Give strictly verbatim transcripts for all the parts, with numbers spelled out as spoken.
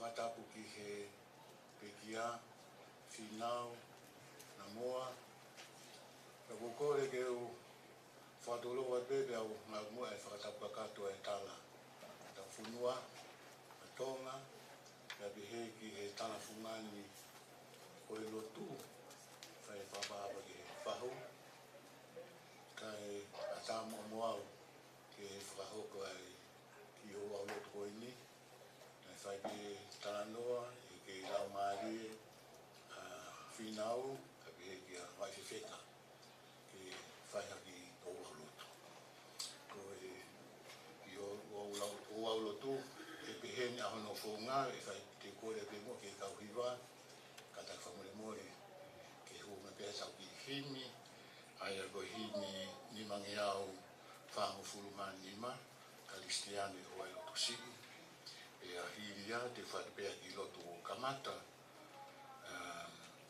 Fakatapu ki he pekia, Fīnau, Namoa. Ka ʻoku ou kole ke u fakatulou atu pē pea u ngāueʻi e fakatapu kakato ʻa e tala ʻetau fonua ʻa Tonga, pea pehē ki he tala fungani ʻo e lotu, fai fakaʻapaʻapa ki he fahu, kae ʻatā muʻa mo au ke fakahoko ai e kiʻi ouau lotu ko eni. Naʻe fai pē talanoa ʻi he kei laumālie ʻa Fīnau, kae pehē kia Vaifefeka ke fai ha kiʻi ouau lotu. Ko e kiʻi ouau, ouau lotu, ʻe pehē ni ʻa hono founga, ʻe fai, te u kole pē muʻa ki he kau hiva, kātaki fakamolemole, ke hū mai pē ʻetau kiʻi himi, ʻa ia ko e himi nimangeau fāngofulu mā nima, Kalisitiane ʻo e Lotu Siʻi. Pea hili ia te u fai pē ʻa e kiʻi lotu ʻo kamata, ʻa,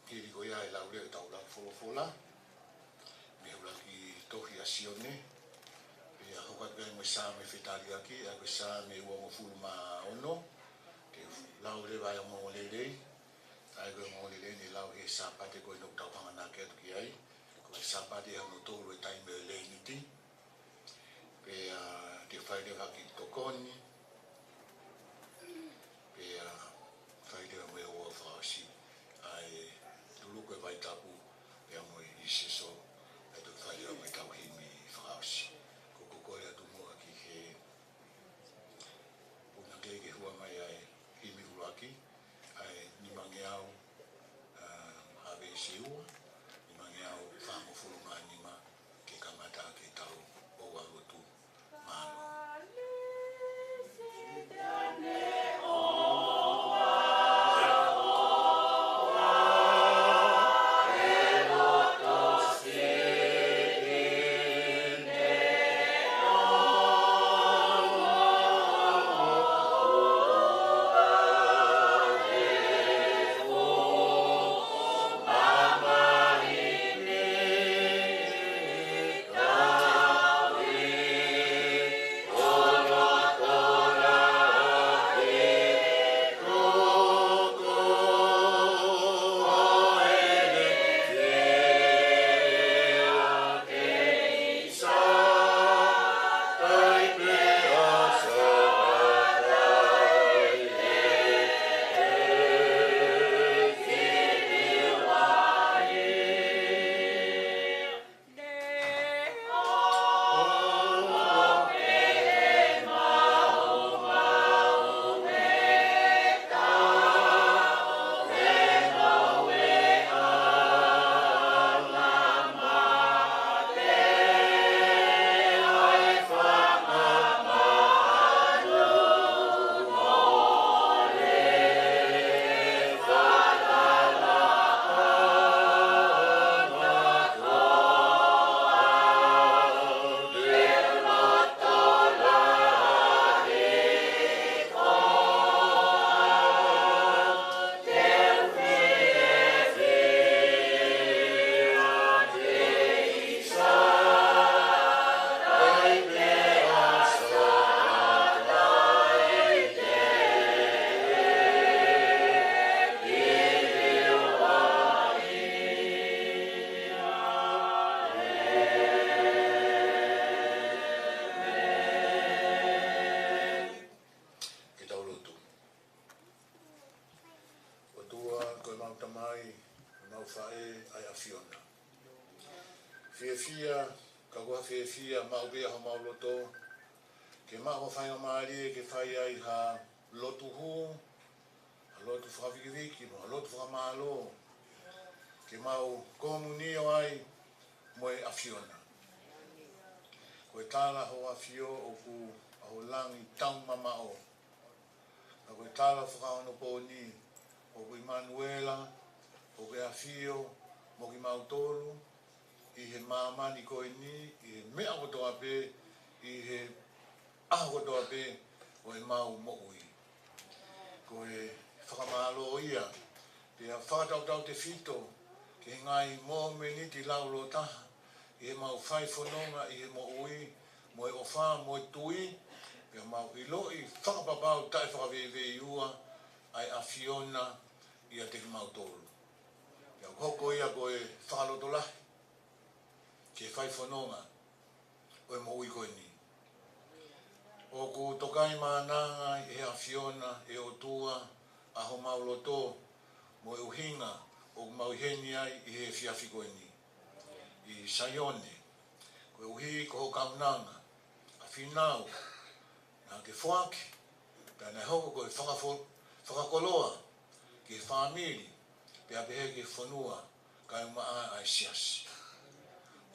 hili ko ia ʻe lau leva ʻetau lau folofola mei he ʻuluaki tohi ʻa Sione. Pea hoko atu ai mo e Saame fetaliaki, ʻa ia ko e Saame uongofulu mā ono. Te u lau leva ʻa e ongoongolelei, ʻa ia ko e ongoongolelei naʻe lau he Sāpate ko eni ʻoku tau hanganaki atu ki ai. Ko e Sāpate ʻi hono tolu ʻo e taimi ʻo e Leniti. Pea te u fai leva ha kiʻi tokoni, pea fai leva mo e ouau fakaʻosi ʻa e tuluku e vaitapu, pea mo e ʻīsiso, pea toki fai leva mo ʻetau himi fakaʻosi. Ko ʻeku kole atu muʻa ki he punake ke hua mai ʻa e himi ʻuluaki, ʻa e nimangeau, ʻa, ʻa e veesi ua, nimangeau fāngofulu mā nima, ke kamata ʻaki ʻetau ouau lotu. Mālō. Ke tau lotu. ʻOtua, ko ʻemau Tamai, ko ʻemau Faʻē, ʻa e ʻAfiona. Fiefia, ka ko ha fiefia maʻu pē ʻa homau loto, ke maʻu ha faingamālie ke fai ai ha lotu hū, ha lotu fakavikiviki, mo ha lotu fakamālō, ke mau komunio ai mo e ʻAfiona. Ko e tala Hoʻo ʻAfio ʻoku ʻa ho langi taumamaʻo. Ka ko e tala fakaonopooni, ʻoku ʻImanuela, ʻoku ke ʻafio mo kimautolu ʻi he māmani ko eni, ʻi he meʻa kotoa pē, ʻi he ʻaho kotoa pē ʻo ʻemau moʻui. Ko e fakamālō ia, pea fakatautautefito ki he ngaahi momeniti laulōtaha ʻi heʻemau fai fononga ʻi he moʻui, mo e ʻofa, mo e tui, pea mau ʻiloʻi fakapapau taʻefakaveiveiua, ʻa e ʻAfiona ʻiate kimautolu. Pea ʻoku hoko ia ko e fakalotolahi ke fai fononga ʻo e moʻui ko eni. ʻOku tokaimaʻananga ʻe he ʻAfiona ʻe ʻOtua ʻa homau loto mo e ʻuhinga ʻoku mau ʻi heni ai ʻi he efiafi ko eni ʻi Saione, koeʻuhi ko ho kaunanga ʻa Finau naʻa ke foaki, pea naʻe hoko ko e fakafo-, fakakoloa ki he fāmili, pea pehē ki he fonua, kae ʻumaʻā ʻa e siasi.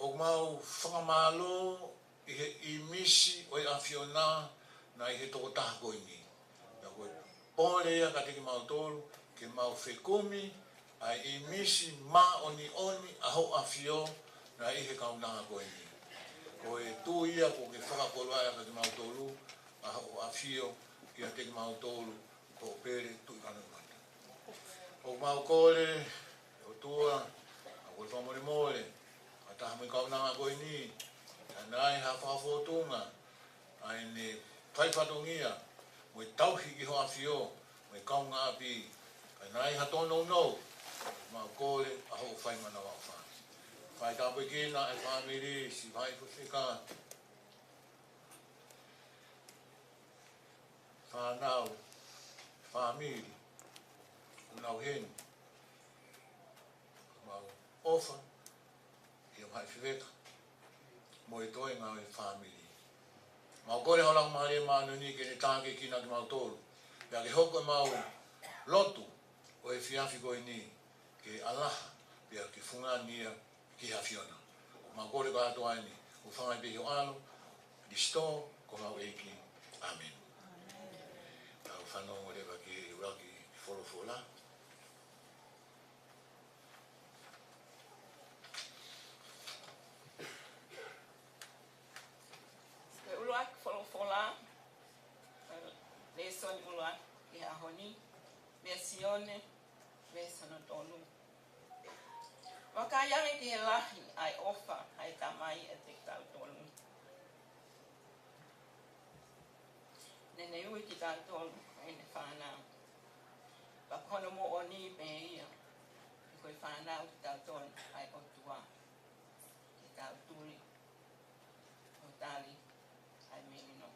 ʻOku mau fakamālō ʻi he ʻīmisi ʻo e ʻAfiona naʻe ʻi he tokotaha ko eni. Pea ko e pole ia kiate kimautolu, ke mau fekumi ʻa e ʻīmisi māʻoniʻoni ʻa Hoʻo ʻAfio naʻe ʻi he kaunanga ko eni. Ko e tui ia kuo ke fakakoloa ai kiate kimautolu ʻa Hoʻo ʻAfio kiate kimautolu, ko Pele Tuʻikanuʻimata. ʻOku mau kole, ʻOtua, ʻa ko e fakamolemole ʻa e taha mo e kaunanga ko eni, ka naʻe ʻi ai ha fakafōtunga ʻa ʻene fai fatongia mo e tauhi ki Hoʻo ʻAfio mo e kaungāʻapi, ka naʻe ʻi ai ha tōnounou, mau kole ʻa hoʻo fai manavaʻofa. Fai tāpuekina ʻa e fāmili, siʻi faifekau, fānau, fāmili, ʻoku nau ʻi heni. Mau ʻofa ʻi he vahaʻa fefeka mo e toenga ʻo e fāmili. Mau kole ho Laumālie Māʻoniʻoni ke ne tākiekina kimautolu, pea ke hoko ʻemau lotu ʻo e efiafi ko eni ke ʻalaha, pea ke fungani ia ki he ʻAfiona. Mau kole kātoa eni, ʻo fai pē ʻi ho ʻAlo, Kalaisi ko homau ʻEiki. ʻĀmeni. Tau fanongo leva ki he ʻuluaki folofola. Ko e ʻuluaki folofola, lēsoni ʻuluaki ki he ʻaho ni, mei Sione, veesi hono tolu. Vakai ange ki he lahi ʻa e ʻofa ʻa e Tamai ʻiate kitautolu, naʻa ne ui kitautolu ko ʻene fānau. Pea ko hono moʻoni pē ia, he ko e fānau kitautolu ʻa e ʻOtua, ke tau tuli ʻo tali ʻa e melino.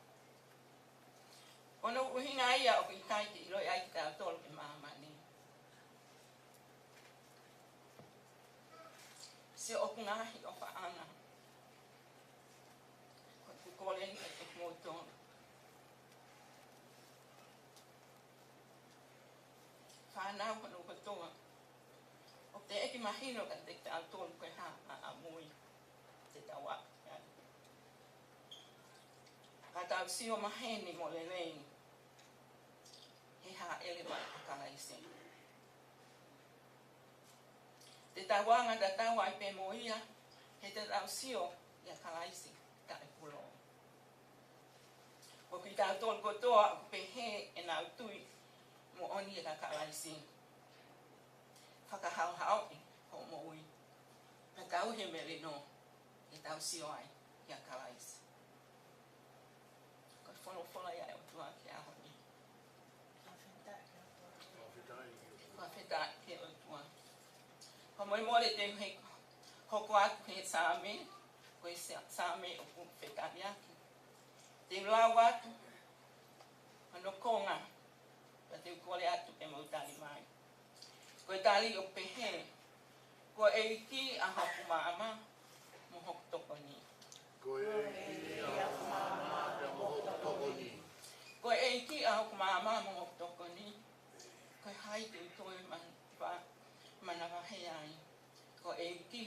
Ko hono ʻuhinga ia ʻoku ʻikai ke ʻiloʻi ai kitautolu ʻe māmani siʻoku ngaahi ʻofaʻanga. Ko ʻeku kole eni kiate kimoutolu fānau hono kotoa, ʻoku teʻeki mahino kiate kitautolu ko e hā ʻa e ʻamui te tau aʻu ki ai. Ka tau sio maheni mo lelei he hāʻele mai ʻa Kalaisi. Te tau anga tatau ai pē mo ia, he te tau sio ʻia Kalaisi taʻepūlou. Ko kitautolu kotoa ʻoku pehē ʻenau tui moʻoni ʻia Kalaisi, fakahaohaoʻi hoʻo moʻui, pea tauhi e melino, ke tau sio ai ʻia Kalaisi. Ko e folofola ia ʻa e ʻOtua ki he ʻaho ni. Fakafetaʻi ki he ʻOtua. Fakamolemole te u hoko atu ki he Saame, ko e Sa-, Saame ʻoku fetaliaki. Te u lau atu hono konga, pea te u kole atu ke mou tali mai. Ko e tali ʻoku pehē: Ko e ʻEiki ʻa hoku maama mo hoku tokoni. Ko e ʻEiki ʻa hoku maama mo hoku tokoni. Ko e ʻEiki ʻa hoku maama mo hoku tokoni. Ko hai te u toe man-, va-, manavahē ai? Ko e ʻEiki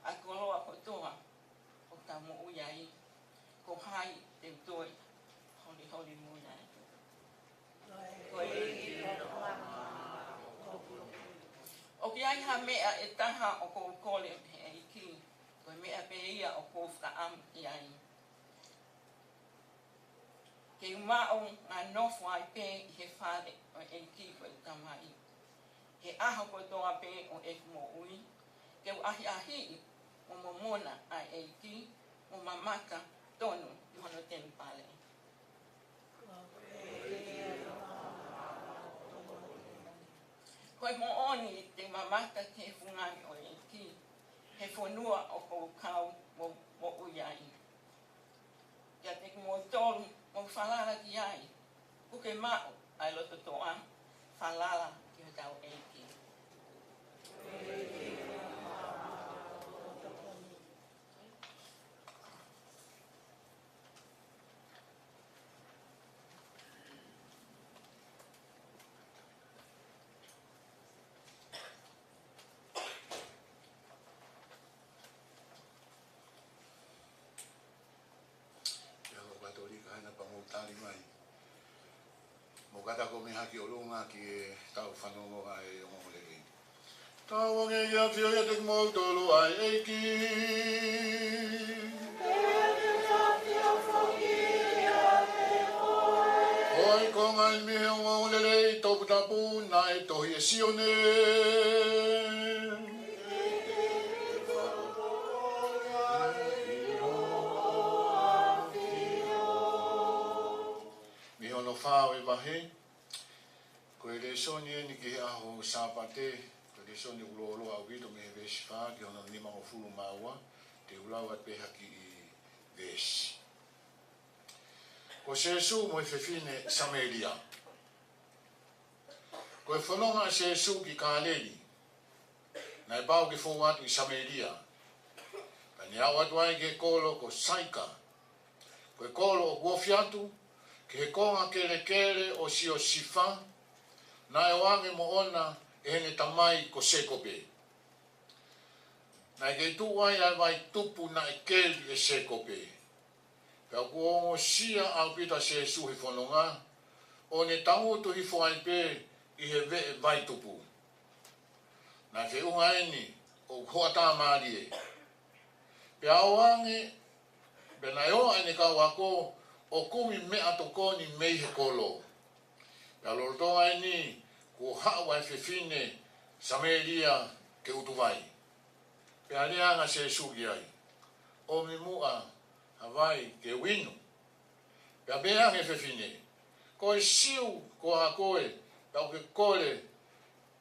ʻa e koloa kotoa ʻoku tau moʻui ai. Ko hai te u toe holiholimui ai? Ko e ʻEiki ʻa hoku maama mo hoku tokoni. ʻOku ʻi ai ha meʻa ʻe taha ʻoku ou kole mei he ʻEiki, ko e meʻa pē ia ʻoku ou fakaʻamu ki ai, ke u maʻu ʻa e nofo ai pē ʻi he fale ʻo e ʻEiki ko ʻeku Tamai he ʻaho kotoa pē ʻo ʻeku moʻui, ke u ʻahiʻahiʻi mo momona ʻa e ʻEiki, mo mamata tonu ʻi hono temipale. mamata ki he fungani ʻo e ʻEiki, he fonua ʻoku ou kau mo, moʻui ai. Kiate kimoutolu ʻoku mou falala ki ai, puke maʻu ʻa e loto-toʻa, falala ki hotau ʻEiki. Pea ko e Katolika ena pea mou tali mai. Mou kātaki mei haki ʻolunga ki heʻetau fanongo ʻa e ongoongolelei. Tauange ʻi he ʻafio ʻiate kimoutolu ʻa e ʻEiki. ʻOi, ko e ngaahi meʻa ʻo e ongoongolelei toputapu naʻe tohi ʻe Sione. Mei hono fā ʻo e vahe, ko e lēsoni eni ki he ʻaho Sāpate, ko e lēsoni ʻoku lōloa ʻaupito mei he veesi fā ki hono nimangofulu mā ua, te u lau atu pē ha kiʻi veesi. Ko Sēsū mo e fefine Samēlia. Ko e fononga ʻa Sēsū ki Kāleli, naʻe pau ke fou atu ʻi Samēlia. Pea ne aʻu atu ai ki he kolo ko Saika, ko e kolo ʻoku ofi atu ki he konga kelekele ʻo Siosifa, naʻe ʻoange moʻona ʻe heʻene tamai ko Sēkope. Naʻe kei tuʻu ai ʻa e vai tupu naʻe keli ʻe Sēkope. Pea kuo ongosia ʻaupito ʻa Sēsū he fononga, ʻo ne tangutu hifo ai pē ʻi he veʻe vai tupu. Naʻe feʻunga eni ʻoku hoʻatā mālie. Pea ʻoange, pea naʻe ō ʻa ʻene kau ako ʻo kumi meʻatokoni mei he kolo. Pea lolotonga eni, kuo haʻu ʻa e fefine Samēlia ke ʻutu vai. Pea lea ange ʻa Sēsū ki ai, ʻOmi muʻa ha vai ke u inu. Pea pehē ange ʻe he fefine, Ko e Siu koā koe, pea ʻoku ke kole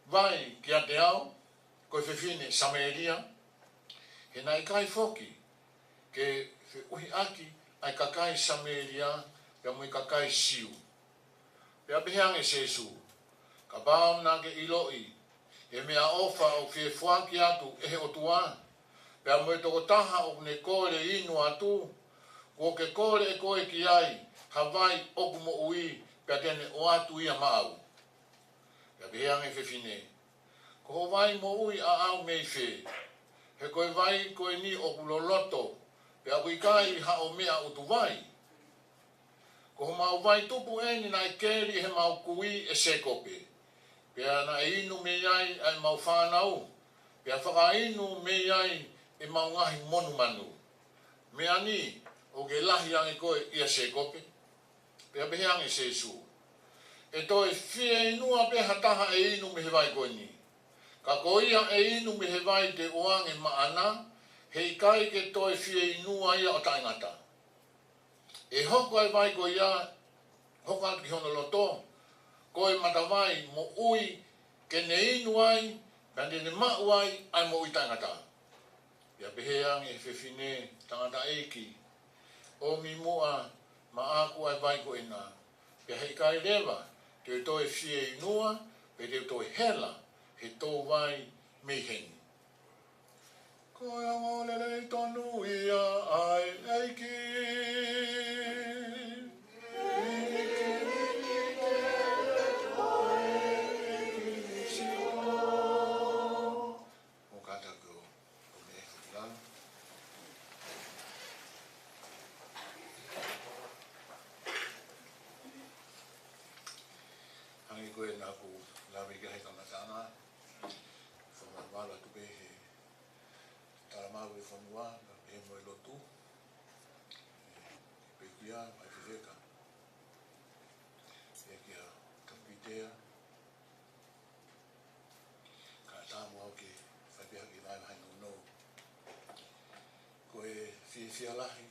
vai kiate au, ko e fefine Samēlia? He naʻe ʻikai foki ke feʻuhiʻaki ʻa e kakai Samēlia pea mo e kakai Siu. Pea pehē ange ʻe Sēsū, Kapau naʻa ke ʻiloʻi ʻa e meʻaʻofa ʻoku fie foaki atu ʻe he ʻOtua, pea mo e tokotaha ʻoku ne kole inu atu, kuo ke kole ʻe koe ki ai ha vai ʻoku moʻui, pea te ne ʻoatu ia maʻau. Pea pehē ange ʻe he fefine, Ko ho vai moʻui ʻaʻau mei fē? He ko e vai ko eni ʻoku loloto, pea ʻoku ʻikai haʻo meʻa ʻutu vai. Ko homau vai tupu eni naʻe keli ʻe heʻemau kui ʻe Sēkope. Pea naʻe inu mei ai ʻa ʻemau fānau, pea fakainu mei ai ʻemau ngaahi monumanu. Meʻa ni, ʻoku ke lahi ange koe ʻia Sēkope? Pea pehē ange ʻe Sēsū, ʻE toe fieinua pē ha taha ʻe inu mei he vai ko eni. Ka ko ia ʻe inu mei he vai te u ʻoange maʻana, heʻikai ke toe fieinua ia ʻo taʻengata. ʻE hoko ʻa e vai ko ia, hoko atu ki hono loto, ko e matavai moʻui, ke ne inu ai, pea te ne maʻu ai ʻa e moʻui taʻengata. Pea pehē ange ʻe he fefine, Tangataʻeiki, ʻomi muʻa maʻaku ʻa e vai ko ena, pea heʻikai leva te u toe fieinua, pe te u toe hela he tou vai mei heni. Ko e ongoongolelei tonu ia ʻa e ʻEiki. Mou kātaki ʻo meʻa ki lalo. Hangē ko e naʻa ku lave ki ai he kamataʻanga, fakamālō atu pē he talamai ʻe he fonua, pea pehē mo e lotu, ē, pea kia, ʻa e fefeka, ē, kia Tokita, kae ʻatā mo au ke fai pē ha kiʻi vahevahe nounou. Ko e fiefia lahi,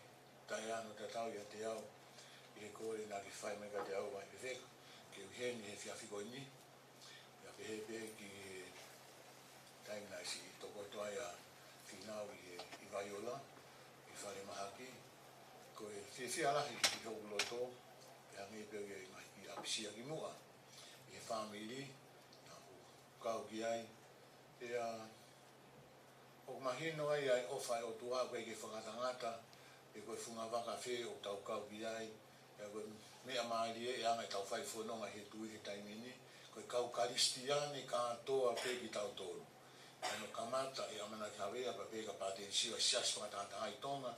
taʻeʻaonga tatau ʻiate au, ʻi he kole naʻa ke fai mai kiate au ʻa e fefeka, ke u ʻi heni he efiafi ko eni, pea pehē pē ki he ʻa ia naʻe siʻi tokoto ai ʻa Fīnau ʻi he, ʻi Vaiola, ʻi falemahaki. Ko e fiefia lahi ʻi hoku loto, ʻe hangē pē ko e ngaahi ʻapisia kimuʻa, ʻi he fāmili naʻa ku kau ki ai. Pea ʻoku mahino ai ʻa e ʻofa ʻa e ʻOtua, ʻoku ʻikai ke fakangatangata, pe ko e funga vaka fē ʻoku tau kau ki ai. Pea ko e meʻa mālie ʻa e anga ʻetau fai fononga he tui he taimi ni, ko e kau Kalisitiane kātoa pē kitautolu. ʻI hono kamata ʻi he ʻamanaki Havea pea pehē kia Pāteni Sio ʻa e Siasi Fakatahataha ʻi Tonga,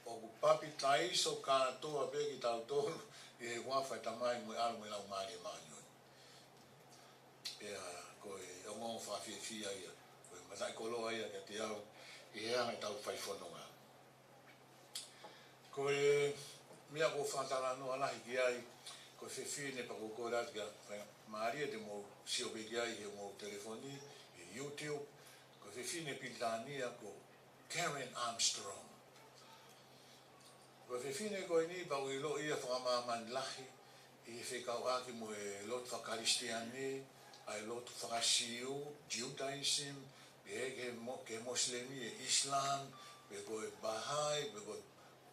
ʻoku papitaiso kātoa pē kitautolu ʻi he huafa ʻo e Tamai mo e ʻAlo mo e Laumālie Māʻoniʻoni. Pea ko e ongoongo fakafiefia ia, ko e mataʻikoloa ia kiate au ʻi he anga ʻetau fai fononga. Ko e meʻa ʻoku ou fakatalanoa lahi ki ai, ko e fefine pea ʻoku ou kole atu kia Faingamālie te mou sio pē ki ai he mou telefoni, he YouTube, ko e fefine Pilitānia ko Karen Armstrong. Ko e fefine ko eni pea ʻoku ʻiloʻi ia fakamāmani lahi ʻi he fekauʻaki mo e lotu faka-Kalisitiane, ʻa e lotu faka-Siu, Judaism, pehē ki he Mo-, ki he Mosilemi ʻa e Islam, pe ko e Baha'i, pe ko e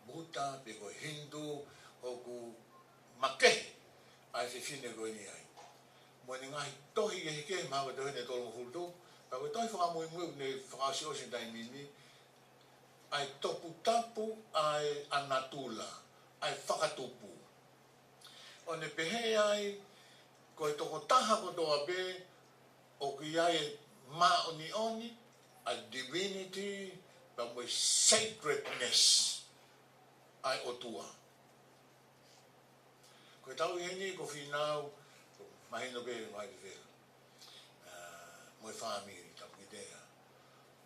Buddha, pe ko e Hindu, ʻoku makehe ʻa e fefine ko eni ai. Mo ʻene ngaahi tohi kehekehe, mahalo ko e tohi ʻe tolungofulu tupu, pea ko e tohi fakamuimui ʻoku ne fakaʻosiʻosi he taimi ni, ʻa e toputapu ʻa e ʻa natula, ʻa e fakatupu. ʻO ne pehē ai, ko e tokotaha kotoa pē, ʻoku ʻi ai e māʻoniʻoni, ʻa e divinity, pea mo e sacredness ʻa e ʻOtua. Ko e tau ʻi heni ko Fīnau, ko mahino pē mai ki fē. ʻA, mo e fāmili, tapu ki tea.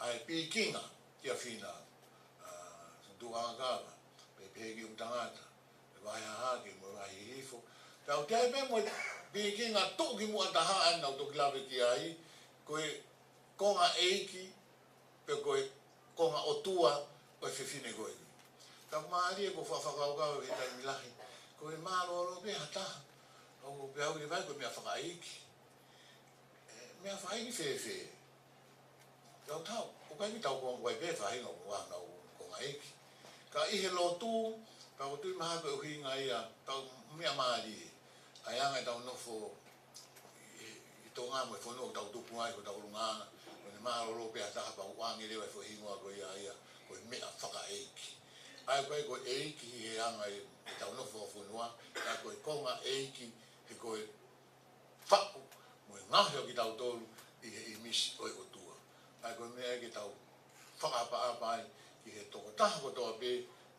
ʻA e pikinga kia Fīnau. ʻA, tuʻu ʻakava, pe pehē ki ʻumu tangata, pe vahe hahake, mo e vahe hihifo. Pea ʻoku ʻi ai pē mo e pikinga tuʻukimuʻa taha ʻa ena ʻoku toki lave ki ai, ko e konga ʻeiki, pe ko e konga ʻotua ʻo e fefine ko eni. Pea ʻoku mālie ko e fakakaukau he taimi lahi, ko e mālōlō pē ha taha, ʻo pehē au ʻi he vai ko e meʻa fakaʻeiki. ʻE, meʻa fakaʻeiki fēfē? Tau tau, ʻoku ʻikai ke tau konga vai pē faʻahinga ʻoku ʻi ai honau konga ʻeiki. Ka ʻi he lotu, pea ʻoku ou tui mahalo ko e ʻuhinga ia, tau meʻa mālie. ʻA e anga ʻetau nofo ʻi, ʻi Tonga mo e fonua ʻoku tau tupu ai, ko hotau ʻulungaanga, ko ʻene mālōlō pē ha taha pea ʻoange leva e foʻi hingoa ko ia ia, ko e meʻa fakaʻeiki. ʻA ia ʻoku ʻikai ko e ʻeiki he anga ʻetau nofo fakafonua, ka ko e konga ʻeiki he ko e faʻu mo e ngaohi ʻo kitautolu ʻi he ʻīmisi ʻo e ʻOtua. ʻA ia ko e meʻa ia ke tau fakaʻapaʻapa ai ki he tokotaha kotoa pē,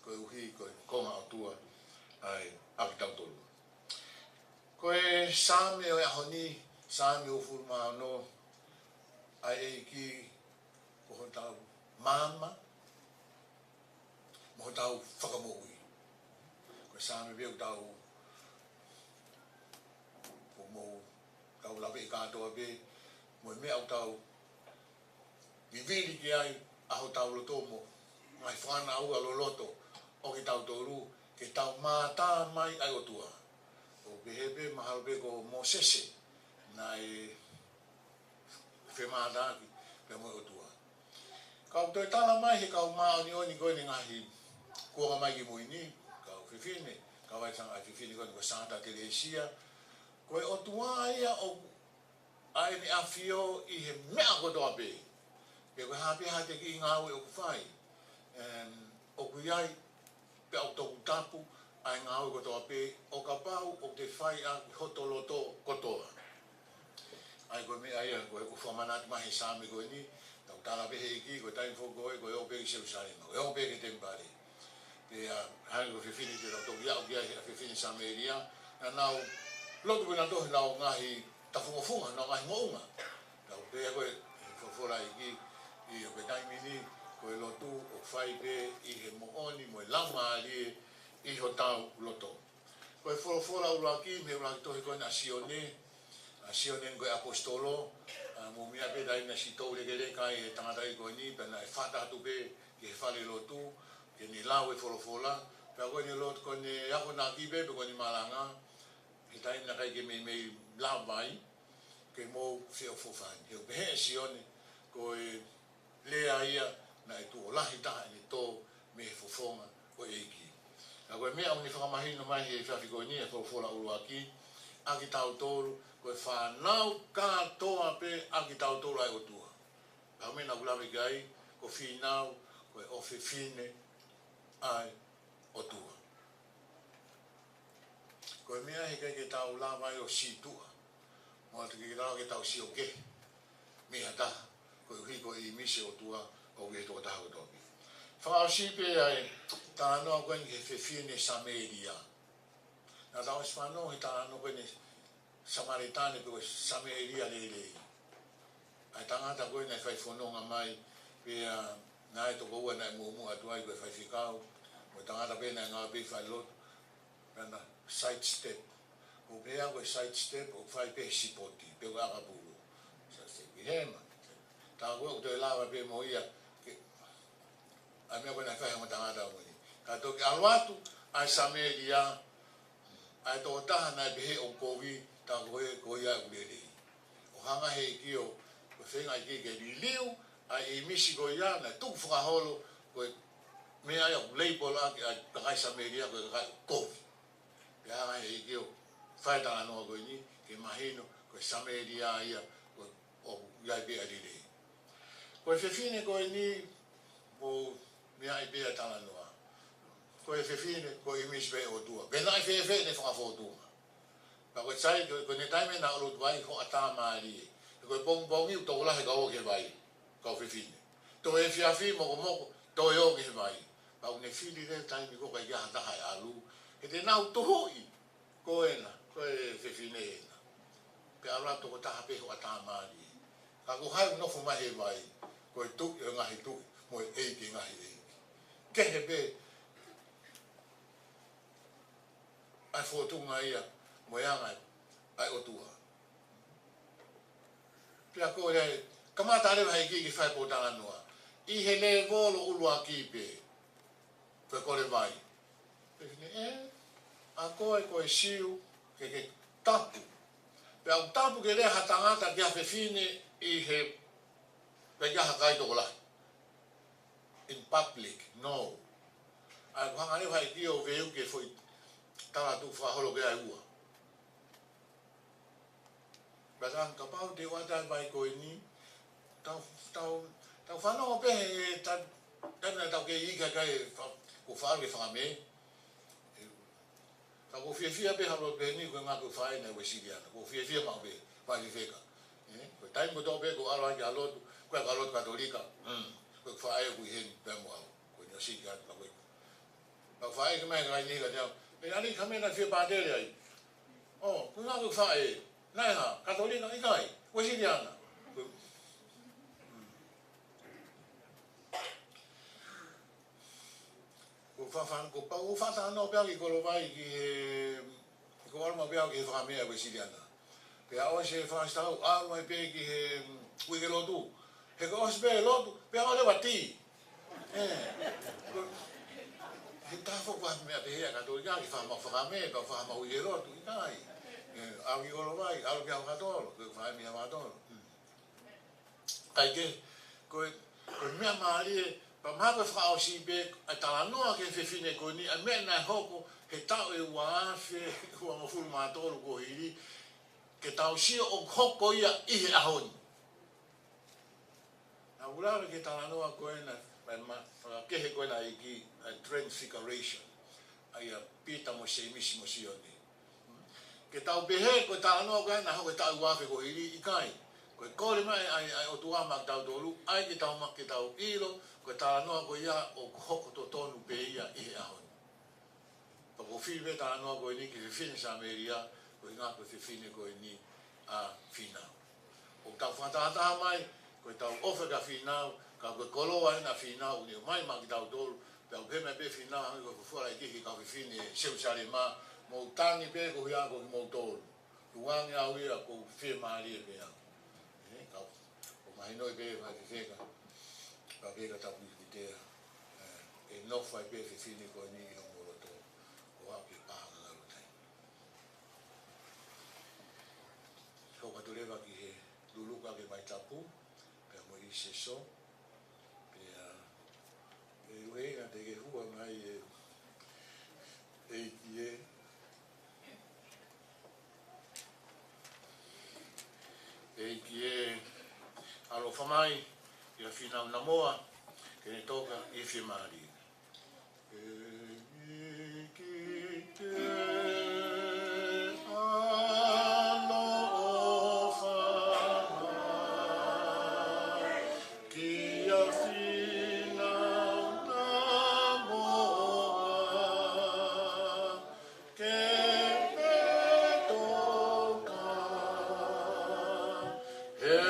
koeʻuhi ko e konga ʻotua ʻa e ʻa kitautolu. Ko e Saame ʻo e ʻaho ni, Saame hongofulu mā ono, ʻa e ʻEiki ko hotau maama, mo hotau fakamoʻui. Ko e Saame pē ʻoku tau, ʻoku mou tau lave kātoa pē, mo e meʻa ʻoku tau vivili ki ai ʻa hotau loto mo e ngaahi fānau ʻa loloto ʻo kitautolu, ke tau mātā mai ʻa e ʻOtua. ʻOku pehē pē mahalo pē ko Mōsese, naʻe femātaaki pea mo e ʻOtua. Ka ʻoku toe tala mai he kau māʻoniʻoni ko eni ngaahi kuonga mai ki mui ni, kau fefine, kau ai sanga ʻa e fefine ko eni ko Santa Teresia, ko e ʻOtua ia ʻoku ʻa ʻEne ʻAfio ʻi he meʻa kotoa pē. Pea ko e hā pē ha kiʻi ngāue ʻoku fai, em, ʻoku ʻi ai, pea ʻoku toputapu ʻa e ngāue kotoa pē, ʻo kapau ʻoku te fai ʻaki hoto loto kotoa. ʻA ia ko e meʻa ia, ko e ʻoku fakamanatu mai he Saame ko eni, tau tala pē he ʻEiki, ko e taimi foki ko ē, ko e ō pē ki Selusalema, ko e ō pē ki he temipale. Pea, hangē ko e fefine te tau toki aʻu ki ai, ʻa e fefine Samēlia, naʻa nau lotu pē nautolu ʻi honau ngaahi tafungofunga, honau ngaahi moʻunga. Tau pehē ko e, he folofola ʻa e ʻEiki, ʻi he ko e taimi ni, ko e lotu ʻoku fai pē ʻi he moʻoni mo e laumālie ʻi hotau loto. Ko e folofola ʻuluaki, mei he ʻuluaki tohi ko ena ʻa Sione, ʻa Sione ko e ʻaposetolo, ʻa, mou meaʻi pē taimi naʻe siʻi toulekeleka ai e tangata ko eni, pea naʻe fata atu pē ki he fale lotu, ke ne lau e folofola, pea ko ʻene lotu ko ʻene akonaki pē, pe ko ʻene malanga, he taimi naʻe ʻikai ke meimei lava ai, ke mou feʻofoʻofani. He ʻoku pehē ʻe Sione, Ko e lea ia naʻe tuʻo lahi taha ʻene tō mei he fofonga ʻo e ʻEiki. Ka ko e meʻa ʻoku ne fakamahino mai he efiafi ko eni ʻa e folofola ʻuluaki, ʻa kitautolu, ko e fānau kātoa pē ʻa kitautolu ʻa e ʻOtua. Ka ko e meʻa naʻa ku lave ki ai, ko Fīnau, ko e ʻofefine ʻa e ʻOtua. Ko e meʻa he ʻikai ke tau lava ai ʻo sītuʻa. Mo atu ke tau ke tau sio kehe mei ha taha, koeʻuhi ko e ʻīmisi ʻo e ʻOtua ʻoku ʻi he tokotaha kotoa pē. Fakaʻosi pē ʻa e talanoa ko eni ki he fefine Samēlia. Naʻa tau ʻosi fanongo he talanoa ko eni Samēlia pe ko e Samēlia lelei. ʻA e tangata ko ē naʻe fai fononga mai, pea naʻe tokoua naʻe muʻomuʻa atu ai ko e faifekau, mo e tangata pē naʻe ngāue pē fai lotu, naʻa na side step. ʻOku pehē ko e side step, ʻoku fai pē he sipoti, pe ko e ʻakapulu. Side step, ʻi hema. Tā ko ē ʻoku toe lava pē mo ia, ke, ʻa e meʻa ko ē naʻe fai ʻe he ongo tangata ko eni. Ka toki ʻalu atu ʻa e Samēlia, ʻa e tokotaha naʻe pehē ʻoku kovi, tā ko ē ko ia ʻoku lelei. ʻO hanga he ʻEiki ʻo, ko e feinga ʻEiki ke liliu ʻa e ʻīmisi ko ia naʻe tukufakaholo, ko e meʻa ia ʻoku label ʻaki ʻa e kakai Samēlia ko e kakai ʻoku kovi. Pea hanga he ʻEiki ʻo fai talanoa ko eni, ke mahino, ko e Samēlia ia, ko e ʻoku ʻi ai pē ʻa e lelei. Ko e fefine ko eni, ʻoku meaʻi pē ʻa e talanoa. Ko e fefine, ko e ʻīmisi pē ʻo e ʻOtua. Pe naʻe fēfē ʻene fakafōtunga. Pea ko e sai, ko, ko ʻene taimi naʻe ʻalu atu ai hoʻatā mālie. Ko e pongipongi ʻoku tokolahi ka ō ki he vai. Kau fefine. Toe efiafi mokomoko, toe ō ki he vai. Pea ʻoku ne fili leva e taimi ko ē ʻikai ke ʻi ai ha taha ʻe ʻalu. He te nau tuhuʻi. Ko ena, ko e fefine ena. Pea ʻalu atu tokotaha pē hoʻatā mālie. Ka ko hai ʻoku nofo mai he vai, ko e Tuʻi ʻo e ngaahi tuʻi, mo e ʻEiki ʻo e ngaahi ʻeiki. Kehe pē ʻa e fōtunga ia, mo e anga ʻa e ʻOtua. Pea ko e, kamata leva he ʻEiki ke fai e pōtalanoa. ʻI he lēvolo ʻuluaki pē, ko e kole vai. Fefine, ē, ʻa koe ko e Siu, ke ke tapu. Pea ʻoku tapu ke lea ha tangata ki ha fefine ʻi he, pe ki ha kakai tokolahi. In public, no. ʻA ia ʻoku hanga leva he ʻEiki ʻo veuki e foʻi tala tukufakaholo ko ia ʻe ua. Pea kapau te u ʻata e vai ko eni, tau, tau, tau fanongo pē he ta-, taimi naʻa tau kei iiki ai, ko e faʻa ke fakamē. Ka ʻoku ou fiefia pē ha lotu pehē ni, ko e ngaahi ko e faʻē naʻe Uēsiliana. ʻOku ou fiefia maʻu pē, faifekau. Ē, ko e taimi kotoa pē ʻoku ou ʻalu ai ki ha lotu, ko e ka lotu Katolika, mm, ko e faʻē ʻoku ʻi heni pē mo au. Ko eni ʻosi ki atu ka ko e. Ka faʻē ke mai ka ini ka te au. ʻE, ʻa e ka meʻa naʻe fie pātele ai. ʻŌ, ko e ngaahi ko e faʻē. Naʻe hā, Katolika, ʻikai, Uēsiliana. Ko, ko fafan, ko pau, ko fata no pea ki Kolovai ki he, ko ʻalu mai pea ki he fakamē ʻa e Uēsiliana. Pea ʻosi e fakasitau, ʻalu mai pē ki he, mm, uike lotu. He ko e ʻosi pē lotu, pea ʻalu leva tī. Ē, ko, he taha foki ha meʻa pehē ʻa e Katolika, ke fakamā fakamē, pea fakamā uike lotu, ʻikai. Ē, ʻalu ki Kolovai, ʻalu ki Havakatolo, ko e fakamē Havakatolo. Mm. ʻIkai ke, ko e, ko e meʻa mālie, pea mahalo ko e fakaʻosi pē, ʻa e talanoa ki he fefine ko eni, ʻa e meʻa naʻe hoko, he taʻu ʻe ua afe, uangofulu mā tolu kuo hili, ke tau sio ʻoku hoko ia ʻi he ʻaho ni. Naʻa ku lave ki he talanoa ko ena, ʻa e ma-, fakakehe ko ena ʻEiki, ʻa e transfiguration. ʻA ia Pita mo Sēmisi mo Sione. Ke tau pehē, ko e talanoa ko ena, hoko he taʻu ua afe kuo hili ʻikai. Ko e kole mai, ʻa e, ʻa e ʻOtua maʻa kitautolu, ʻai ke tau ma-, ke tau ʻilo, ko e talanoa ko ia ʻoku hoko totonu pē ia ʻi he ʻaho ni. Pea ʻoku ou fili pē talanoa ko eni ki he fefine Samēlia, ko e ʻuhinga ko e fefine ko eni ʻa Fīnau. ʻOku tau fakatahataha mai, ko ʻetau ʻofa kia Fīnau, ka ko e koloa ena ʻa Fīnau, ʻoku ne ʻomai maʻa kitautolu, pea ʻoku pehē mai pē Fīnau, hangē ko e folofola ʻEiki ki he kau fefine Selusalema, mou tangi pē koeʻuhi ko kimoutolu. Tukuange au ia ʻoku ou fiemālie pē au. Ē, ka, ʻoku mahino pē mai ke feka, ka feka tapu ʻi te, ē, ʻe nofo ai pē fefine ko eni ʻi hoʻomo loto, ʻo aʻu ki he pānga ngalo tai. Ko ka tuleva ki he luluka ke mai tapu, pea mo e ʻi Sesō. Pea, ʻe ueʻi ngā te ke hua mai ē, ʻEiki ē. ʻEiki ē, ʻaloʻofa mai, ʻi he finau namoa, ke ne toka ʻi he fiemālie. ʻEiki ke ʻaloʻofa mai ki he finau namoa, ke ne toka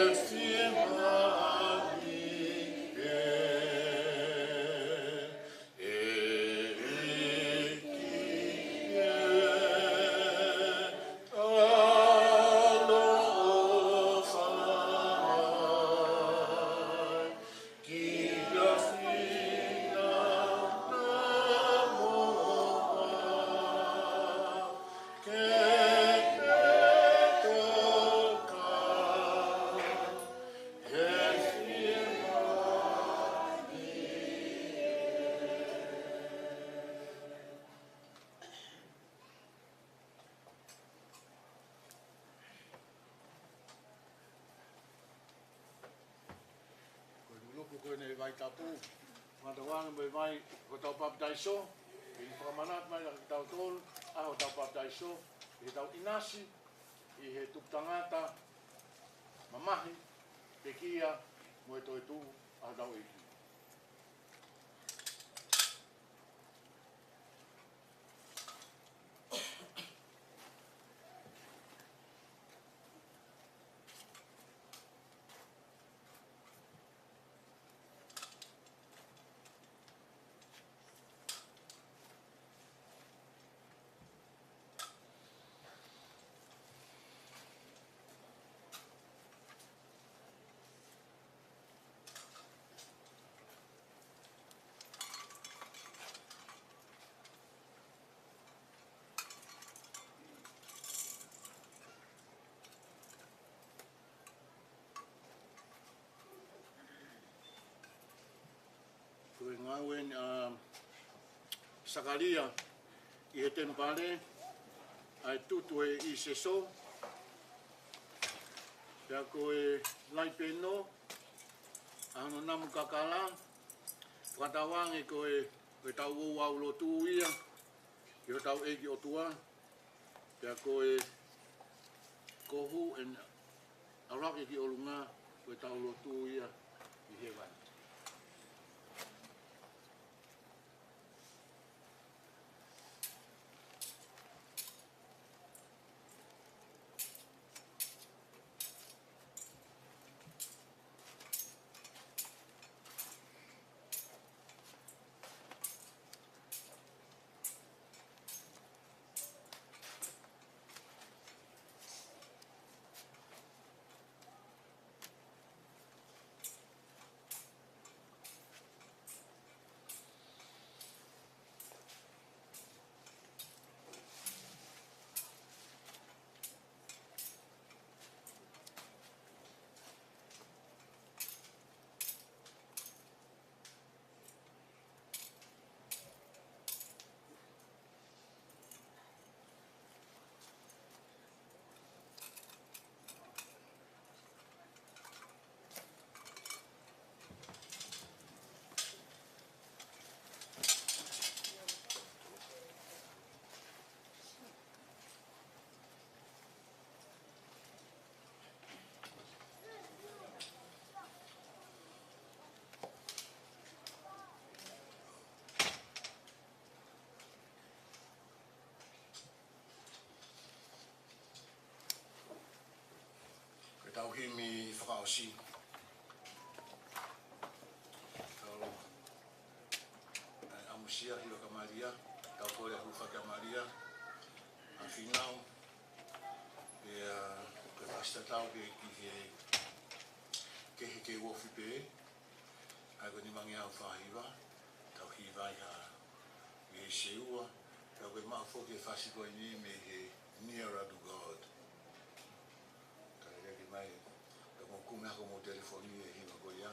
he fiemālie. Ko e luluku ko eni e vai tapu, fakatauange mo e vai ʻo hotau papitaiso, ʻi he fakamanatu mai kiate kitautolu ʻa hotau papitaiso, ʻi heʻetau ʻinasi ʻi he tupu tangata, mamahi, pekia, mo e toetuʻu ʻa hotau ʻEiki. Ko e ngāue ʻa Sakalia ʻi he temipale, ʻa e tutu ē ʻi Sesō. Pea ko e laipeno, ʻa hono namu kakala, fakatauange ko e, ko ʻetau ouau lotu ia ki hotau ʻEiki ʻOtua. Pea ko e kohu ʻene ʻalu hake ki ʻolunga, ko ʻetau lotu ia ʻi hēvani. Ko ʻetau himi fakaʻosi. Tau ʻamusia hiva kia Malia, tau kole hūfaki kia Malia, ʻa Finau, pea ko e fasi tatau ki he, ki he, ki he uofi pē, ʻa ia ko e nimangeau fā hiva, tau hiva ai ha veesi ʻe ua, pea ko e maʻu foki e fasi ko eni mei he Nearer to God. Ka leleki mai, ka mou kumi hake homou telefoni e hiva ko ia,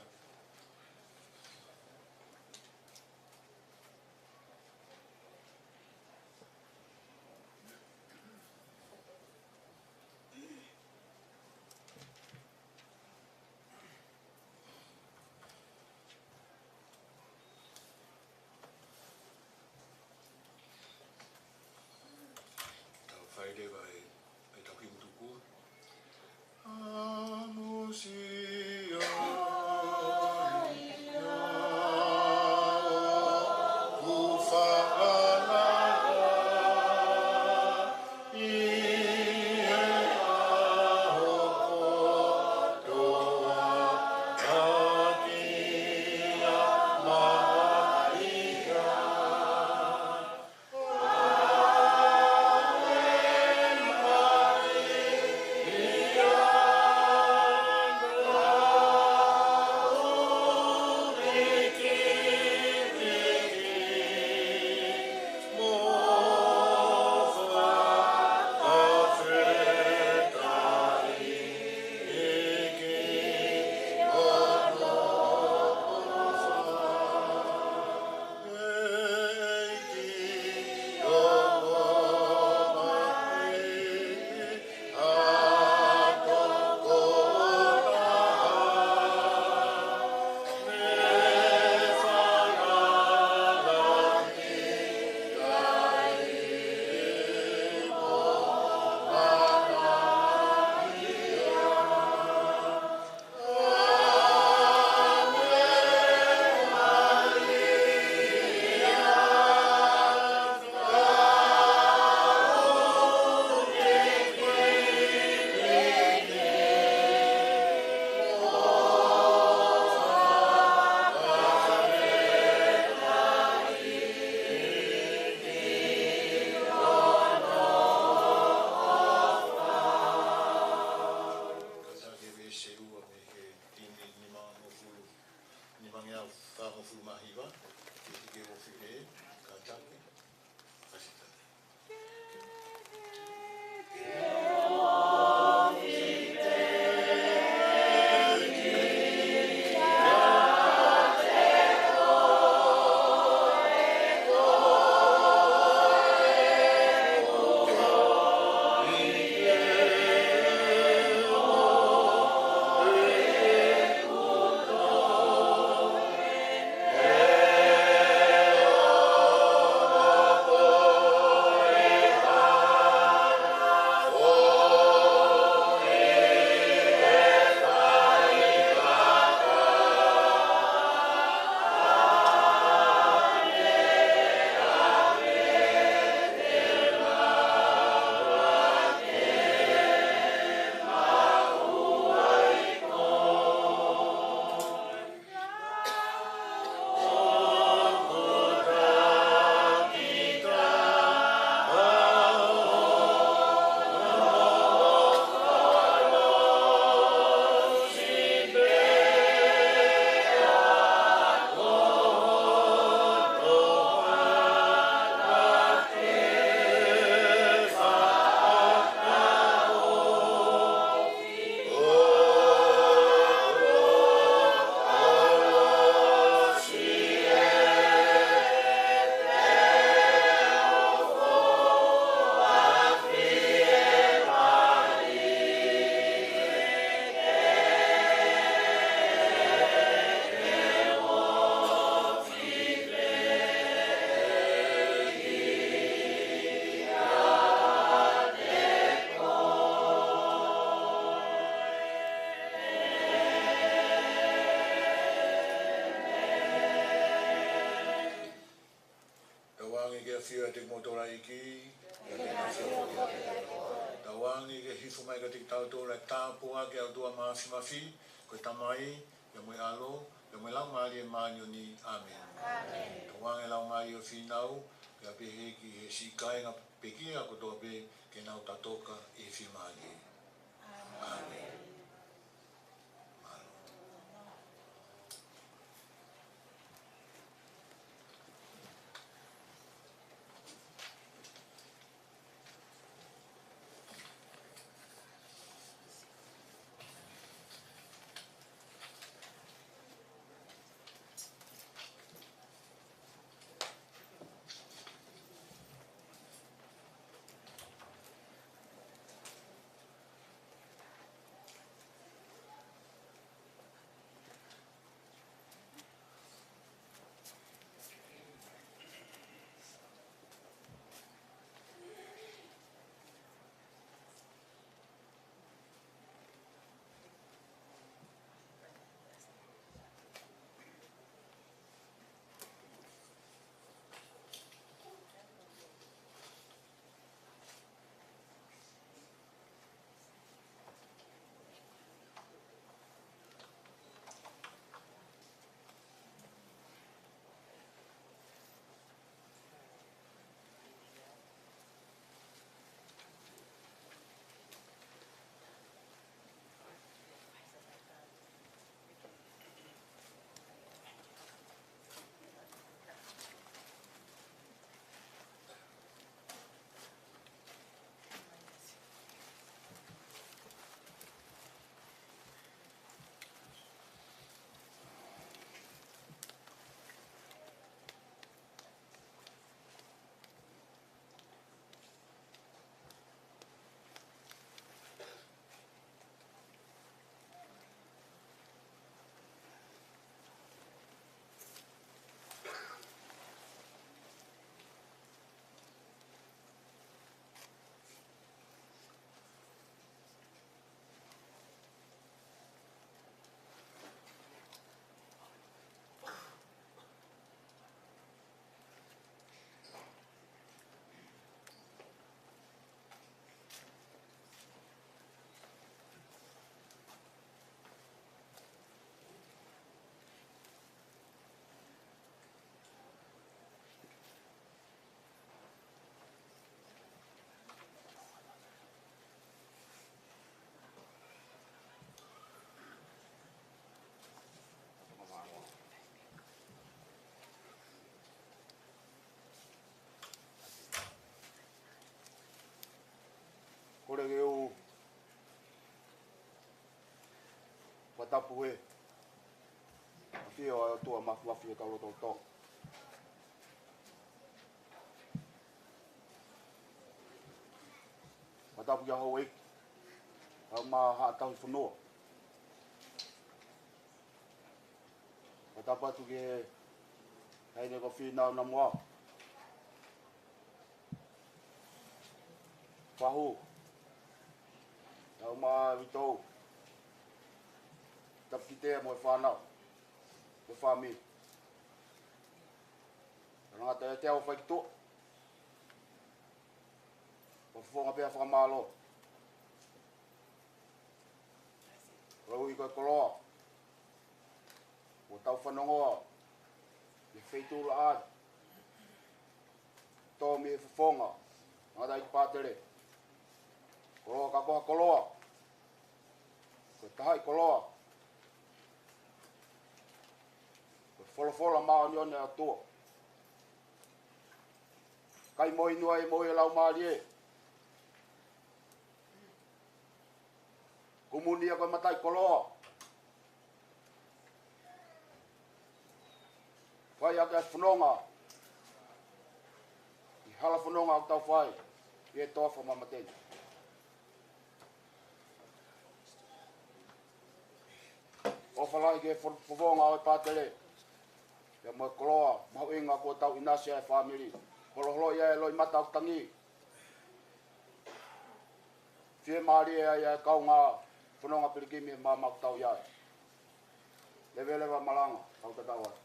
Ulu mā hiva, ke hiki e ofi pē, kātaki, ʻasi atu. Tauange ke ʻafio ʻiate kimoutolu ʻa e ʻEiki. Tauange ke hifo mai kiate kitautolu ʻa e tāpuaki ʻa e ʻOtua Māfimafi, ko e Tamai, pea mo e ʻAlo, pea mo e Laumālie Māʻoniʻoni. ʻĀmeni. Tauange Laumālie ʻo e Fīnau, pea pehē ki he siʻi kāinga pekia kotoa pē ke nau tatoka ʻi he fiemālie. ʻĀmeni. Mālō. Tapu ē. ʻAfio ʻa e ʻOtua Mafimafi ʻi hotau lotolotonga. Fakatapu kia Houʻeiki Haʻamā Haʻatauhifonua. Fakatapu atu ki he taʻahine ko Fīnau Namoa. Fahu, Haʻamā Uitou, Tapukitea mo e fānau, mo e fāmili. Tangata ʻiate au faikituʻa. Fakafofonga pea fakamālō. Lau ʻi ko e koloa. Kuo tau fanongoa ʻi he feituʻu laʻā ni. Tō mei he fofonga. Ngata i pātele. Koloa ka ko ha koloa. Ko e tahaʻi koloa. Ko e folofola māʻoniʻoni ʻa e ʻOtua. Kai mo inu ai mo e laumālie. Kumuni ia ko e mataʻikoloa. Fai ʻaki ʻa e fononga. ʻI he hala fononga ʻoku tau fai. ʻI he toafa mamatenga. ʻOfa lahi ki he fo-, fofonga ʻo e pātele. Pea mo e koloa mahuʻinga kuo tau ʻinasi ai e fāmili. Holoholo ia e loʻimata ʻoku tangi. Fiemālie ai ʻa e kaungā fononga pilikimi he maama ʻoku tau ʻi ai. Leveleva malanga, kau tatau atu.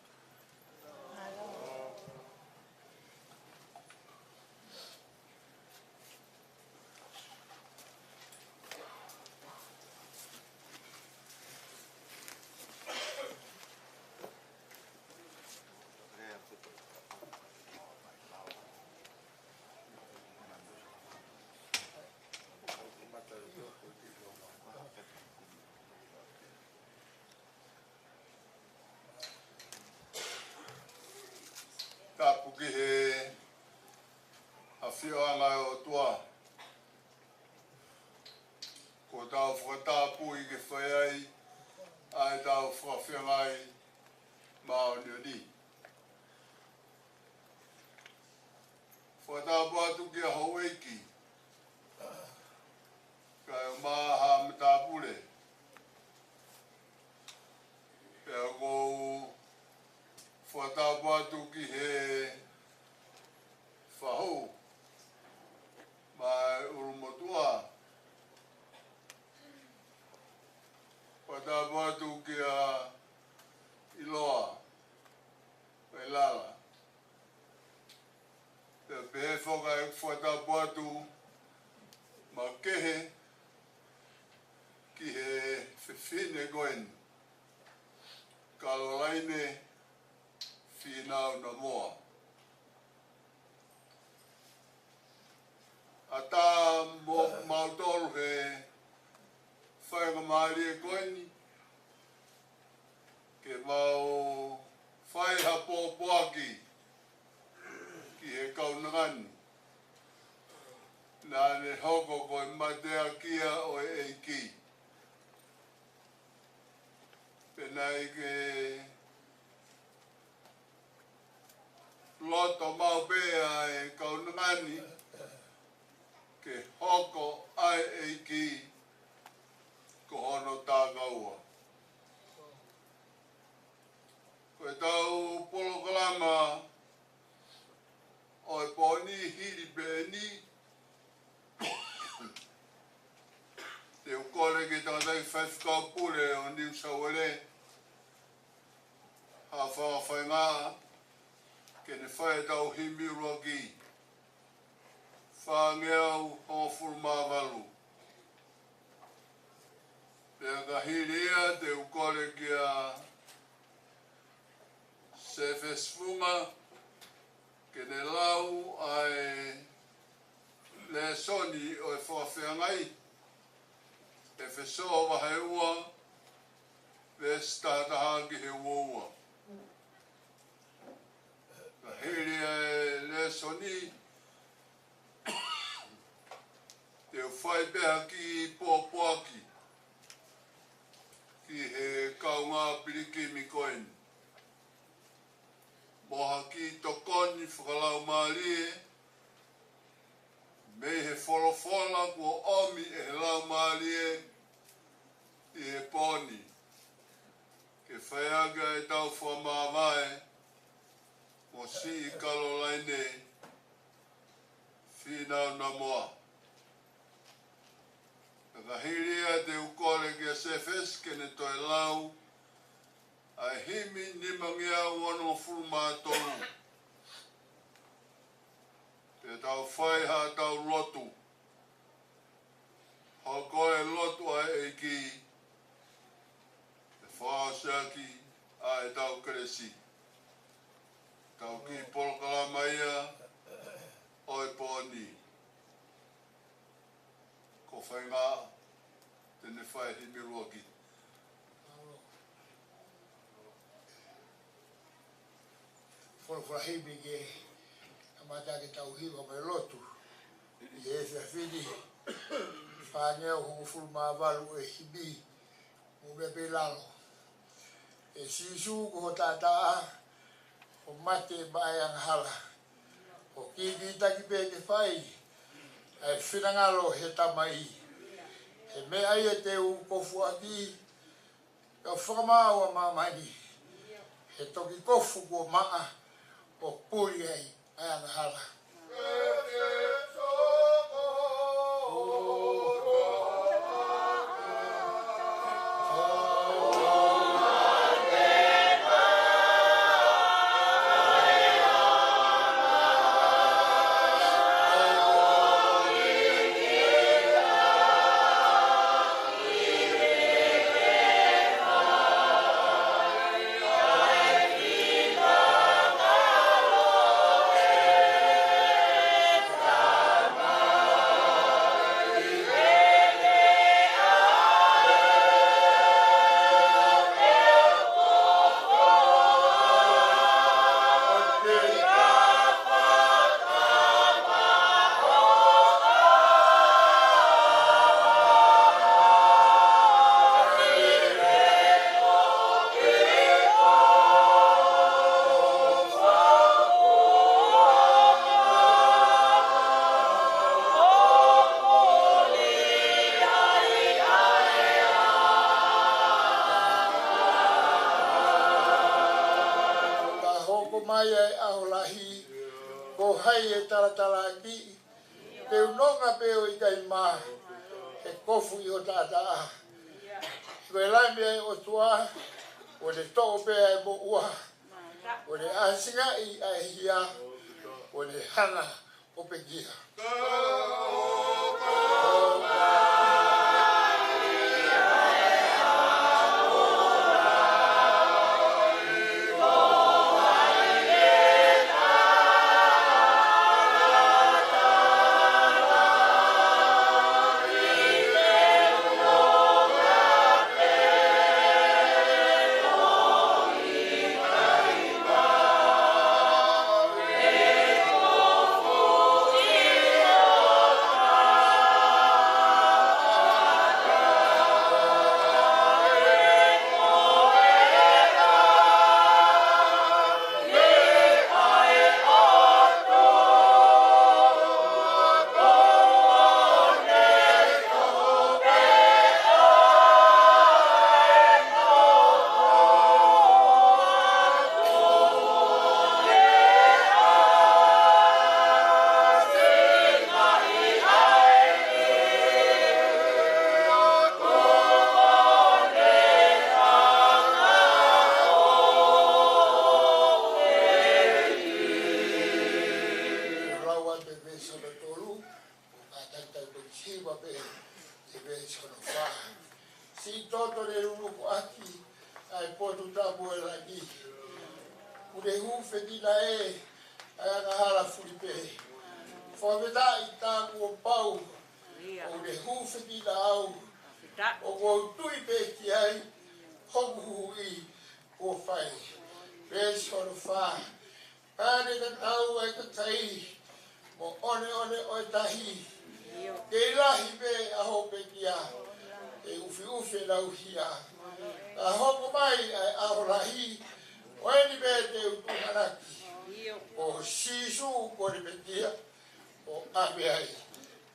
Tapu ki he ʻafioʻanga ʻo e ʻOtua. Kuo tau fakatapui ke fai ai ʻa ʻetau fakafeangai māʻoniʻoni. Fakatapu atu kia Houʻeiki Kaeʻumaʻā Haʻa Matāpule. Pea ʻoku ou fakatapu atu ki he fahu maʻa e ʻulumotuʻa. Fakatapu atu kia ʻIloa Vailala. Pea pehē foki ʻeku fakatapu atu makehe ki he fefine ko eni, Kalolaine Fīnau Namoa. ʻAtā mo mautolu he faingamālie ko eni, ke mau fai ha pōpoaki ki he kaunanga ni. Naʻa ne hoko ko e mateakia ʻo e ʻEiki. Pea naʻe ʻikai ke loto maʻu pē ʻa e kaunanga ni ke hoko ʻa e ʻEiki ko hono takaua. Ko ʻetau polokalama ʻo e pō ni hili pē eni, te u kole ki he tangataʻeiki faifekau pule ʻo New South Wales, Haʻafaingaʻa, ke ne fai ʻetau himi ʻuluaki, fāngeau hongofulu mā valu. Pea ka hili ia te u kole kia Sefesi Funga, ke ne lau ʻa e lēsoni ʻo e fakafeangai, ʻEfesō vahe ua, veesi taha taha ki he ua ua. Ka hili e lēsoni, te u fai pē ha kiʻi pōpoaki. ki he kaungā pilikimi ko eni, mo ha kiʻi tokoni fakalaumālie mei he folofola kuo ʻomi ʻe he Laumālie ʻi he pō ni, ke fai ʻaki ʻetau fakamāvae mo Siʻi Kalolaine Fīnau Namoa. Ka hili ia te u kole kia Sefesi ke ne toe lau ʻa e himi nimangeau onongofulu mā tolu. Te tau fai haʻatau lotu. Hoko e lotu ʻa e ʻEiki, ʻe fakaʻosiʻaki ʻa ʻetau kelesi. Tau kiʻi polokalama ia ʻo e pō ni. Ko Faingā te ne fai himi ʻuluaki. Folofola himi ke kamata ke tau hiva mo e lotu. ʻI he efiafi ni, fāngeau hongofulu mā valu e himi, mo meʻa pē ʻi lalo. ʻE Sīsū ko ho taʻataʻa, ho mate maʻa e angahala. Ko e kiʻi taki pē ke fai ʻa e finangalo he Tamai. He meʻa ia te u kofu ʻaki, ka fakamaau ʻa māmani. He toki kofu kuo maʻa, ʻo puli ai ʻa e angahala. Ka hoko mai ʻa e ʻaho lahi, ko hai ʻe talatalaʻaki, te u nonga pē ʻo ʻikai mā, he kofu ʻi ho taʻataʻa. Ko e Lami ʻa e ʻOtua, ʻoku ne toʻo pē ʻa e moʻua, ʻoku ne ʻasingaʻi ʻa e hia, ʻoku ne hanga ʻo pekia. Lau atu e veesi hono tolu, ʻo kātaki tau toki hiva pē e veesi hono fā. Siʻi toto leluluku ʻaki ʻa e potu tapu ʻo e langi. Kuo ne hūfekina ē ʻa e angahala fulipē. Fakafetaʻi tā kuo pau, ʻoku ne hūfekina au. ʻOku ou tui pē ki ai, hoku huhuʻi kuo fai. Veesi hono fā. Pea ne tatau ʻa e kakai mo ʻoneʻone ʻo e tahi. Kei lahi pē ʻa hoʻo pekia, ʻufiʻufi ʻenau hia. Ka hoko mai ʻa e ʻaho lahi, ko eni pē te u tuʻunga ʻaki. Ko Sīsū ko e Mesia, ʻo ʻave ai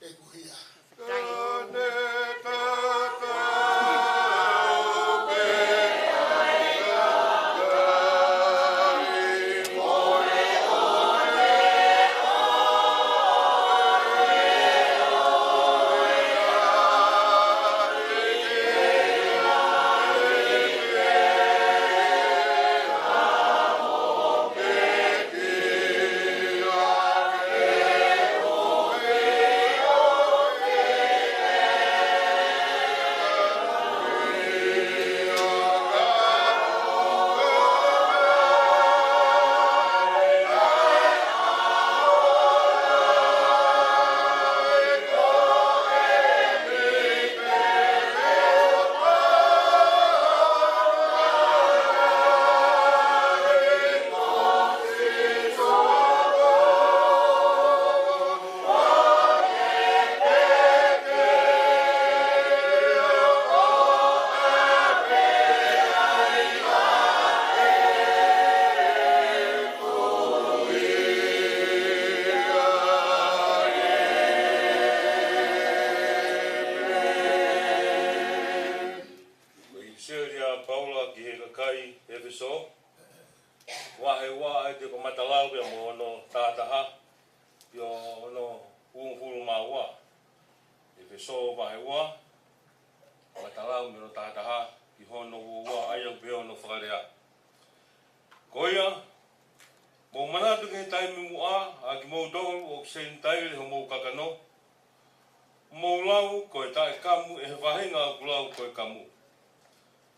ʻeku hia. Ko e ʻipiseli ʻa Paula ki he kakai ʻEfesō, vahe ua, ʻa ia te u kamata lau pea mo hono taha taha, pea mo hono hongofulu mā ua. ʻEfesō vahe ua, kamata lau mei hono taha taha ki hono ua ua, ʻa ia ʻoku pehē hono fakalea. Ko ia, mou manatu ki he taimi muʻa, ʻa kimoutolu ʻoku Senitaile homou kakano, mou lau ko e taʻekamu ʻi he faʻahinga ʻoku lau ko e kamu,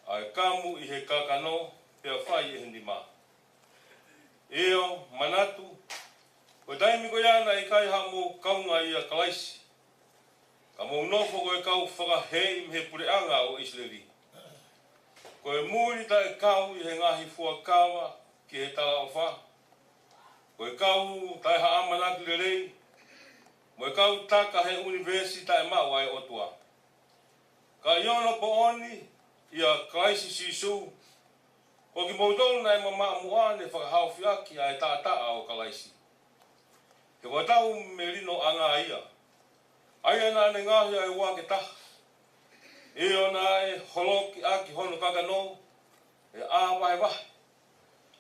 ʻa e kamu ʻi he kakano, pea fai ʻe he nima. ʻIo, manatu, ko e taimi ko ia naʻe ʻikai haʻamou kaunga ʻia Kalaisi, ka mou nofo ko e kau fakahēʻi mei he puleʻanga ʻo ʻIsileli, ko e muli taʻekau ʻi he ngaahi fuakava ki he talaʻofa, ko e kau taʻehaʻamanaki lelei, mo e kau taka he ʻunivēsi taʻemaʻu ʻa e ʻOtua. Ka ʻi onopooni ʻia Kalaisi Sīsū, ko kimoutolu naʻe mamaʻo muʻa ne fakahaofi ʻaki ʻa e taʻataʻa ʻo Kalaisi. He kuo tau melinoʻanga ia, ʻa ia naʻa ne ngaohi ʻa e ua ke taha, ʻio naʻe holoki ʻaki hono kakano ʻe ʻā vahevahe,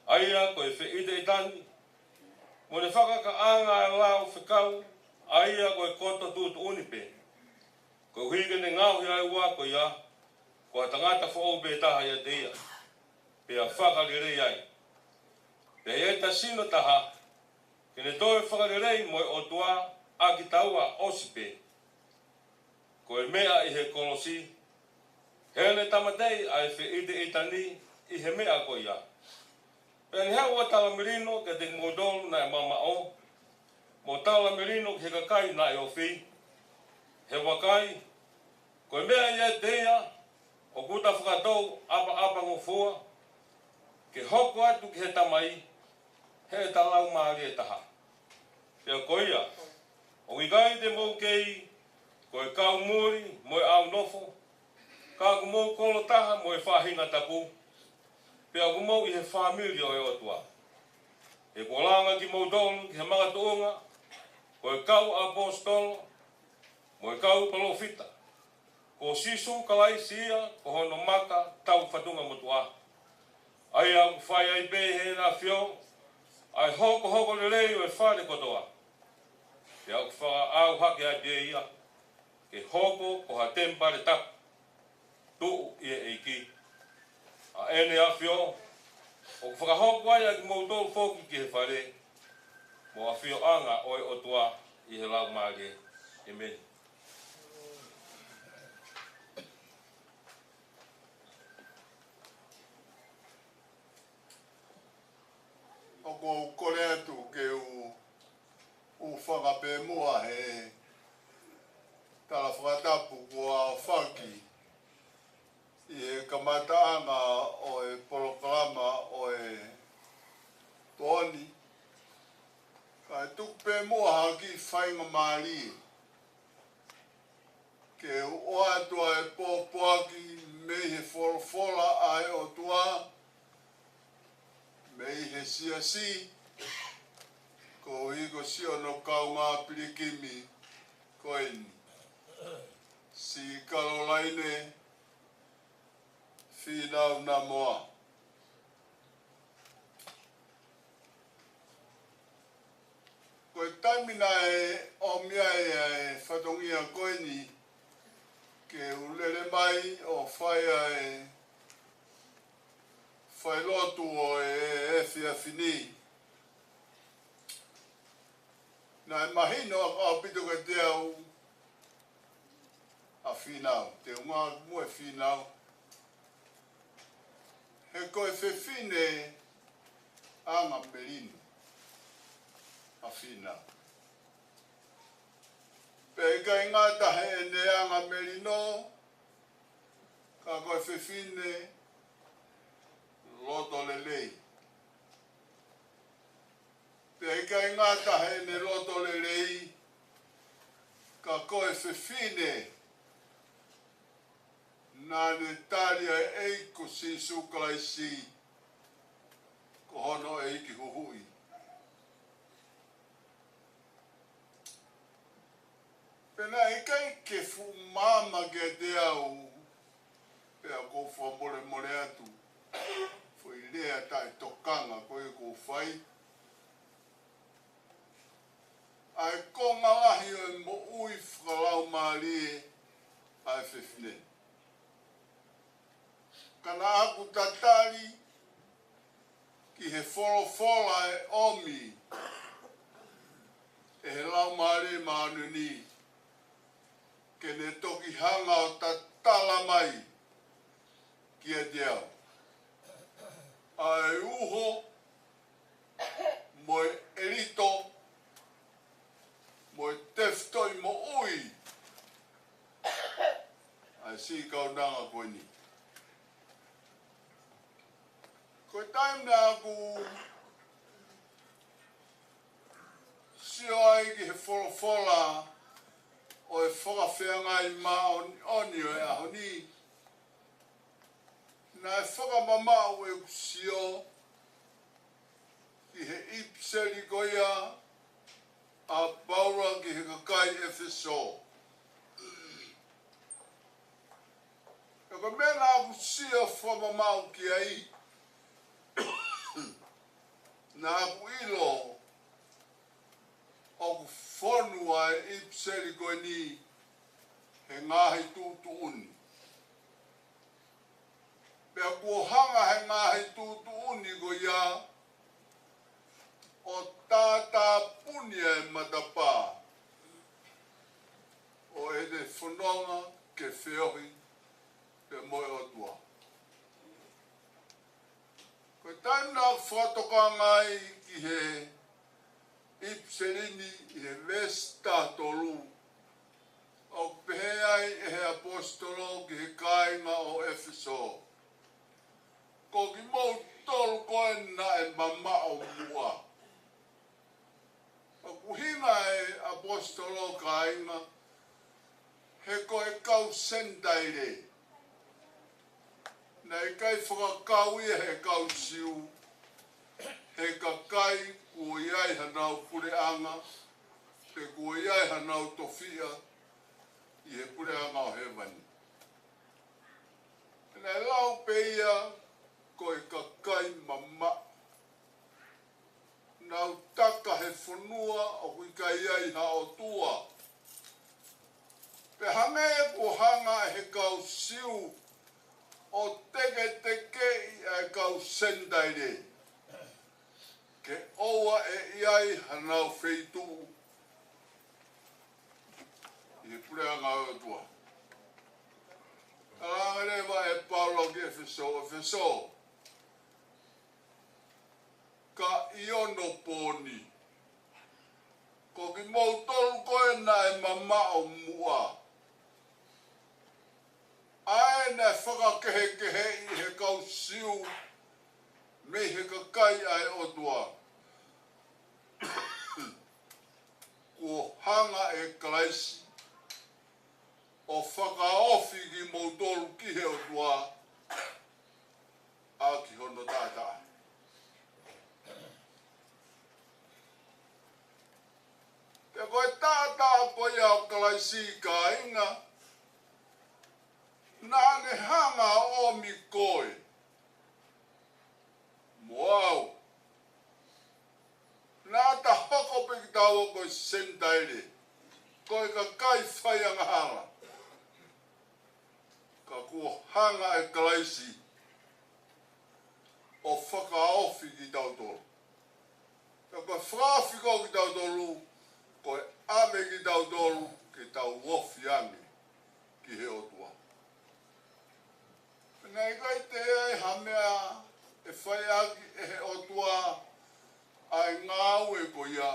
ʻa ia ko e feʻiteʻitani, mo ne fakakaʻanga ʻa e lao fekau, ʻa ia ko e koto tuʻutuʻuni pē, koeʻuhi ke ne ngaohi ʻa e ua ko ia ko ha tangata foʻou pē taha ʻiate ia, pea fakalelei ai. Pea ʻi heʻeta sino taha, ke ne toe fakalelei mo e ʻOtua ʻa kitaua ʻosi pē, ko e meʻa ʻi he kolosi, heʻene tāmateʻi ʻa e feʻiteʻitani ʻi he meʻa ko ia. Pea ne haʻu ʻo talamelino kiate kimoutolu naʻe mamaʻo, mo talamelino ki he kakai naʻe ofi. He vakai, ko e meʻa ʻiate ia ʻoku ta fakatou ʻapaʻapangofua ke hoko atu ki he Tamai heʻeta laumālie ʻe taha. Pea ko ia, ʻoku ʻikai te mou kei ko e kau muli mo e ʻaunofo, ka ʻoku mou kolo taha mo e faʻahinga tapu, pea ʻoku mou ʻi he fāmili ʻo e ʻOtua. He kuo langa kimoutolu ki he makatuʻunga ko e kau ʻaposetolo mo e kau palōfita, ko Sīsū Kalaisi ia ko hono maka taufatungamotuʻa, ʻa ia ʻoku fai ai pē ʻe heʻene ʻAfio ʻa e hokohoko lelei ʻo e fale kotoa. Pea ʻoku fakaʻauhake ai pē ia ke hoko ko ha temipale tapu, tuʻu ʻi he ʻEiki. ʻA ʻene ʻAfio ʻoku fakahoko ai ʻa kimoutolu foki ki he fale mo e ʻafioʻanga ʻo e ʻOtua ʻi he Laumālie. ʻĒmeni. ʻOku ou kole atu ke u hūfanga pē muʻa he tala fakatapu kuo aofaki ʻi he kamataʻanga ʻo e polokalama ʻo e pō ni. Kae tuku pē muʻa ha kiʻi faingamālie ke u ʻoatu ʻa e pōpoaki Siasi, koeʻuhi ko siʻono kaungā pilikimi ko eni, Sikalolaine Fīnau Namoa. Ko e taimi naʻe ʻomi ai ʻa e fatongia ko eni ke u lele mai ʻo fai ʻa e failotu ʻo e efiafi ni, naʻe mahino ʻaupito kiate au ʻa Fīnau, teunga mo e Fīnau. He ko e fefine anga melino ʻa Fīnau. Pea ʻikai ngata heʻene anga melino, ka ko e fefine loto lelei. Pea ʻikai ngata heʻene loto lelei, ka ko e fefine naʻa ne tali ʻa e ʻEiki ko Sīsū Kalaisi ko hono ʻEiki Huhuʻi. Pea naʻe ʻikai ke fuʻu maama kiate au, pea ʻoku ou fakamolemole atu, foʻi lea taʻetokanga ko ē ʻoku ou fai, ʻa e konga lahi ʻo e moʻui fakalaumālie ʻa e fefine. Ka naʻa ku tatali ki he folofola ʻe ʻomi ʻe he Laumālie Māʻoniʻoni, ke ne toki hanga ʻo tatala mai kiate au ʻa e uho mo e ʻelito mo e tefitoʻi moʻui ʻa e siʻi kaunanga ko eni. Ko e taimi naʻa ku sio ai ki he folofola ʻo e fakafeangai māʻoniʻoni ʻo e ʻaho ni, naʻe fakamamaʻu ʻeku sio ki he ʻipiseli ko ia ʻa Paula ki he kakai ʻEfesō. Ka ko e meʻa naʻa ku sio fakamamaʻu ki ai, naʻa ku ʻilo ʻoku fonu ʻa e ʻipiseli ko eni he ngaahi tuʻutuʻuni. Pea kuo hanga he ngaahi tuʻutuʻuni ko ia ʻo tātāpuni ʻa e matapā ʻo ʻene fononga ke feohi pea mo e ʻOtua. Ko e taimi naʻa ku fakatokanga ai ki he ʻipiseli ni ʻi he veesi taha tolu, ʻoku pehē ai ʻe he ʻaposetolo ki he kāinga ʻo ʻEfesō, ko kimoutolu ko ē naʻe mamaʻo muʻa. ʻOku ʻuhinga e ʻaposetolo, kāinga, he ko e kau Senitaile. Naʻe ʻikai fakakau ia he kau Siu, he kakai kuo ʻi ai hanau puleʻanga, pe kuo ʻi ai hanau tofiʻa ʻi he puleʻanga ʻo hēvani. Naʻe lau pē ia ko e kakai mamaʻo. Nau taka he fonua ʻoku ʻikai ai ha ʻOtua. Pea hangē kuo hanga ʻe he kau Siu ʻo teketekeʻi ʻa e kau Senitaile ke ʻoua ʻe ʻi ai hanau feituʻu ʻi he puleʻanga ʻo e ʻOtua. Talaange leva ʻe Paula ki ʻEfesō, ʻEfesō, ka ʻi onopōni, ko kimoutolu ko ē naʻe mamaʻo muʻa, ʻa ē naʻe fakakehekeheʻi ʻe he kau Siu mei he kakai ʻa e ʻOtua, kuo hanga ʻe Kalaisi ʻo fakaofi kimoutolu ki he ʻOtua ʻaki hono taʻataʻa. kāinga, naʻa ne hanga ʻo ʻomi koe mo au. Naʻa ta hoko pē kitaua ko e Senitaile, ko e kakai faiangahala. Ka kuo hanga ʻe Kalaisi ʻo fakaofi kitautolu. Ka ko e fakaofi ko kitautolu, ko e ʻave kitautolu ke tau ofi ange ki he ʻOtua. Naʻe ʻikai te ai ha meʻa ʻe fai ʻaki ʻe he ʻOtua ʻa e ngāue ko ia,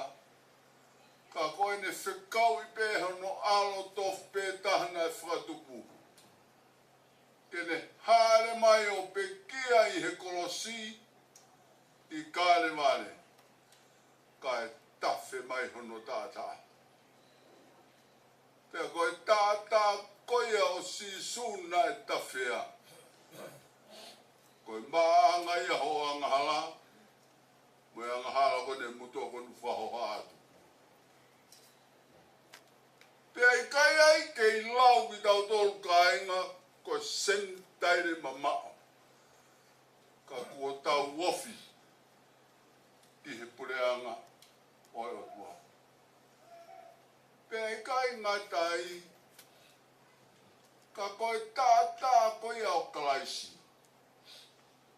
ka ko ʻene fekauʻi pē hono ʻAlo tofu pē taha naʻe fakatupu, ke ne hāʻele mai ʻo pekia ʻi he kolosi ʻi Kalevale, kae tafe mai hono taʻataʻa. Pea ko e taʻataʻa ko ia ʻo Sīsū naʻe tafe ai, ko e maʻaʻanga ia hoʻo angahala, mo e angahala ko eni ʻoku motuʻa kuo u fakahohaʻa atu. Pea ʻikai ai ke lau kitautolu kāinga ko e Senitaile mamaʻo, ka kuo tau ofi ki he puleʻanga ʻo e ʻOtua. Pea ʻikai ngata ai, ka ko e taʻataʻa ko ia ʻo Kalaisi,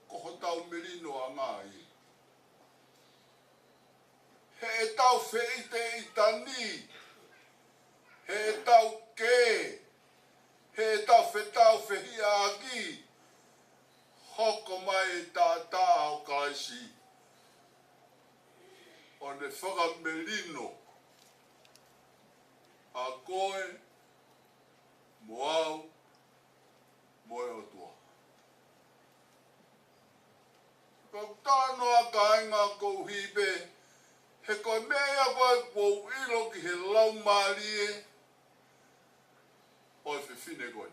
ko hotau melino ʻanga ia. Heʻetau feʻiteʻitani, heʻetau kē, heʻetau fetau fehiʻaʻaki, hoko mai e taʻataʻa ʻo Kalaisi ʻo ne fakamelino ʻa koe mo au mo e ʻOtua. Ka u talanoa kāinga koeʻuhi pē, he ko e meʻa ia ko ē kuo u ʻilo ki he laumālie ʻo e fefine ko ē.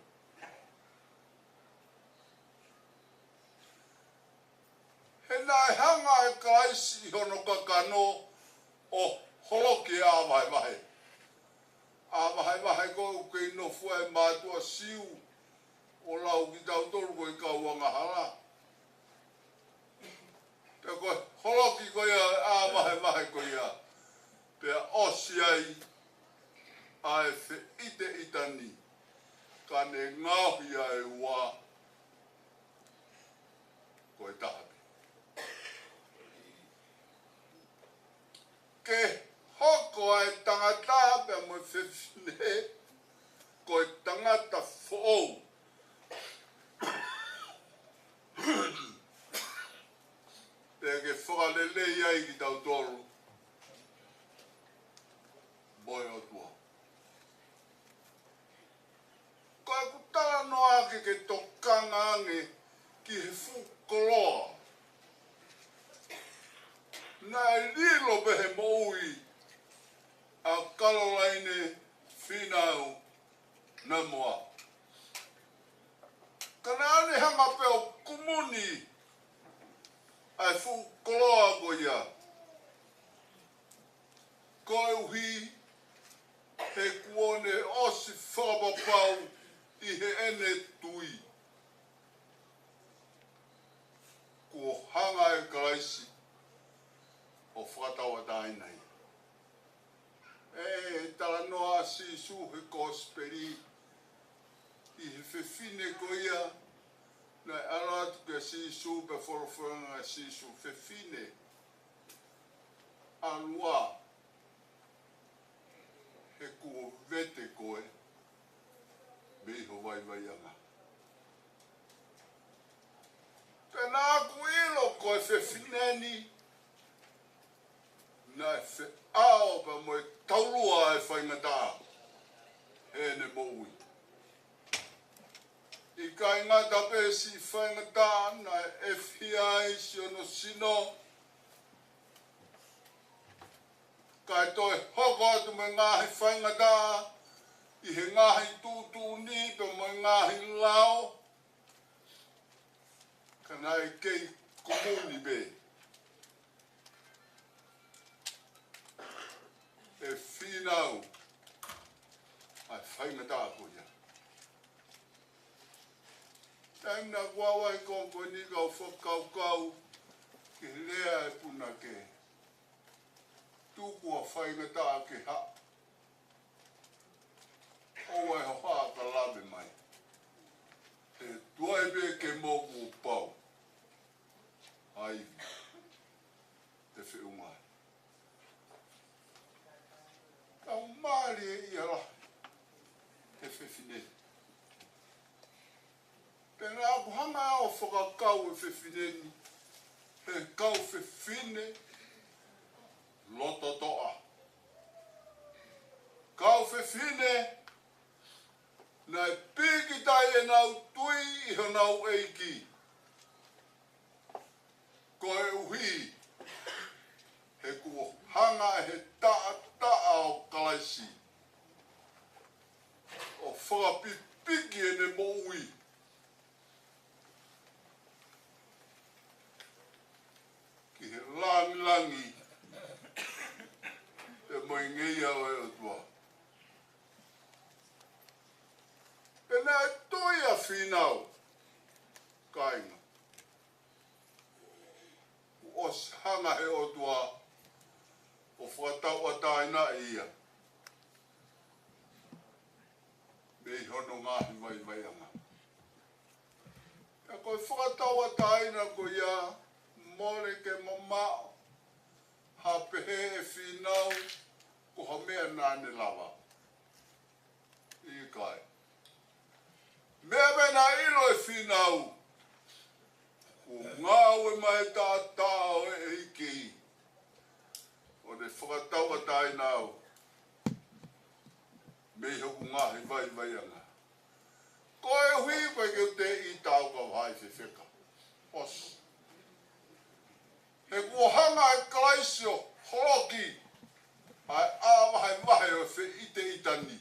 He naʻe hanga ʻe Kalaisi ʻi hono kakano ʻo holoki ʻa e vahevahe. ʻA e vahevahe ko ē ʻoku kei nofo ai e mātuʻa Siu ʻo lau kitautolu ko e kau angahala. Pea ko e holoki ko ia ʻa e vahevahe ko ia, pea ʻosi ai ʻa e feʻiteʻitani, ka ne ngaohi ʻa e ua ko e taha pē. Ke hoko ʻa e tangata pea mo e fefine ko e tangata foʻou. Pea ke fakalelei ai kitautolu mo e ʻOtua. Ko ʻeku talanoa ke ke tokanga ange ki he fuʻu koloa naʻe lilo pē he moʻui ʻa Kalolaine Fīnau Namoa. Ka naʻa ne hanga pē ʻo kumuni ʻa e fuʻu koloa ko ia, koeʻuhi he kuo ne ʻosi fakapapau ʻi heʻene tui kuo hanga ʻe Kalaisi ʻo fakatauʻatāina ia. ʻE talanoa ʻa Sīsū he Kosipeli ki he fefine ko ia naʻe ʻalu atu kia Sīsū pea folofola ange ʻa Sīsū, fefine, ʻalu ā, he kuo vete koe mei ho vaivaiʻanga. Pea naʻa ku ʻilo ko e fefine ni naʻe feʻao pea mo e taulua e faingataʻa heʻene moʻui. ʻIkai ngata pē siʻi faingataʻa naʻe ʻefihia ai siʻono sino, kae toe hoko atu mo e ngaahi faingataʻa ʻi he ngaahi tuʻutuʻuni pea mo e ngaahi lao, ka naʻe kei kumuni pē ʻe Fīnau ʻa e faingataʻa ko ia. Taimi naʻa ku ʻalu ai ko eni kau fakakaukau ki he lea ʻa e punake: Tuku ʻa e faingataʻa ke haʻu. ʻOua ʻe hohaʻa ka lave mai. He tuai pē ke moku pau. ʻAi, te feʻunga. Kau mālie ia lahi he fefine. Pea naʻa ku hanga ʻo fakakau e fefine ni he kau fefine lototoʻa. Kau fefine naʻe pīkitai ʻenau tui ʻi honau ʻEiki. Koeʻuhi he kuo hanga ʻe he taʻataʻa ʻo Kalaisi ʻo fakapipiki ʻene moʻui ki he langilangi pea mo e ngeia ʻo e ʻOtua. Pea naʻe tui ʻa Fīnau, kāinga, kuo ʻosi hanga ʻe he ʻOtua ʻo fakatauʻatāinaʻi ia mei hono ngaahi vaivaiʻanga. Pea ko e fakatauʻatāina ko ia, mole ke mamaʻo ha pehē ʻe Fīnau ko ha meʻa naʻa ne lava. ʻIkai. Meʻa pē naʻe ʻilo ʻe Fīnau, kuo ngāue mai e taʻataʻa ʻo e ʻEiki ʻo ne fakatauʻatāina au mei hoku ngaahi vaivaiʻanga. Koeʻuhi ʻoku ʻikai ke u teʻi taau ka vahaʻi fefeka. ʻOsi. He kuo hanga ʻe Kalaisi ʻo holoki ʻa e ʻā vahevahe ʻo e feʻiteʻita ni.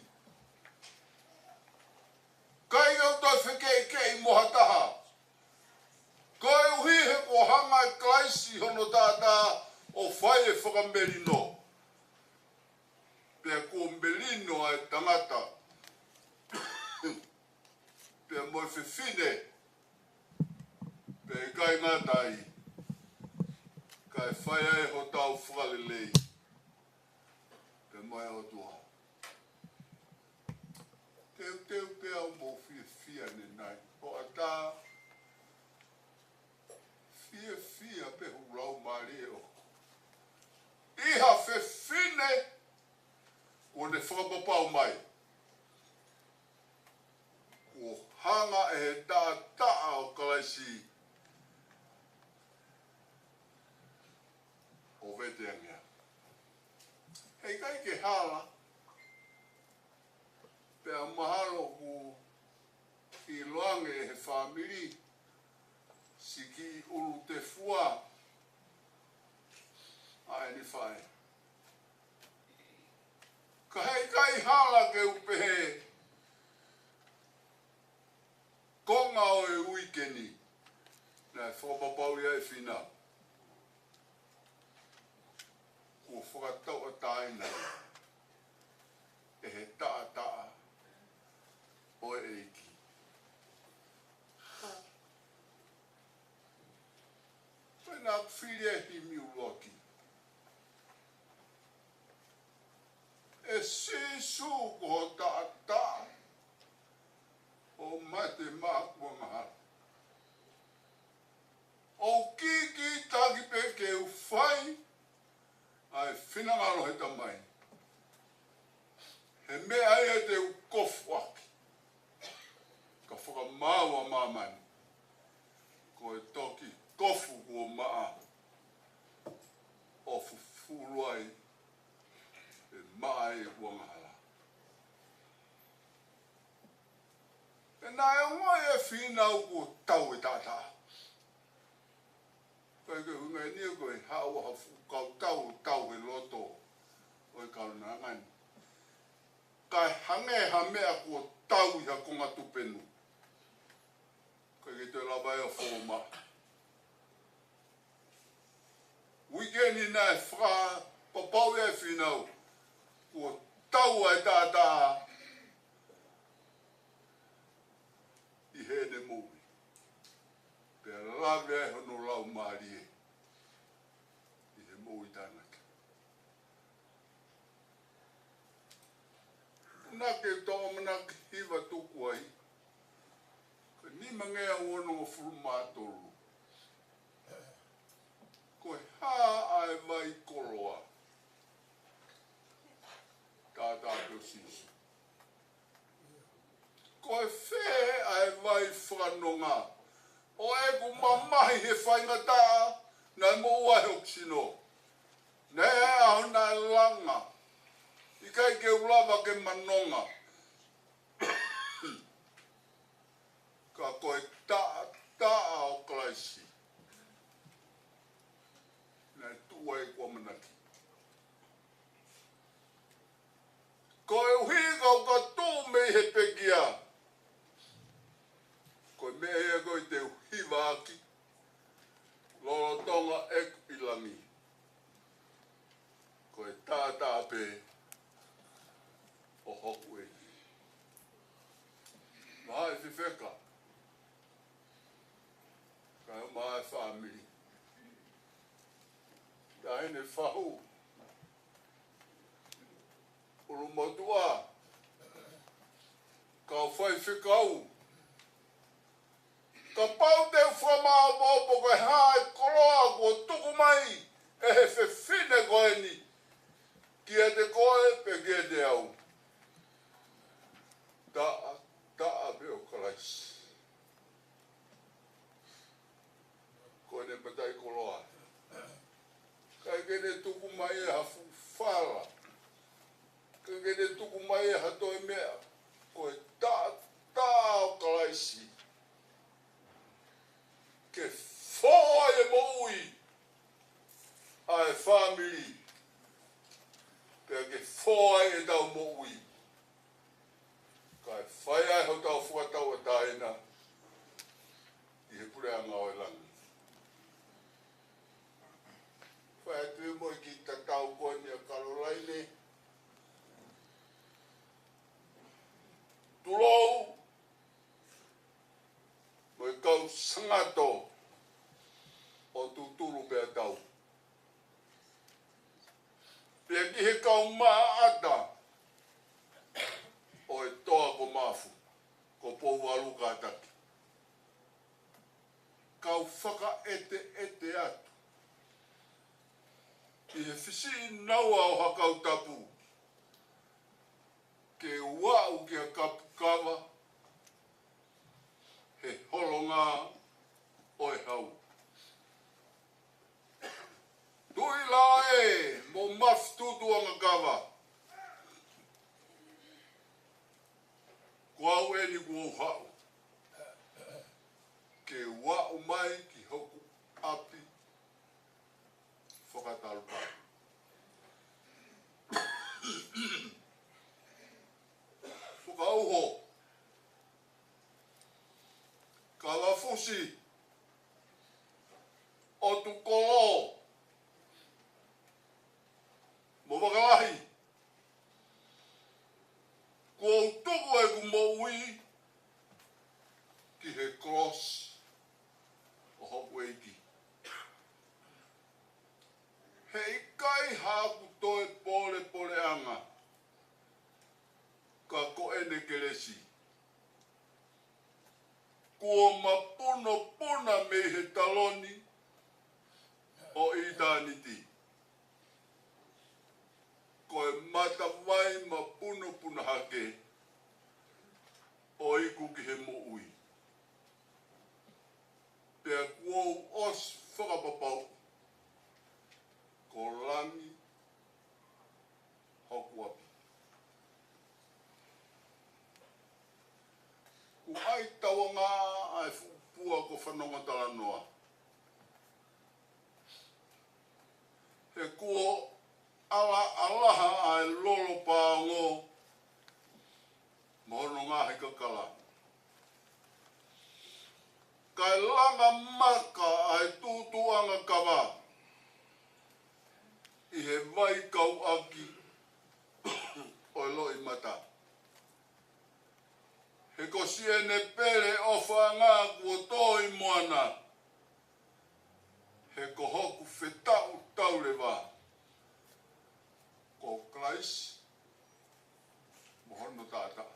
ʻIkai ke u toe fekeʻikeʻi mo ha taha. Koeʻuhi he kuo hanga ʻe Kalaisi hono taʻataʻa ʻo fai e fakamelino. Pea kuo melino ʻa e tangata pea mo e fefine, pea ʻikai ngata ai, kae fai ai hotau fakalelei pea mo e ʻOtua. Teuteu pē au mo fiefia ʻanenai. Hoʻatā, fiefia pē hoku laumālie ʻoʻoku ʻi ha fefine kuo ne fakapapau mai kuo hanga ʻe he taʻataʻa ʻo Kalaisi ʻo veteange au. Heʻikai ke hala, pea mahalo kuo ʻiloange ʻe he fāmili siʻi kiʻi ʻulu tefua ʻa ʻene faʻē. Ka heʻikai hala ke u pehē, konga ʻo e uike ni naʻe fakapapauʻi ai ʻe Fīnau kuo fakatauʻatāina ʻe he taʻataʻa ʻo e ʻEiki. Pea naʻa ku fili e himi ʻuluaki: ʻE Sīsū, ko ho taʻataʻa ʻoku mate maʻaku angahala, ʻoku kīkītaki pē ke u fai ʻa e finangalo ʻo e Tamai. He meʻa ia te u kofu ʻaki, ka fakamaau ʻa māmani, ko e toki kofu kuo maʻa ʻo fufulu ai e maʻa ʻeku angahala. Pea naʻe ongoʻi ʻe Fīnau kuo tau e taʻataʻa. Ko e ʻuhinga eni ko e haʻu ha fuʻu kautau ʻo tau he loto ʻo e kaunanga ni, kae hangē ha meʻa kuo tau ʻi ha konga tupenu. ʻIkai ke toe lava ai ʻo fō maʻa. Uike ni naʻe fakapapauʻi ai ʻe Fīnau kuo tau ʻa e taʻataʻa Ke tau ʻamanaki hiva tuku ai. Ko e nimangeau onongofulu mā tolu. Ko e hā ʻa e vai koloa? Taʻataʻa pē ʻo Sīsū. Ko e fē ʻa e vai fakanonga? ʻO ʻeku mamahi he faingataʻa, naʻe moʻua he hoku sino. Naʻe ʻi ai e ʻaho naʻe langa, ʻikai ke u lava ke ma nonga. Ka ko e taʻataʻa ʻo Kalaisi naʻe tuʻu ai ʻeku ʻamanaki. Koeʻuhi ka u ka tuʻu mei he pekia, ko e meʻa ia ko ē te u hivaʻaki lolotonga ʻeku ʻi langi. Ko e taʻataʻa pē ʻo hoku ʻEiki. Maʻa e fefeka, kae ʻumaʻā e fāmili. Taʻahine Fahu, ʻulumotuʻa, kau faifekau. Kapau te u fakamaʻopoʻopo ko e hā e koloa kuo tuku mai ʻe he fefine ko eni kiate koe pe kiate au, taʻataʻa pē ʻo Kalaisi. Ko ʻene mataʻikoloa. ʻIkai ke ne tuku mai ha fuʻu fala. ʻIkai ke ne tuku mai ha toe meʻa. Ko e taʻataʻa ʻo Kalaisi ke fō ai e moʻui ʻa e fāmili, pea ke fō ai ʻetau moʻui, kae fai ai hotau fakatauʻatāina ʻi he puleʻanga ʻo e langi. Fai atu e moʻui ki he tatau ko eni ʻa Kalolaine. Tulou mo e kau sangato ʻo Tutulu pea tau. Pea ki he kau maʻata ʻo e toa ko Mafu, ko Pouvalu kātaki. Kau fakaʻeteʻete atu ʻi he fisiʻinaua ʻo ha kau tapu, ke u aʻu ki ha kapu kava he holonga ʻo e hau. Tuʻi laʻe mo Mafu Tutuʻanga kava. Ko au eni kuo u haʻu ke u aʻu mai ki hoku ʻapi fakatalupā. Fakaʻuho, Kalafusi, ʻOtukolo mo Vakalahi, kuo u tuku ʻeku moʻui ki he kolosi ʻo hoku ʻEiki. Heʻikai haʻaku toe polepoleʻanga, ka ko ʻene kelesi kuo mapunopuna mei he taloni ʻo ʻitāniti. Ko e matavai mapunopuna hake ʻo iku ki he moʻui. Pea kuo u ʻosi fakapapauʻi ko langi hoku ʻapi. Kuo ʻai tauange ʻa e fuʻu pua ko Fanongo Talanoa. He kuo ʻalaʻalaha ʻa e lolo paongo mo hono ngaahi kakala, kae langa maka ʻa e Tutuʻanga kava ʻi he vai kauʻaki ʻo e Loʻimata. He ko siʻene pele ʻofaʻanga kuo tō ʻi moana. He ko hoku fetaʻu tauleva ko Kalaisi mo hono taʻataʻa.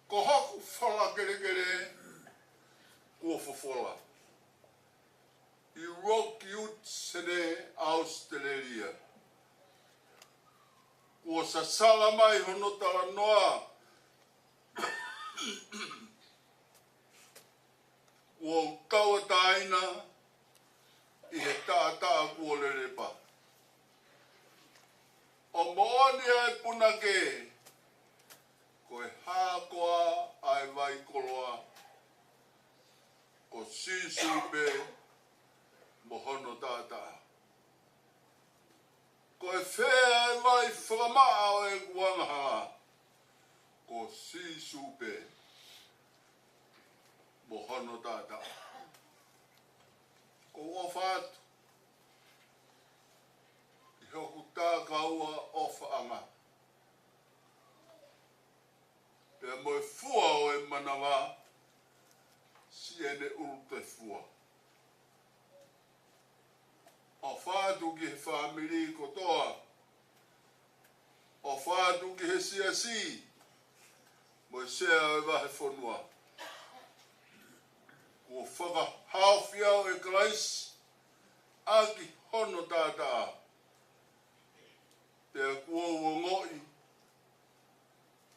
Ko hoku fola kelekele kuo fofola ʻi Rockwood Sene, ʻAositelēlia. Kuo sasala mai hono talanoa. Kuo u tauʻatāina ʻi he taʻataʻa kuo lelepa. ʻO moʻoni ʻa e punake, ko e hā koā ʻa e vai koloa, ko Sīsū pē mo hono taʻataʻa. Ko e fē ʻa e vai fakamaʻa ʻo ʻeku angahala, ko Sīsū pē mo hono taʻataʻa. ʻOku ou ʻofa atu ʻi hoku takaua ʻofaʻanga, pea mo e fua ʻo e manava, siʻene ʻulu tefua. ʻOfa atu ki he fāmili kotoa. ʻOfa atu ki he siasi mo e sea ʻo e vahefonua. Kuo fakahaofi au ʻe Kalaisi ʻaki hono taʻataʻa, pea kuo u ongoʻi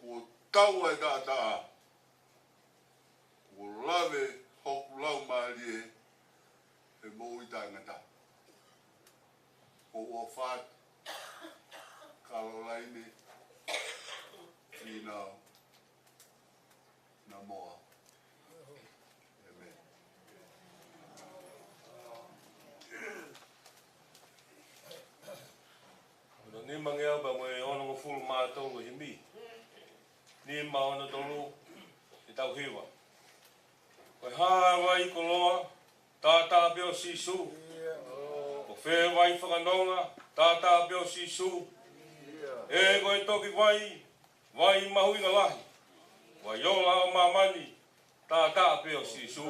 kuo tau ʻa e taʻataʻa. Kuo lave hoku laumālie he moʻui taʻengata. ʻOku ou ʻofa atu, Kalolaine Fīnau Namoa. ʻĒmeni. Hono nimangeau pea mo e onongofulu mā tolu himi. Nima ono tolu, ʻetau hiva. Ko e hā ʻa e vai koloa, taʻataʻa pē ʻo Sīsū. Ko fē vai fakanonga, taʻataʻa pē ʻo Sīsū. ʻE ko e toki vai, vai mahuʻinga lahi, vai ola ʻo māmani, taʻataʻa pē ʻo Sīsū.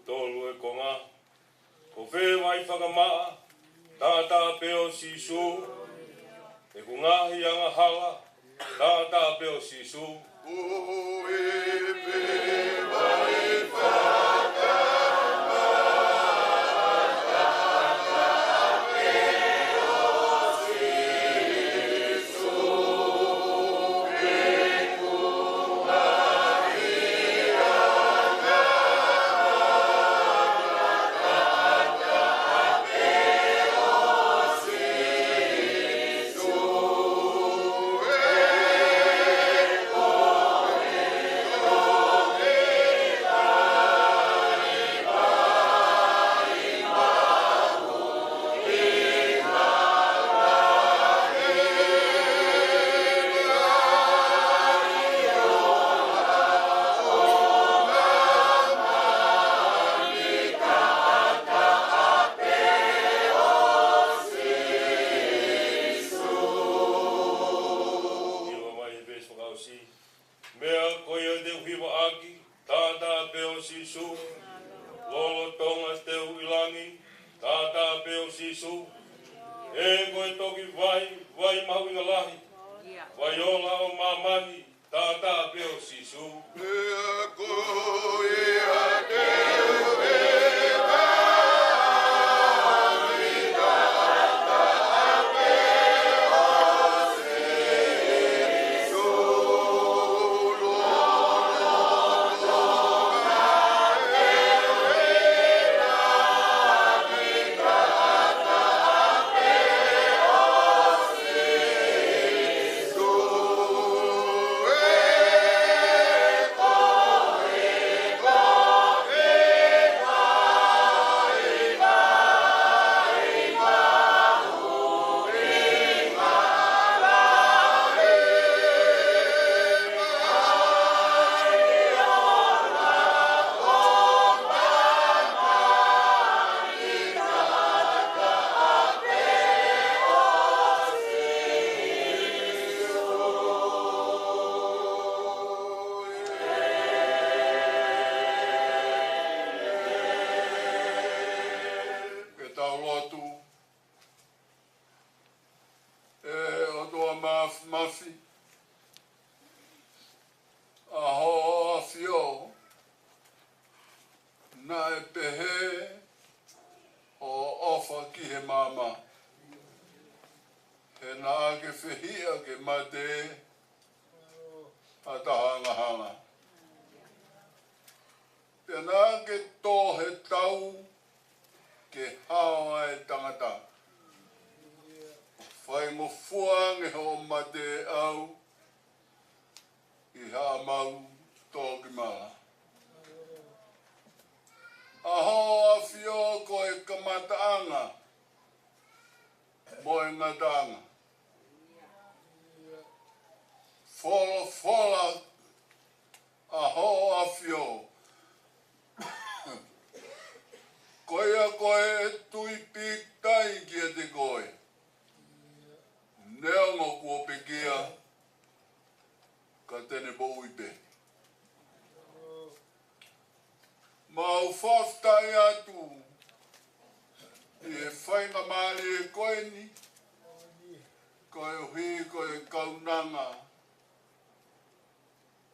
Tolu e konga. Ko fē vai fakamaʻa, taʻataʻa pē ʻo Sīsū. ʻEku ngaahi angahala, taʻataʻa pē ʻo Sīsū. Hiva mai he veesi fakaʻosi. Meʻa ko ia te u hiva ʻaki, taʻataʻa pē ʻo Sīsū. Lolotonga te u ʻi langi, taʻataʻa pē ʻo Sīsū. ʻE ko e toki vai, vai mahuʻinga lahi, vai ola ʻo māmani, taʻataʻa pē ʻo Sīsū. Meʻa ko ia te u hiva ʻaki, taʻataʻa pē ʻo Sīsū. fehiʻa ke mate ha taha angahala. Pea naʻa ke tō he tau ke hao ʻa e tangata. Faingofua ange hoʻo mate ʻe au ʻi Haʻamau Tokimala. ʻA Hoʻo ʻAfio ko e kamataʻanga mo e ngataʻanga. Folofola ʻa Hoʻo ʻAfio, ko ia ko e tui pīkitai kiate koe. Neongo kuo pekia, ka te ne moʻui pē. Mau fakafetaʻi atu ʻi he faingamālie ko eni, koeʻuhi ko e kaunanga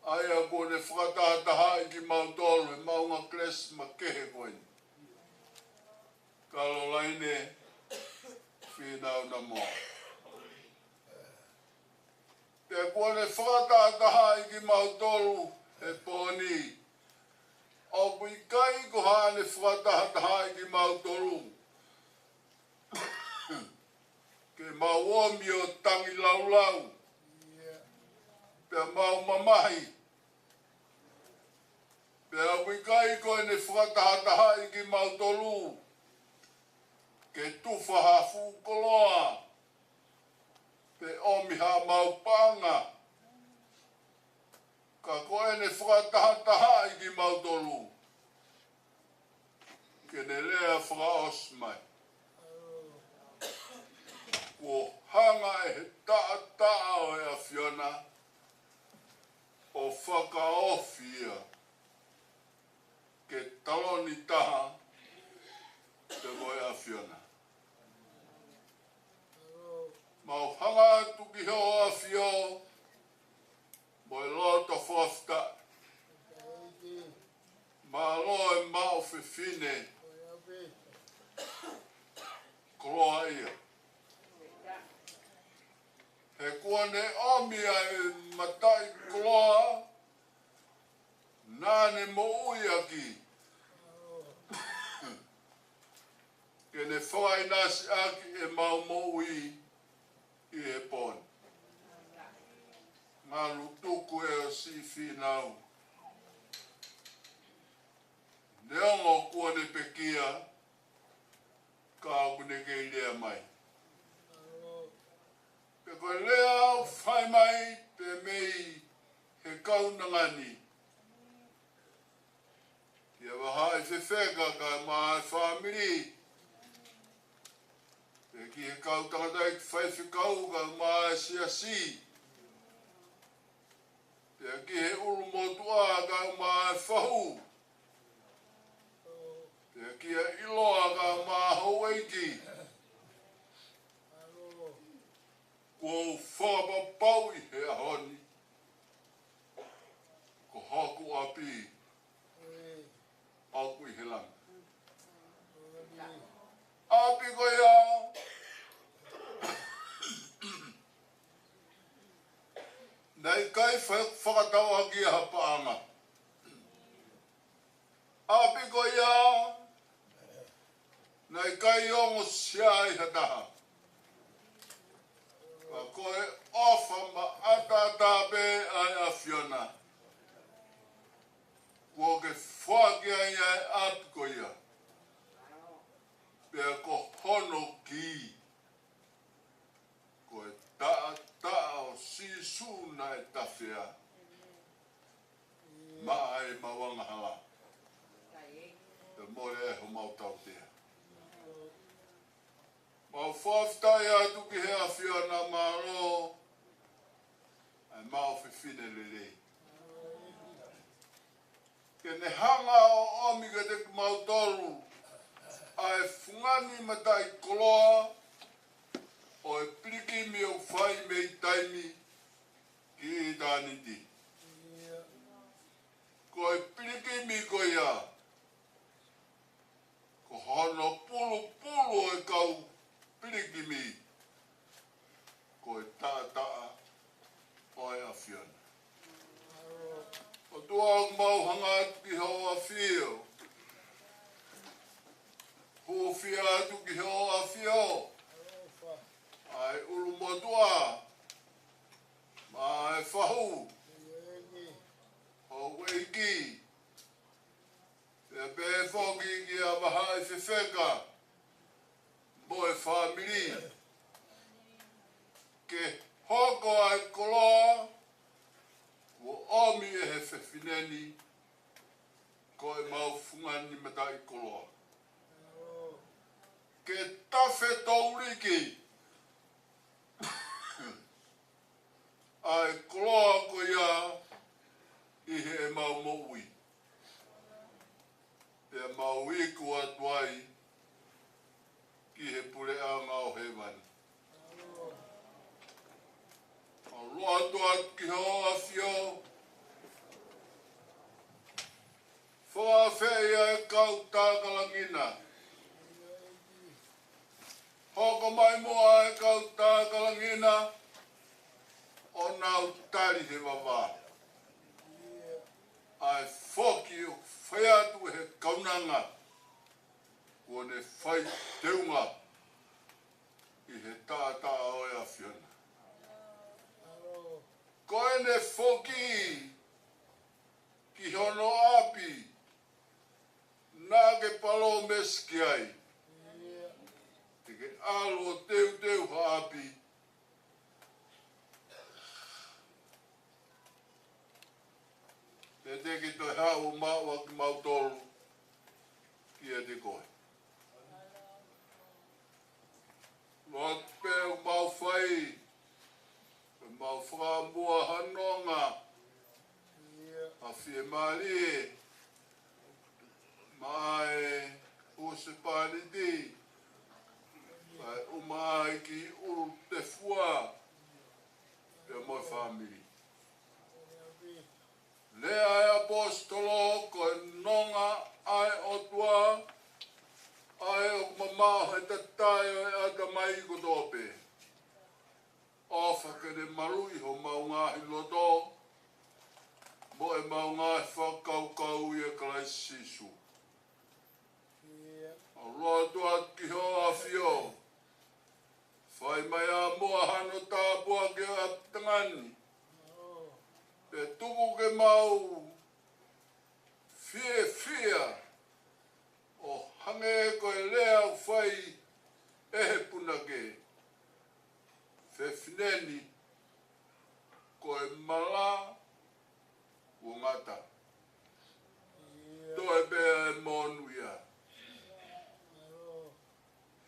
ʻa ia kuo ne fakatahatahaʻi kimautolu he maʻunga Kelesi makehe ko eni. Kalolaine Fīnau Namoa. Pea kuo ne fakatahatahaʻi kimautolu he pō ni. ʻOku ʻikai ko haʻane fakatahatahaʻi kimautolu ke mau omi ʻo tangilaulau pea mau mamahi. Pea ʻoku ʻikai ko ʻene fakatahatahaʻi kimautolu ke tufa ha fuʻu koloa pe omi haʻamau paʻanga. Ka ko ʻene fakatahatahaʻi kimautolu ke ne lea fakaʻosi mai. Kuo hanga ʻe he taʻataʻa ʻo e ʻAfiona ʻo fakaofi ia ke taloni taha pea mo e ʻAfiona. Mau hanga atu ki Hoʻo ʻAfio mo e loto fakafetaʻi. Mālō e maʻu fefine koloaʻia. He kuo ne omi ʻa e mataʻikoloa naʻa ne moʻui ʻaki ke ne fakaʻinasi ʻaki ʻemau moʻui ʻi he pō ni. Ngalu tuku ē ʻo siʻi Fīnau. Neongo kuo ne pekia, ka ʻoku ne kei lea mai. Pea ko e lea ʻoku fai mai pē mei he kaunanga ni kia Vahaʻi Fefeka kae ʻumaʻā e fāmili. Pea ki he kau tangataʻeiki faifekau kae ʻumaʻā e siasi. Pea ki he ʻulumotuʻa kae ʻumaʻā e fahu. Pea kia ʻIloa kae ʻumaʻā houʻeiki. Kuo u fakapapauʻi he ʻaho ni ko hoku ʻapi ʻoku ʻi he langi. ʻApi ko ia naʻe ʻikai fa-, fakatau ʻaki ha paʻanga. ʻApi ko ia naʻe ʻikai ongosia ai ha taha. Ka ko e ʻofa maʻataʻatā pē ʻa e ʻAfiona kuo ke foaki ai ʻa e ʻapi ko ia. Pea ko hono kī, ko e taʻataʻa ʻo Sīsū naʻe tafea maʻa ʻemau angahala. Pea mole ai homau tautea. Mau fakafetaʻi atu ki he ʻAfiona, mālō ʻa e maʻu fefine lelei. Ke ne hanga ʻo ʻomi kiate kimautolu ʻa e fungani mataʻikoloa ʻo e pilikimi ʻoku fai mei taimi ki ʻitāniti. Ko e pilikimi ko ia, ko hono pulupulu ʻo e kau pilikimi, ko e taʻa Fie atu ki hoʻo ʻAfio, ʻa e ʻulumotuʻa, mo e fahu, houʻeiki, pea pehē foki kia Vahaʻi Fefeka mo e fāmili, ke hoko ʻa e koloa kuo ʻomi ʻe he fefine ni, ko ʻemau fungani mataʻikoloa. Ke tafe touliki ʻa e koloa ko ia ʻi heʻemau moʻui, pea mau iku atu ai ki he puleʻanga ʻo hēvani. Mau lotu atu ki hoʻo ʻAfio, fakaafeʻi ʻa e kau takalangina. Hoko mai muʻa ʻa e kau takalangina ʻo nau tali he vavā ʻa e foki ʻoku fai atu ʻe he kaunanga kuo ne fai teunga ʻi he taʻataʻa ʻo e ʻAfiona. Ko ʻene foki ki hono ʻapi naʻa ke palōmesi ki ai, te ke ʻalu ʻo teuteu ha ʻapi, pea te ke toe haʻu ʻo maʻu ʻa kimautolu kiate koe. Lotu pē ʻoku mau fai, ʻoku mau fakamuʻa ha nonga ʻa e fiemālie maʻa e husepāniti, ʻa e ʻuma ʻa e kiʻi ʻulu tefua, pea mo e fāmili. Lea ʻa e ʻaposetolo, ko e nonga ʻa e ʻOtua ʻa e ʻoku mamaʻo he tatae ʻo e ʻatamai kotoa pē. ʻOfa ke ne maluʻi homau ngaahi loto mo ʻemau ngaahi fakakaukau ʻia Kalaisi Sīsū. ʻOku mau lotu atu ki hoʻo ʻAfio, fai mai ā muʻa hano tāpuaki ʻo e ʻapitanga ni, pea tuku ke mau fiefia ʻo hangē ko e lea ʻoku fai ʻe he punake: Fefine ni, ko e mala kuo ngata, toe pē ʻa e monūʻia.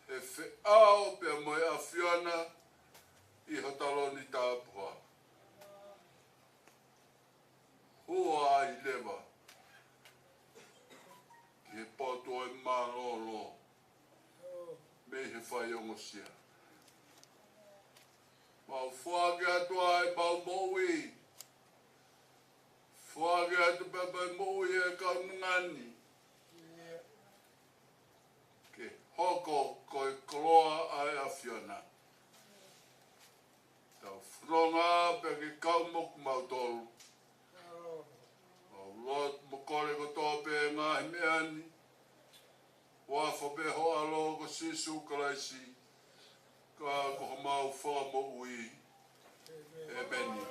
He feʻao pea mo e ʻAfiona ʻi ho taloni tapuhā. Hua ai leva ki he potu ʻo e mālōlō mei he faiongosia. Mau foaki atu ʻa ʻemau moʻui, foaki atu pē ʻemau moʻui ʻa e kaunanga ni, ke hoko ko e koloa ʻa e ʻAfiona. Tau fononga pē ke kau mo kimautolu. Mau lotu mo kole kotoa pē ngaahi meʻa ni, huafa pē ho ʻAlo ko Sīsū Kalaisi, ka ko homau Fakamoʻui. ʻEmeni.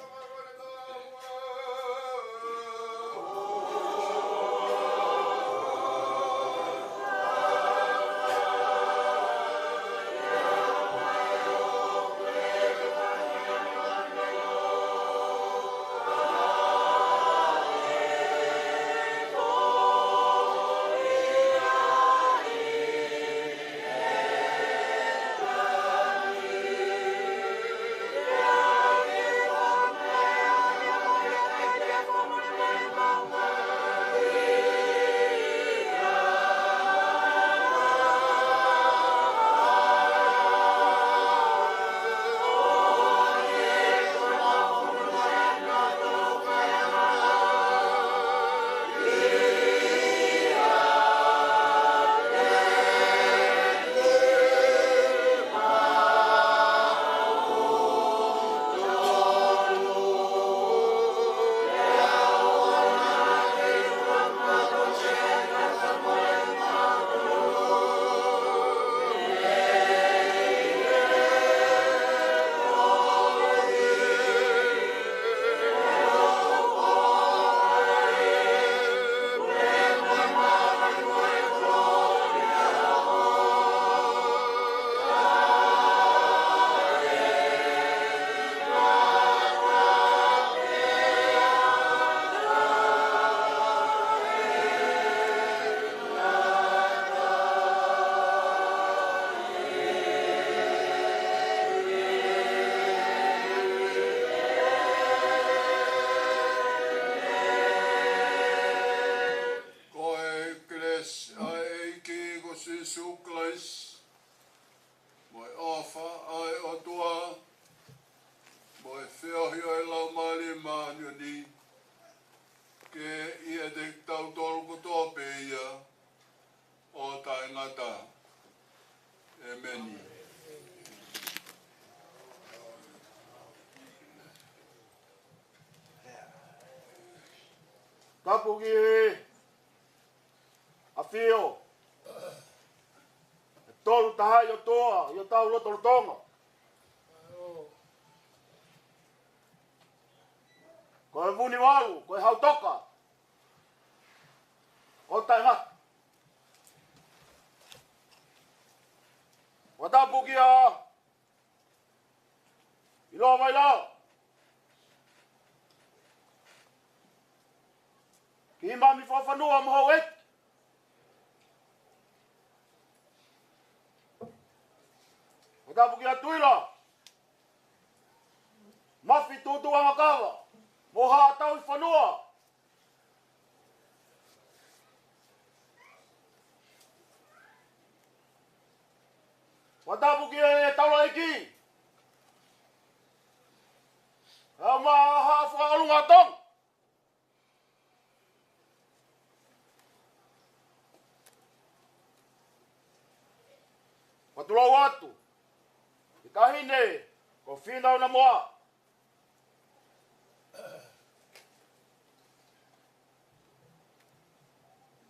Kalaisi, mo e ʻofa ʻa e ʻOtua, mo e feohi ʻa e Laumālie Māʻoniʻoni, ke ʻiate kitautolu kotoa pē ia ʻo taʻengata. ʻEmeni. Tapu ki he ʻAfio, ʻe Tolu Tahaʻi ʻOtua ʻi hotau lotolotonga. Ko e Vunivalu, ko e Hautoka ʻo taʻengata. Fakatapu kia ʻIloa Vailaʻa, Kimami Fakafanua mo houʻeiki. Fakatapu kia Tuila Mafi Tutuʻanga Kava mo Haʻa Tauhi Fanua. Fakatapu ki he taulaʻeiki ʻa e Haʻa Fakaʻolunga ʻo Tonga. Fakatulou atu ki he taʻahine ko Fīnau Namoa.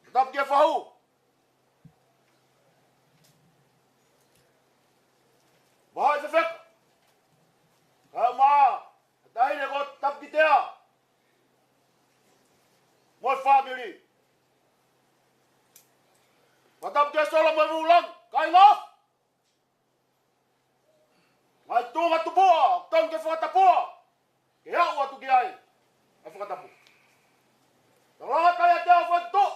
Fakatapu ki he fahu, Vahaʻi Fefeka, kae ʻumaʻā e taʻahine ko Tapukitea mo e fāmili. Fakatapu ki he sola mo e vūlangi, kāinga. Ngaahi tuʻunga tupuʻa ʻoku tonu ke fakatapua, ke aʻu atu ki ai ʻa e fakatapu. Tau langa taiate ʻa e fakatuʻu,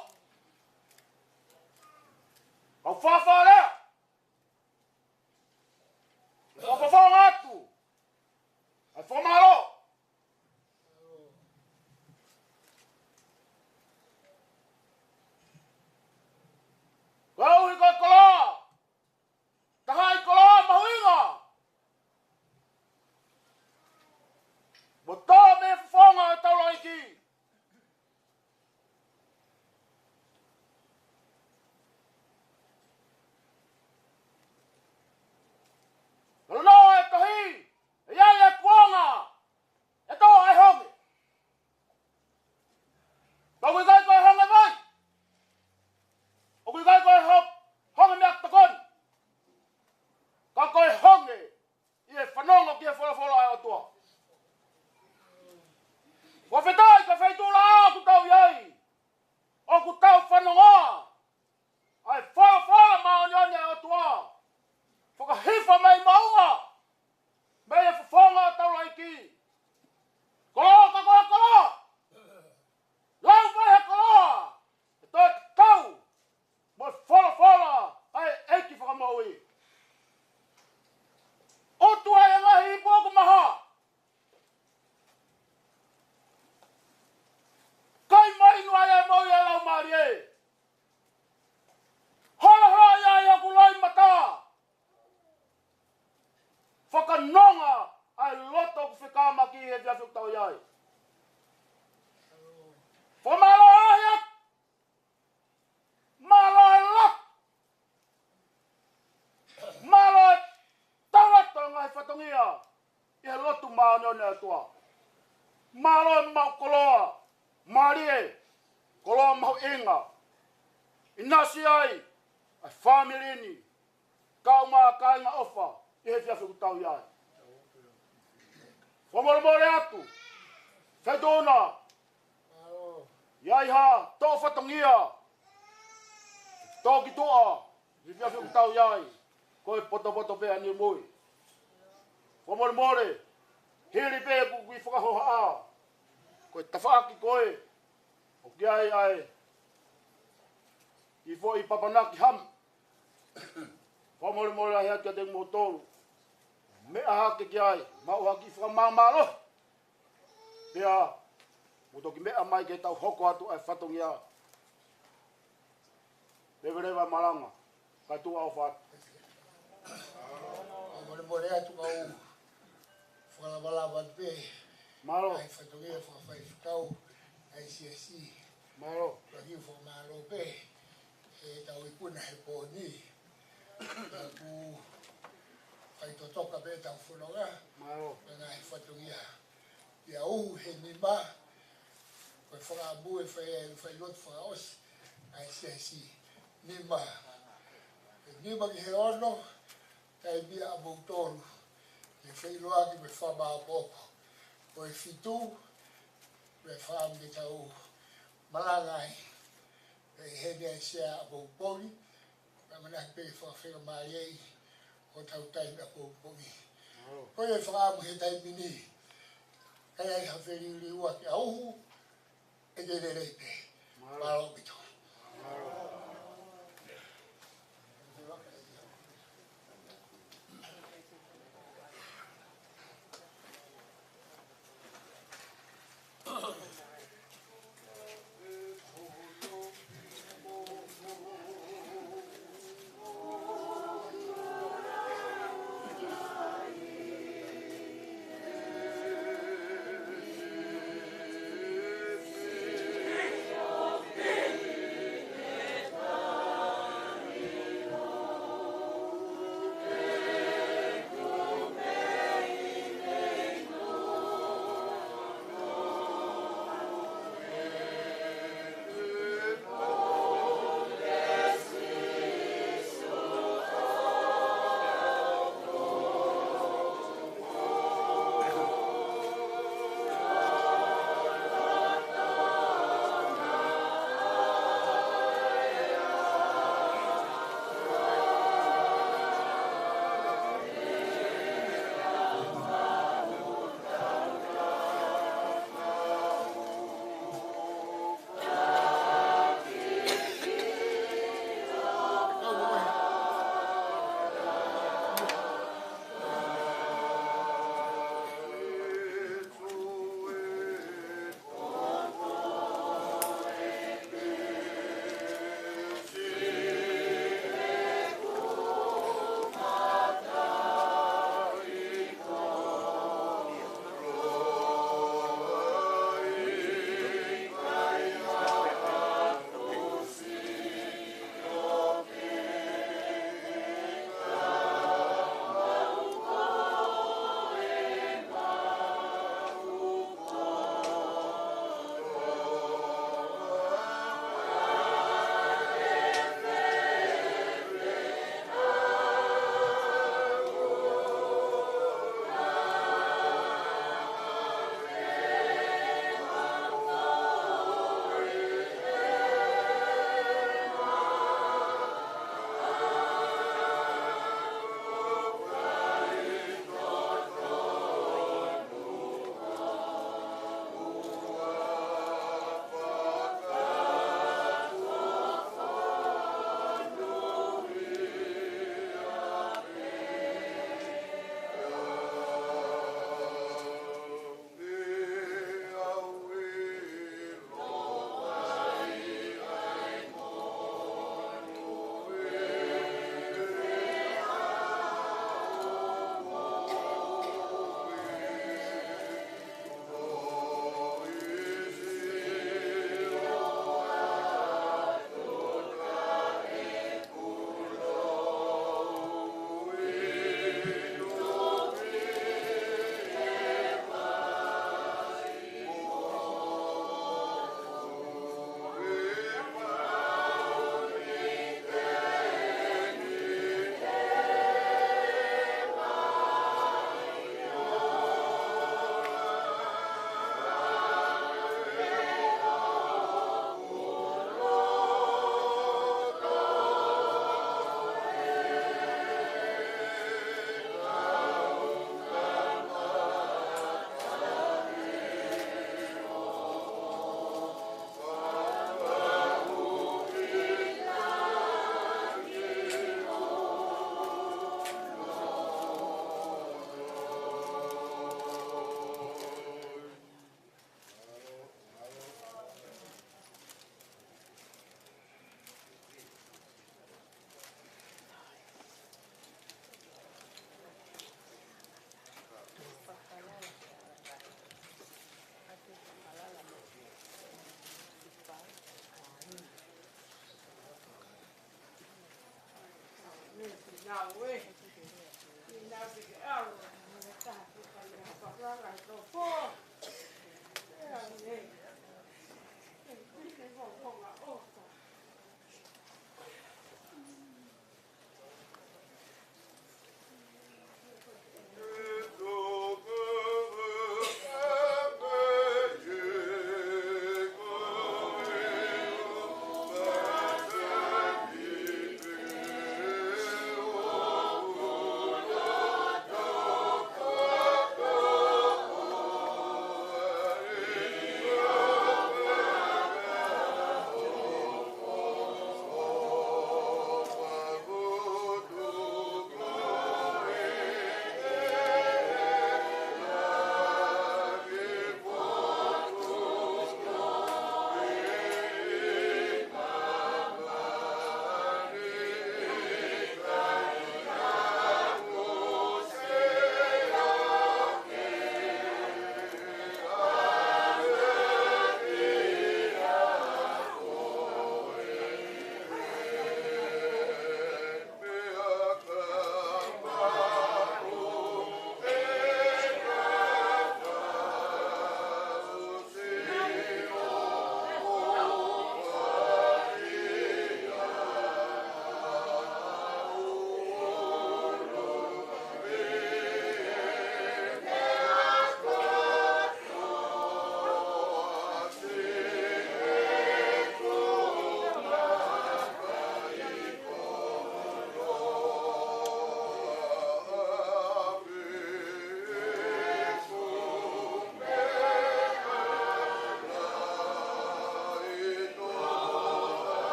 kau fāfā lea, kau fakafofonga atu ʻa e fakamālō. Koeʻuhi ko e koloa, tahaʻi koloa mahuʻinga, mo tō mei he fofonga ʻo e taulaʻeiki. Talanoa e tohi, ʻe ʻi ai e kuonga ʻe tō ai e honge. Ka ʻoku ʻikai ko e honge vai, ʻoku ʻikai ko e ho-, honge meʻatokoni, ka ko e honge ʻi he fanongo ki he folofola ʻa e ʻOtua. Fakafetaʻi ki he feituʻulaʻā ʻoku tau ʻi ai, ʻoku tau fanongoa ʻa e folofola māʻoniʻoni ʻa e ʻOtua fakahifo mei māʻunga, mei he fofonga ʻo e taulaʻeiki. Koloa ka ko e koloa, lau mai he koloa, ʻe toe tatau mo e folofola ʻa e ʻEiki Fakamoʻui. ʻOtua e ngaahi ipu ʻoku maha, kai mai inu ai e moʻui ʻa e laumālie. Holoholoʻi ai hoku loʻimata, fakanonga ʻa e loto ʻoku fekamaki he efiafi ʻoku tau ʻi ai. Fakamālō lahi atu. Mālō e lotu. Mālō e tau lotu ʻa e ngaahi fatongia ʻi he lotu māʻoniʻoni ʻa e ʻOtua. Mālō e maʻu koloa mālie, koloa mahuʻinga, ʻinasi ai ʻa e fāmili ni, kau mo e kāinga ʻofa ʻi he efiafi ʻoku tau ʻi ai. Fakamolemole atu, feituʻuna ʻi ai ha toʻo fatongia, toʻo ki tuʻa, ʻi he efiafi ʻoku tau ʻi ai, ko e potopoto pē ʻa e niʻihi mui. Fakamolemole, hili pē ʻeku kiʻi fakahohaʻa, ko e tafaʻaki ko ē ʻoku ʻi ai ʻa e kiʻi foʻi papanaki hamu. Fakamolemole lahi atu kiate kimoutolu. Meʻa hake ki ai, maʻu ha kiʻi fakamāmālohi. Pea mou toki meʻa mai ke tau hoko atu ʻa e fatongia. Leveleva malanga. Ka tuʻa ʻofa atu. ʻOku molemole atu kau fakalavalava pē. Mālō. ʻA e fatongia fakafaifekau ʻa e siasi. Mālō. Ka kiʻi fakamālō pē ʻetau ikuna he pō ni. Ka ʻoku fai totoka pē ʻetau fononga. Mālō. Ka ngaahi fatongia. ʻIa ʻuhu he nima, ko e fakaʻamu ʻe fai, ʻe fai lotu fakaʻosi ʻa e siasi. Nima. He nima ki he ono, taimi ʻa moutolu ke feʻiloaki mo e fakamāʻopoʻopo. Ko e fitu, ko e fakaʻamu ke tau malanga ai. Pea ʻi heni ʻa e sea ʻapongipongi, pea ʻamanaki pē ke fakafeʻiloaki mai ʻi hotau taimi ʻapongipongi. Ko ia e fakaʻamu he taimi ni, ka ʻi ai ha feliuliuaki ʻa ʻuhu, ʻe ke lelei pē. Mālō ʻaupito.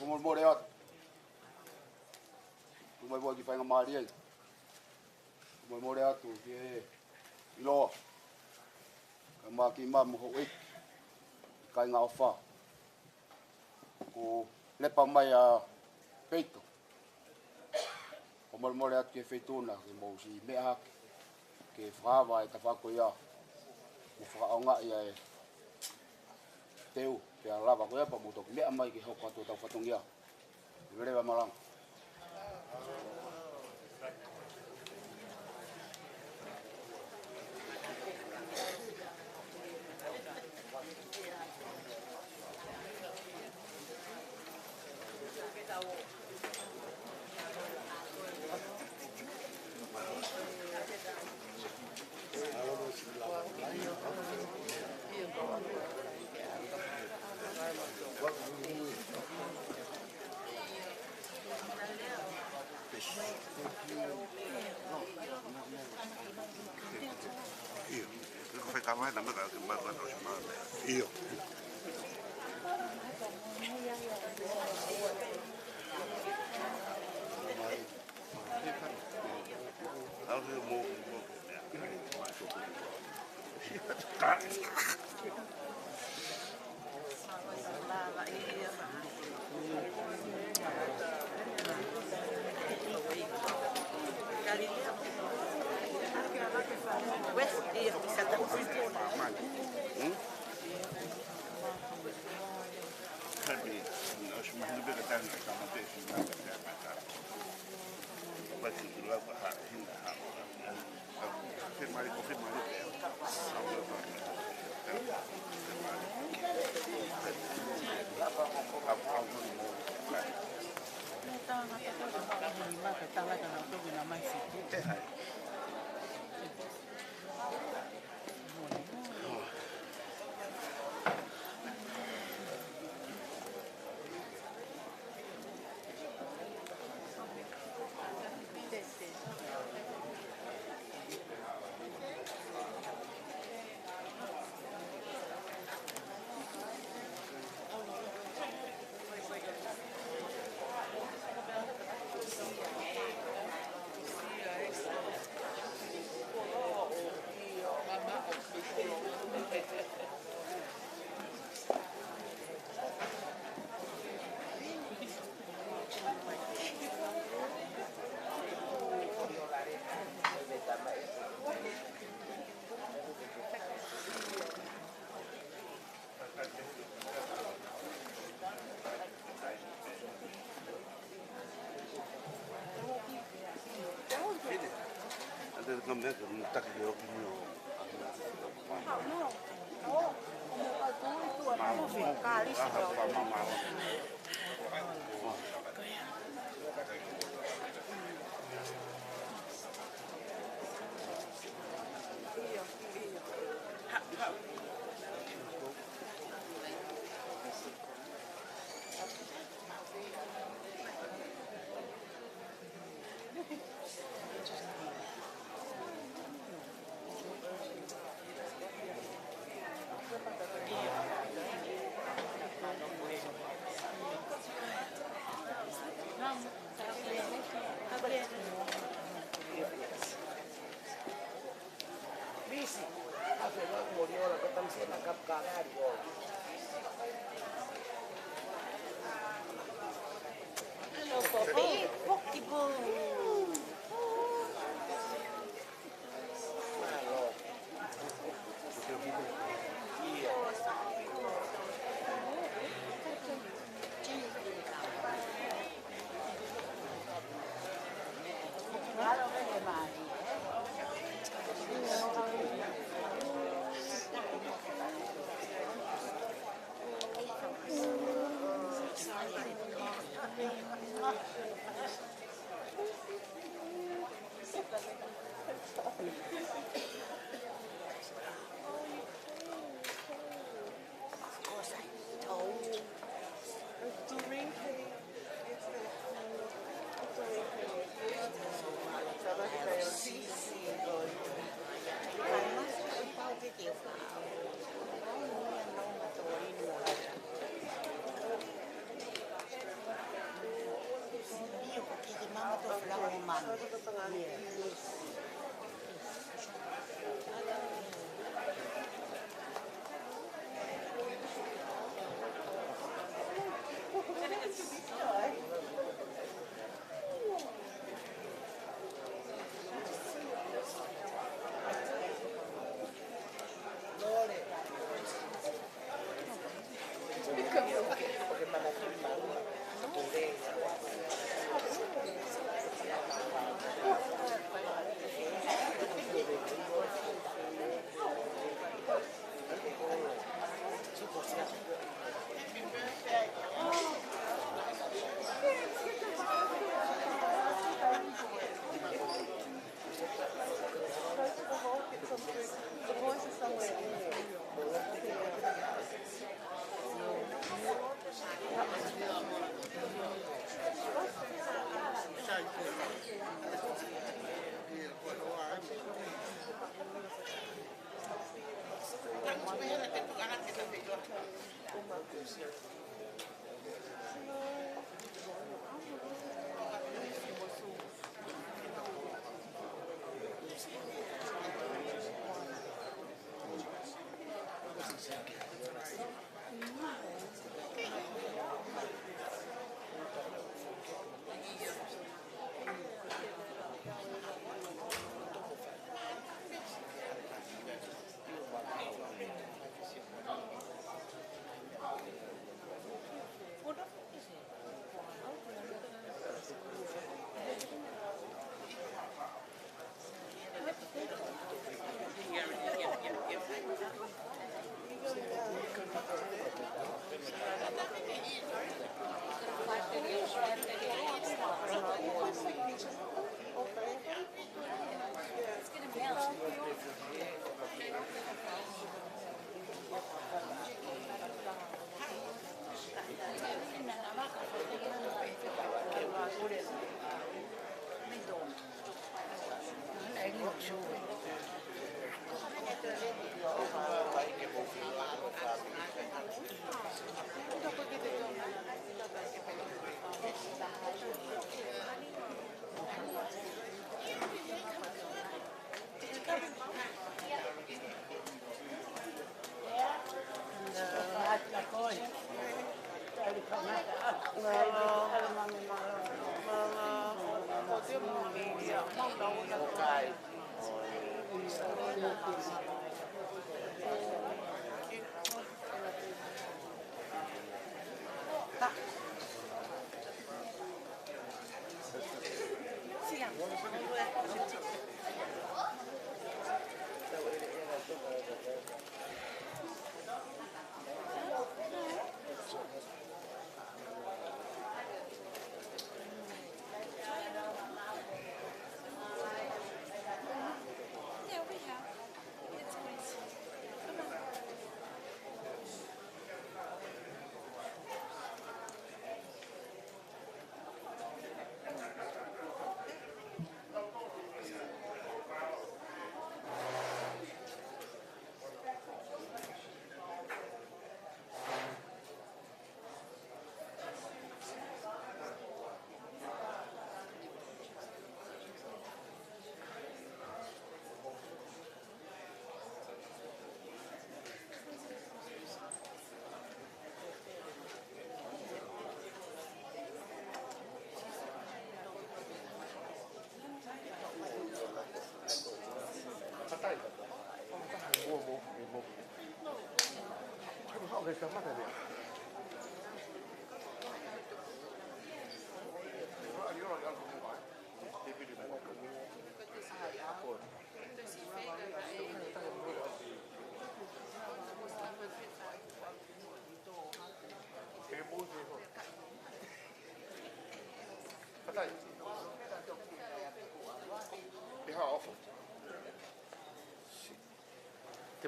Molemole atu. Tuʻu mai muʻa ki he faingamālie ni. Molemole atu ki he ʻiloa. Kae ʻumaʻā kimaua mo houʻeiki, kāinga ʻofa. Kuo lepa mai ʻa Peito. Ko e molemole atu ki he Feituʻu na ke mou siʻi meʻa hake, ke fakaava e tafaʻaki ko ia, mo fakaʻaongaʻi ʻa e teu, pea lava ko ia pea mou toki meʻa mai ke hoko atu ʻetau fatongia. Leveleva malanga. ʻIo.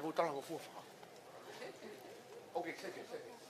Te mou tala ko fua faka. Okay, take it, take it.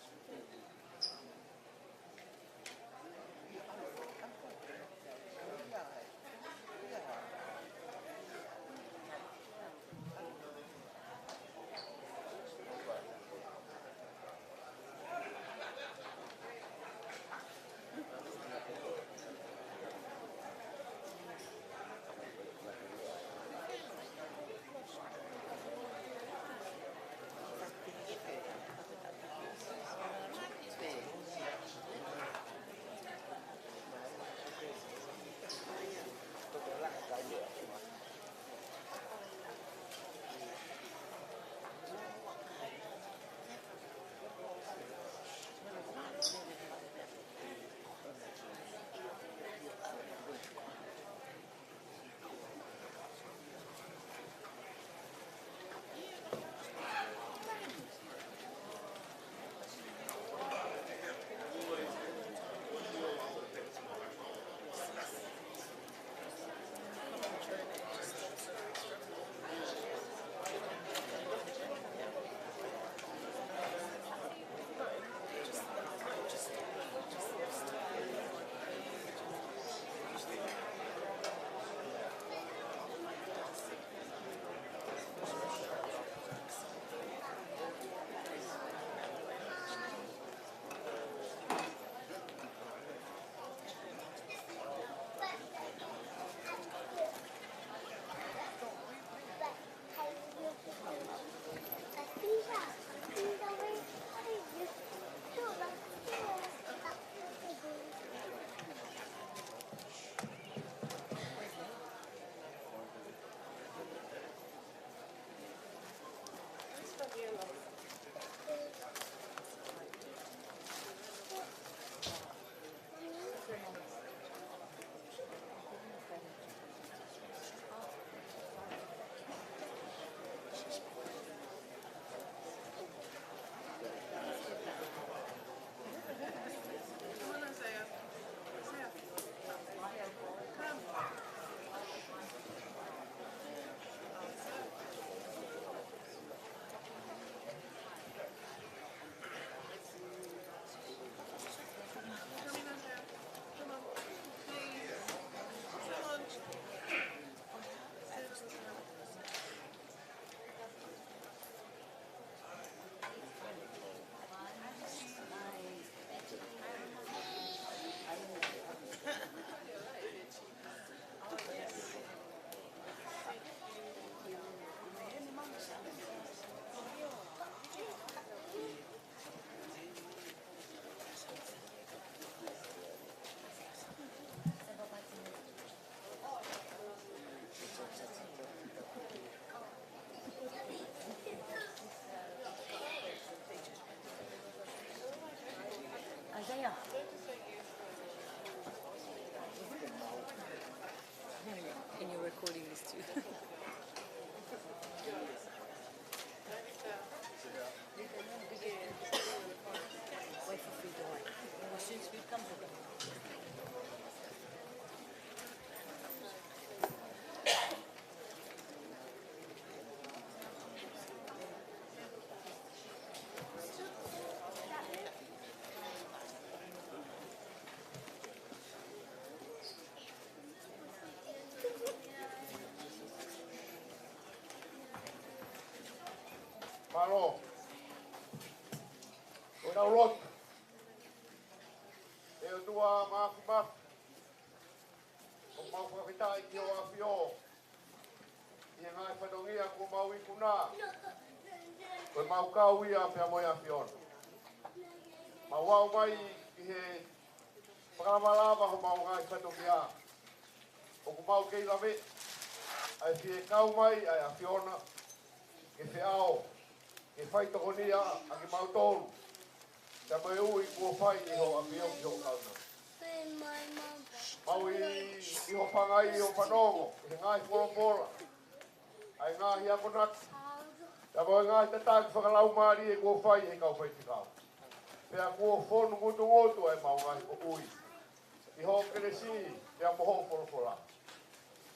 Mālō. Ko ʻetau lotu. ʻE ʻOtua Māfimafi, ʻoku mau fakafetaʻi ki hoʻo ʻAfio ʻi he ngaahi fatongia kuo mau ikuna. Ko e mau kau ia pea mo e ʻAfiona. Mau aʻu mai ki he fakalavalava homau ngaahi fatongia. ʻOku mau kei lave ʻa e fie kau mai ʻa e ʻAfiona ke feʻao, ke fai tokonia ʻa kimautolu, pea mo e ui kuo fai ʻe hoʻo ʻAfio ki hoʻo kaunanga. Mau ʻi, ʻi hoʻo fangai, ʻi hoʻo fanongo ʻi he ngaahi folofola, ʻa e ngaahi akonaki, pea mo e ngaahi tataki fakalaumālie kuo fai ʻe he kau faifekau. Pea kuo fonu ngutungutu ʻa e mau ngaahi moʻui ʻi hoʻo kelesi pea mo hoʻo folofola.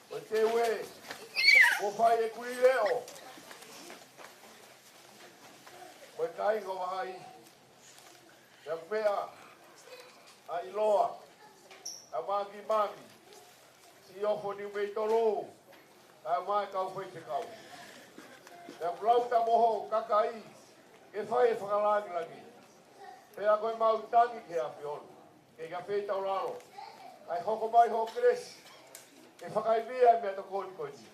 Ko e teu ē kuo fai ʻe Kulileʻo mo e kāinga ʻo Vahaʻi, pea mo e meʻa ʻa ʻIloa, ʻa Mangimami, Siʻi Ofo Niumeitolu, kae ʻumaʻā e kau faifekau. Pea mo lau ta mo hoʻo kakai ke fai e fakalāngilangi. Pea ko e mau tangi ki he ʻAfiona ke ka fei tau lalo, kae hoko mai hoʻo kelesi ke fakaivia e meʻatokoni ko eni,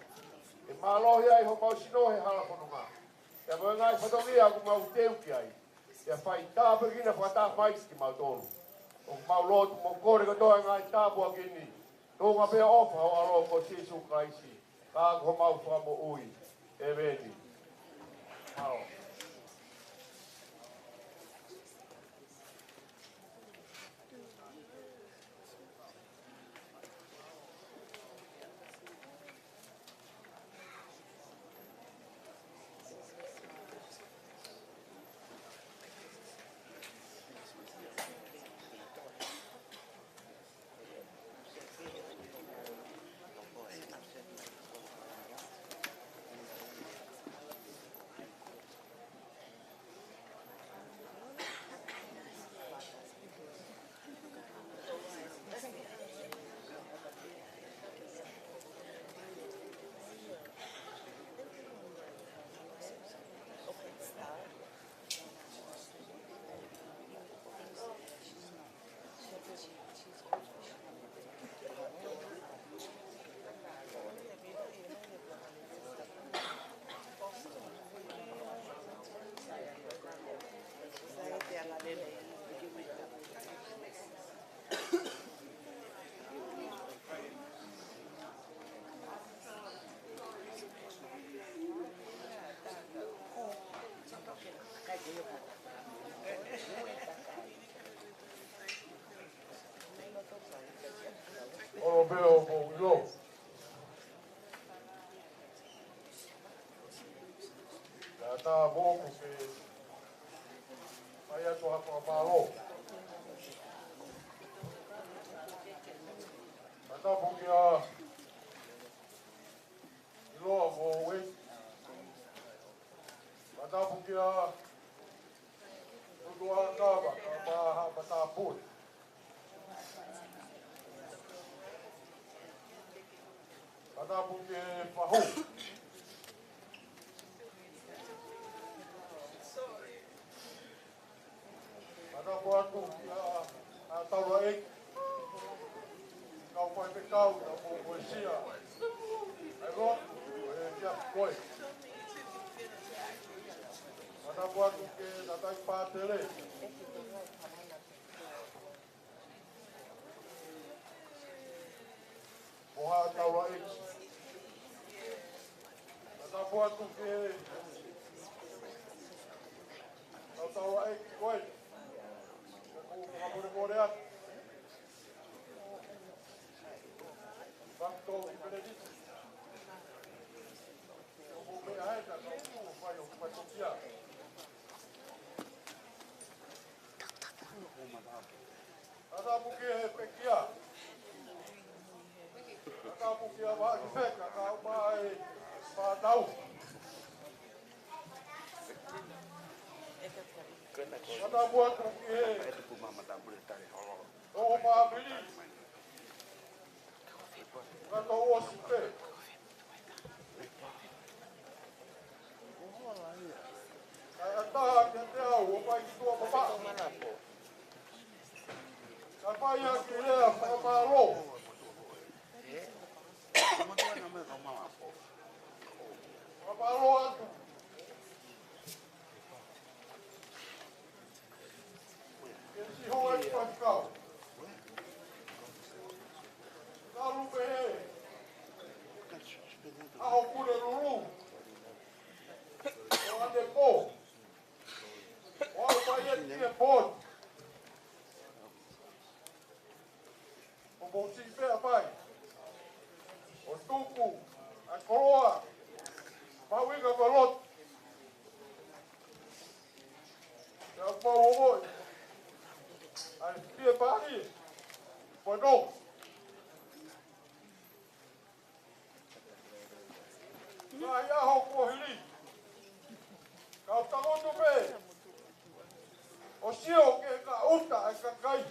ke mālohi ai homau sino he hala fononga, pea mo e ngaahi fatongia ʻoku mau teu ki ai. Pea fai tāpuekina fakataha mai kimautolu. ʻOku mau lotu mo kole kotoa e ngaahi tāpuaki ni, tuʻunga pē ʻofa ho ʻAlo ko Sīsū Kalaisi, ka ko homau Fakamoʻui. ʻEmeni. Mālō. ʻOlo pē ʻo mou ʻilo. Kae ʻatā moʻoku ke fai atu ha fakamālō. Fakatapu kia ʻIloa mo Uei. Fakatapu kia Tutuʻakava, kae ʻumaʻā Haʻamatapule. Fakatapu ki he fahu. Fakatapu atu kia ʻa taulaʻeiki, kau faifekau, kau moʻuesia. ʻAi lotu, ʻe kia koe. Fakatapu atu ki he tangataʻeiki pātele mo haʻa taulaʻeiki. Fakatapu atu ki he tau taulaʻeiki ko ē. Ka ʻoku ou fakamolemole atu. Fakatau ki Pelenisi. ʻOku ou meʻa heka ka ʻoku ou fai ʻo fakapokia. Fakatapu ki he pekia. Fakatapu kia Vaʻakifeka, kae ʻumaʻā e fānau. Fakatapu atu ki he ongo fāmili. Ka tau ʻosi pē. Mahuʻinga ko e lotu. Pea mau ongoʻi ʻa e fiemālie mo e nonga. Ngaahi ʻaho kuo hili, kau tangutu pē ʻo sio ki he kaʻuta ʻa e kakai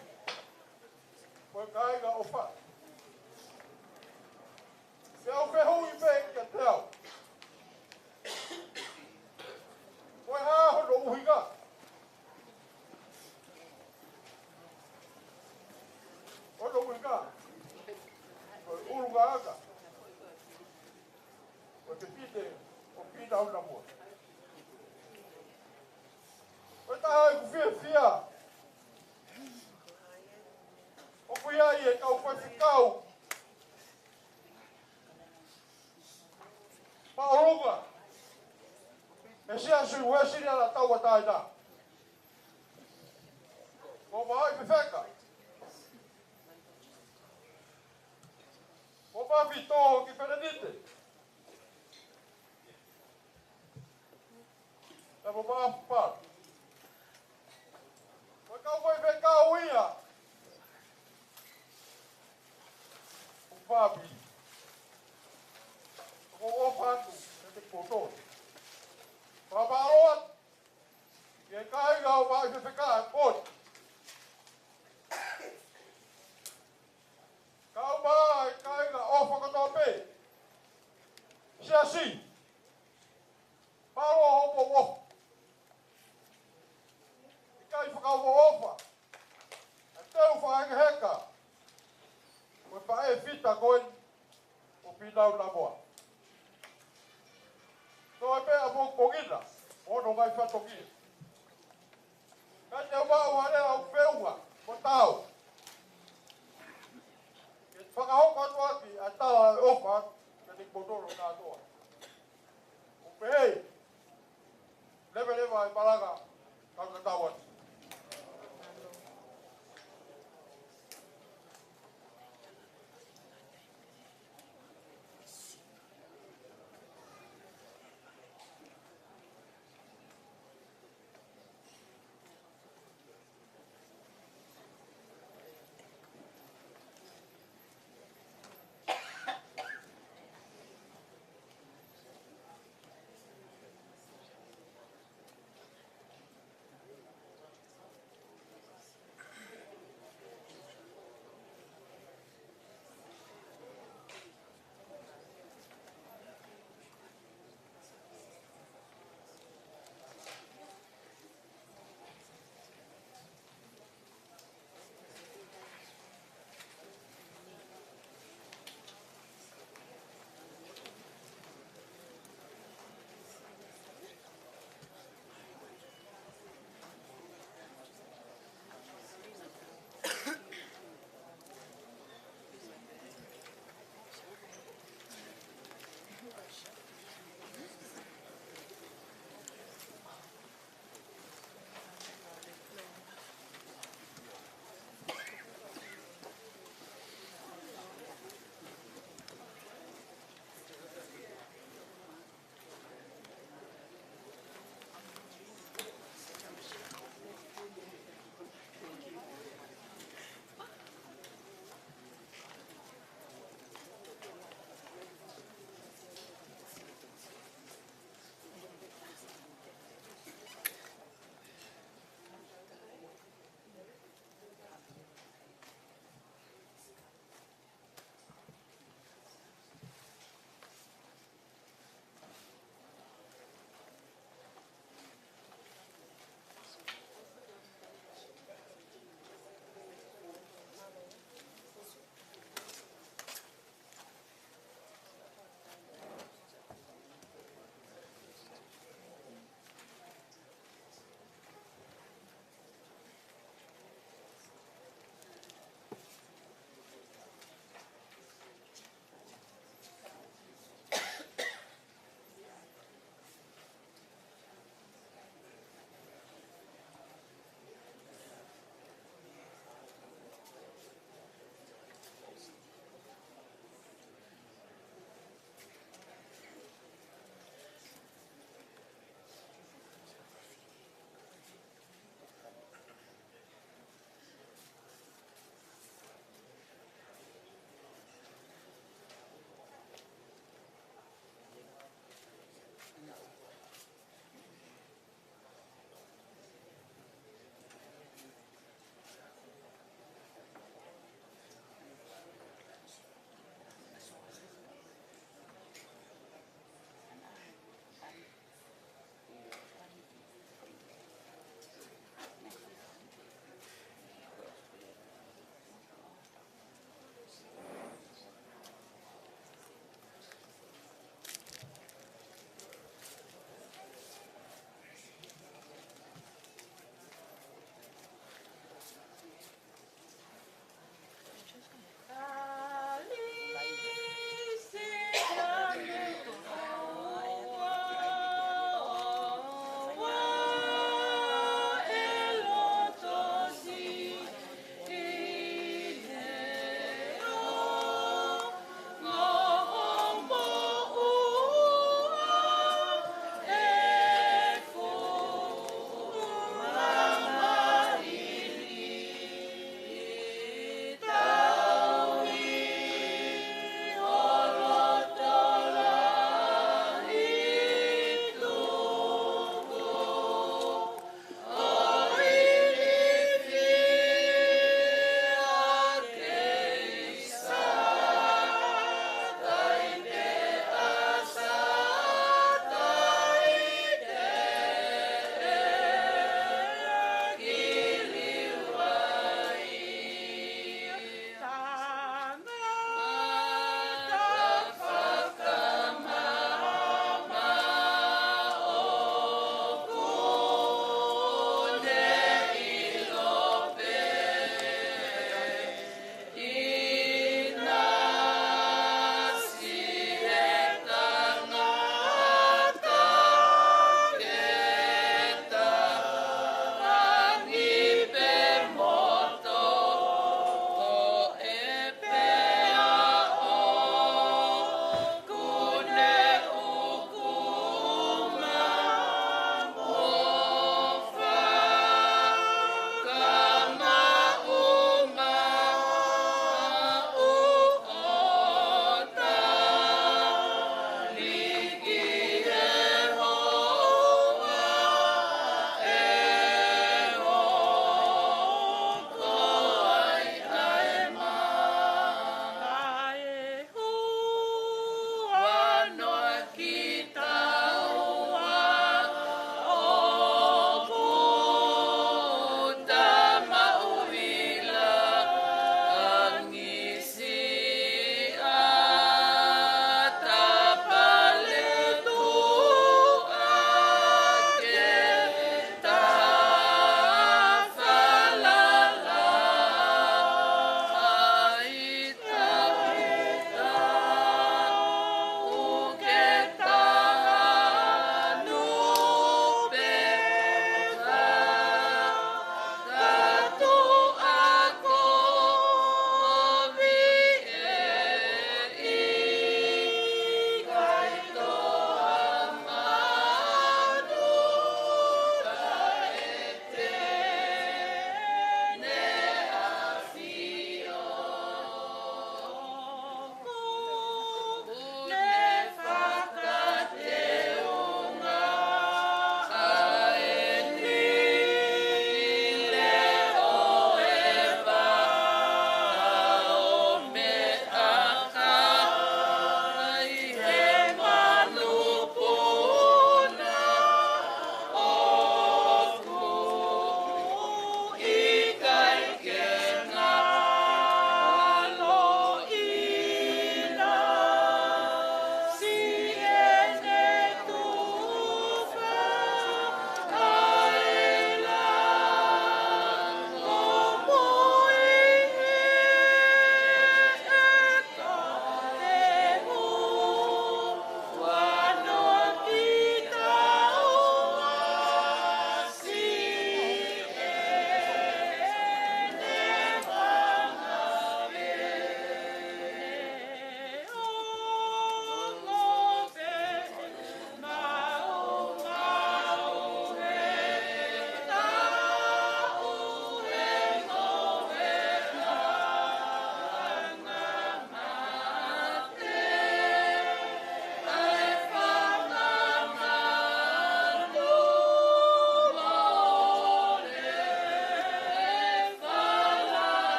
mo e kāinga ʻofa. Pea u fehuʻi pē kiate au, ko e hā hono ʻuhinga? Hono ʻuhinga ko e ʻulungaanga ʻo e pepite ʻo Pīnaunamua. Ko e taha ʻeku fiefia ʻoku ʻi ai e kau faifekau māʻolunga ʻi he Siasi Uēsiliana Tauʻatāina. Ko Vahaʻi Fefeka, ko Mafi Tō ki Pelenite, pea mo Maʻafu Palu. Ko e kau faifekau ia ʻoku ou fāmili, ʻoku ou ʻofa atu kiate kimoutolu. Fakamālō atu ki he kāinga ʻo Vahaʻi Fefeka ʻa e koni. Kau mai e kāinga ʻofa kotoa pē. Siasi, mālō hoʻomou ʻofa. ʻIkai fakaʻofoʻofa ʻa e teu fakahekeheka mo e faʻē fita ko eni ʻo Pīnaunamua. Toe pē ʻa Mokongina mo hono ngaahi fatongia. Ka te u maʻu ha lea ʻoku feʻunga mo taau ke fakahoko atu ʻaki ʻa e tala ʻo e ʻofa kiate kimoutolu kātoa. ʻOku pehē, leveleva e malanga, kau tatau atu.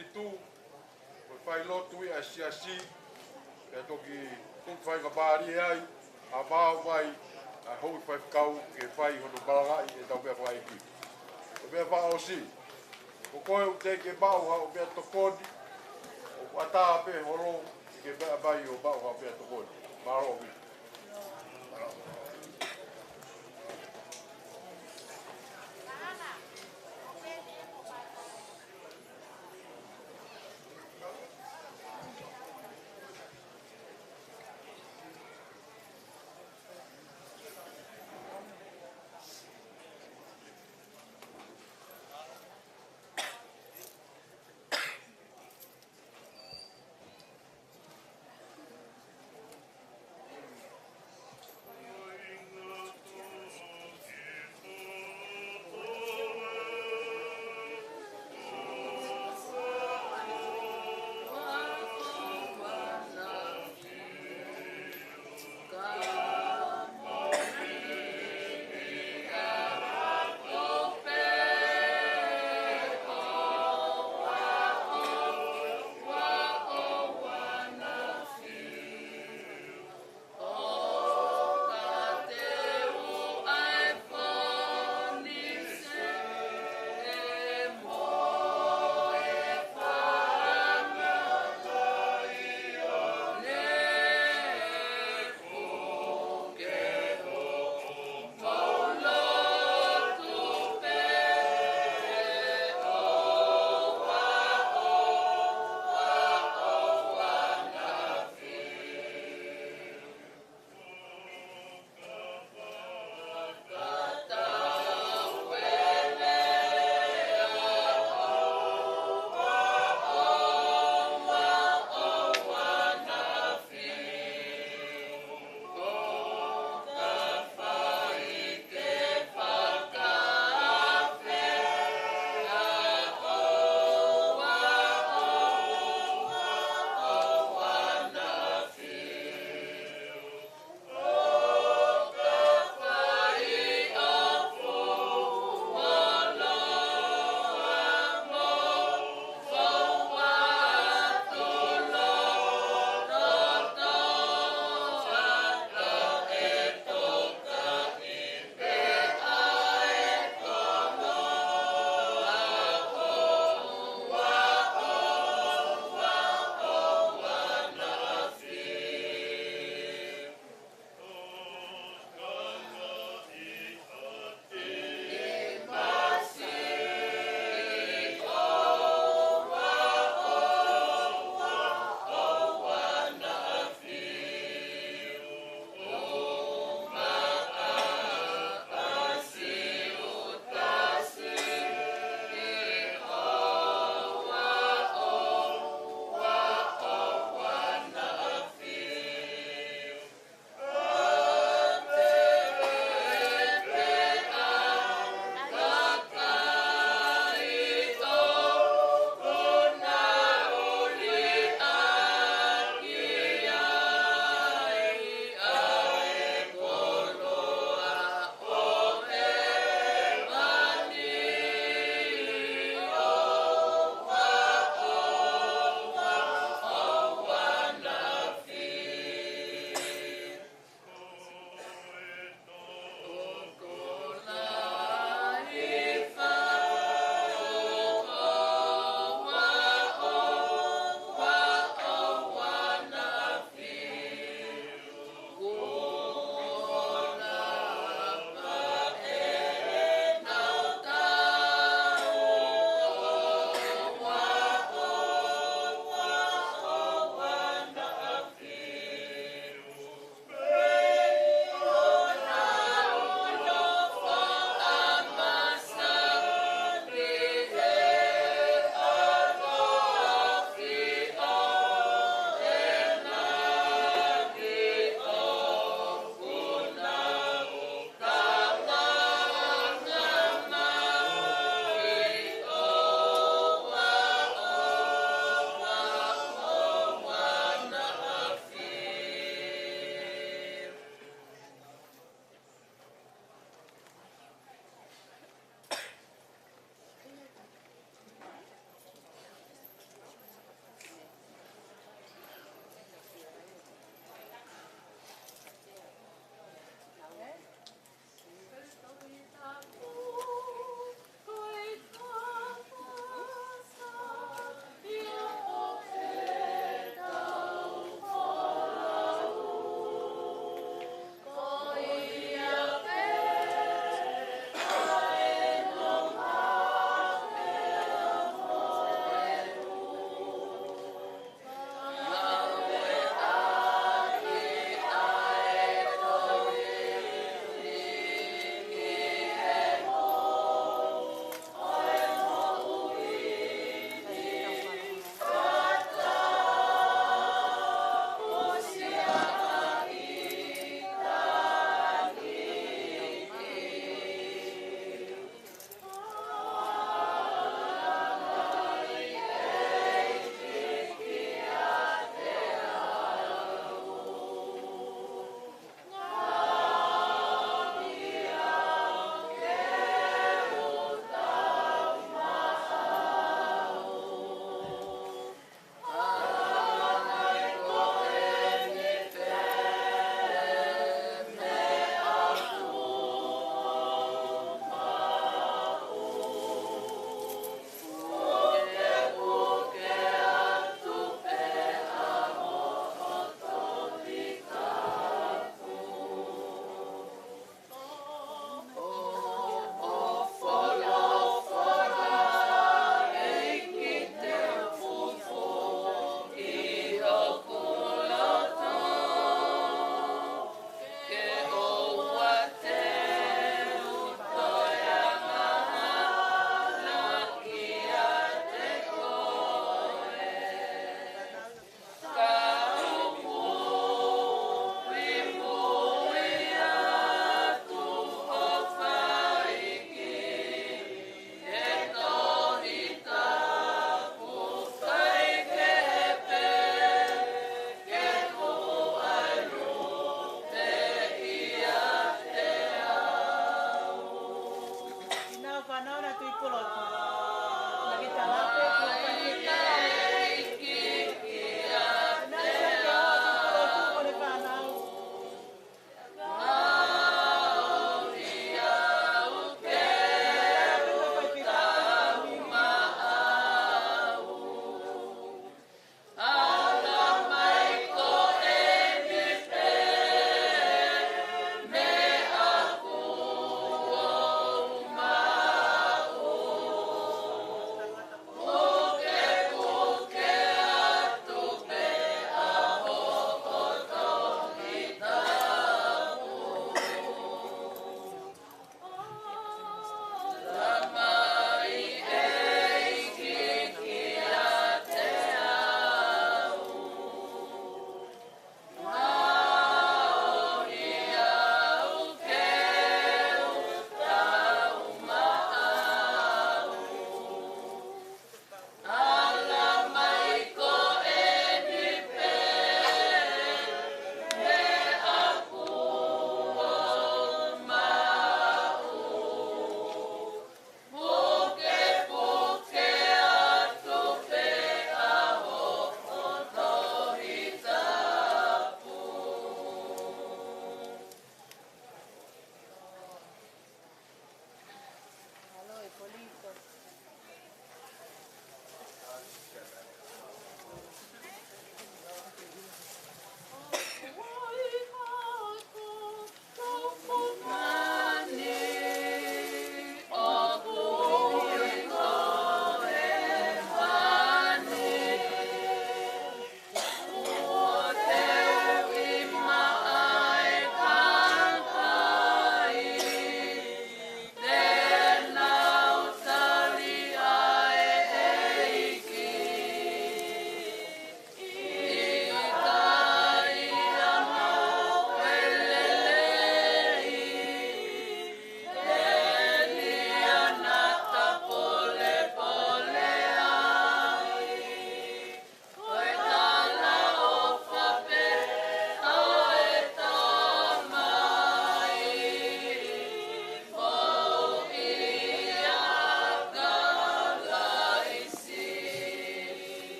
Tū, ko e failotu ia ʻa e siasi, pea toki tuku faingamālie ai, ʻa e maau mai ʻa e houʻeiki faifekau ke fai hono malangaʻi ʻetau meʻa fakaʻeiki. Ko e meʻa fakaʻosi, ko koe ʻoku teʻeki ke maʻu haʻo meʻatokoni, ʻoku ʻatā pē holo ke meʻa mai ʻo maʻu haʻo meʻatokoni. Mālō ʻaupito.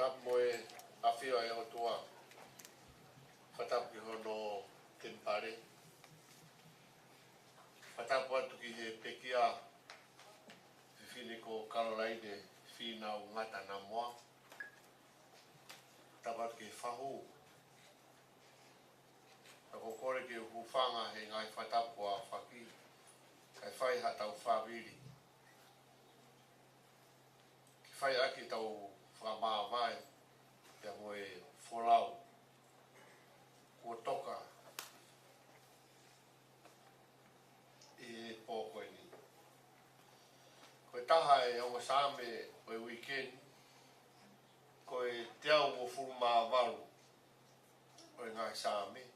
Tapu mo e ʻafio ʻa e ʻOtua. Fakatapu ki hono temipale. Fakatapu atu ki he pekia, fefine ko Kalolaine Fīnau Ngata Namoa. Tapu atu ki he fahu. Ka ko e kole ke u hūfanga he ngaahi fakatapu kuo aofaki, kae fai haʻatau fāmili ke fai ʻaki ʻetau fakamāvae pea mo e folau kuo toka ʻi he pō ko eni. Ko e taha e ongo Saame ʻo e uike ni, ko e teau uofulu mā valu ʻo e ngaahi Saame.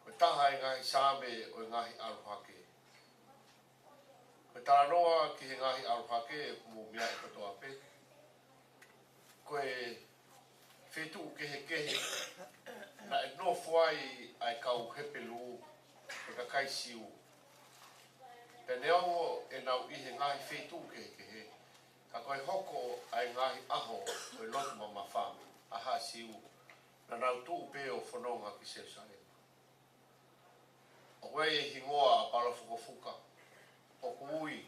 Ko e taha e ngaahi Saame ʻo e ngaahi ʻalu hake. Ko e talanoa ki he ngaahi ʻalu hake, mou meaʻi kotoa pē, ko e feituʻu kehekehe naʻe nofo ai ʻa e kau Hepelū, ʻa e kakai Siu. Pea neongo ʻenau ʻi he ngaahi feituʻu kehekehe, ka ko e hoko ʻa e ngaahi ʻaho ʻo e lotu mamafa ʻa haʻa Siu, naʻa nau tuʻu pē ʻo fononga ki Selusalema. ʻOku ʻi ai e hingoa ʻa Palafukafuka, ʻoku ui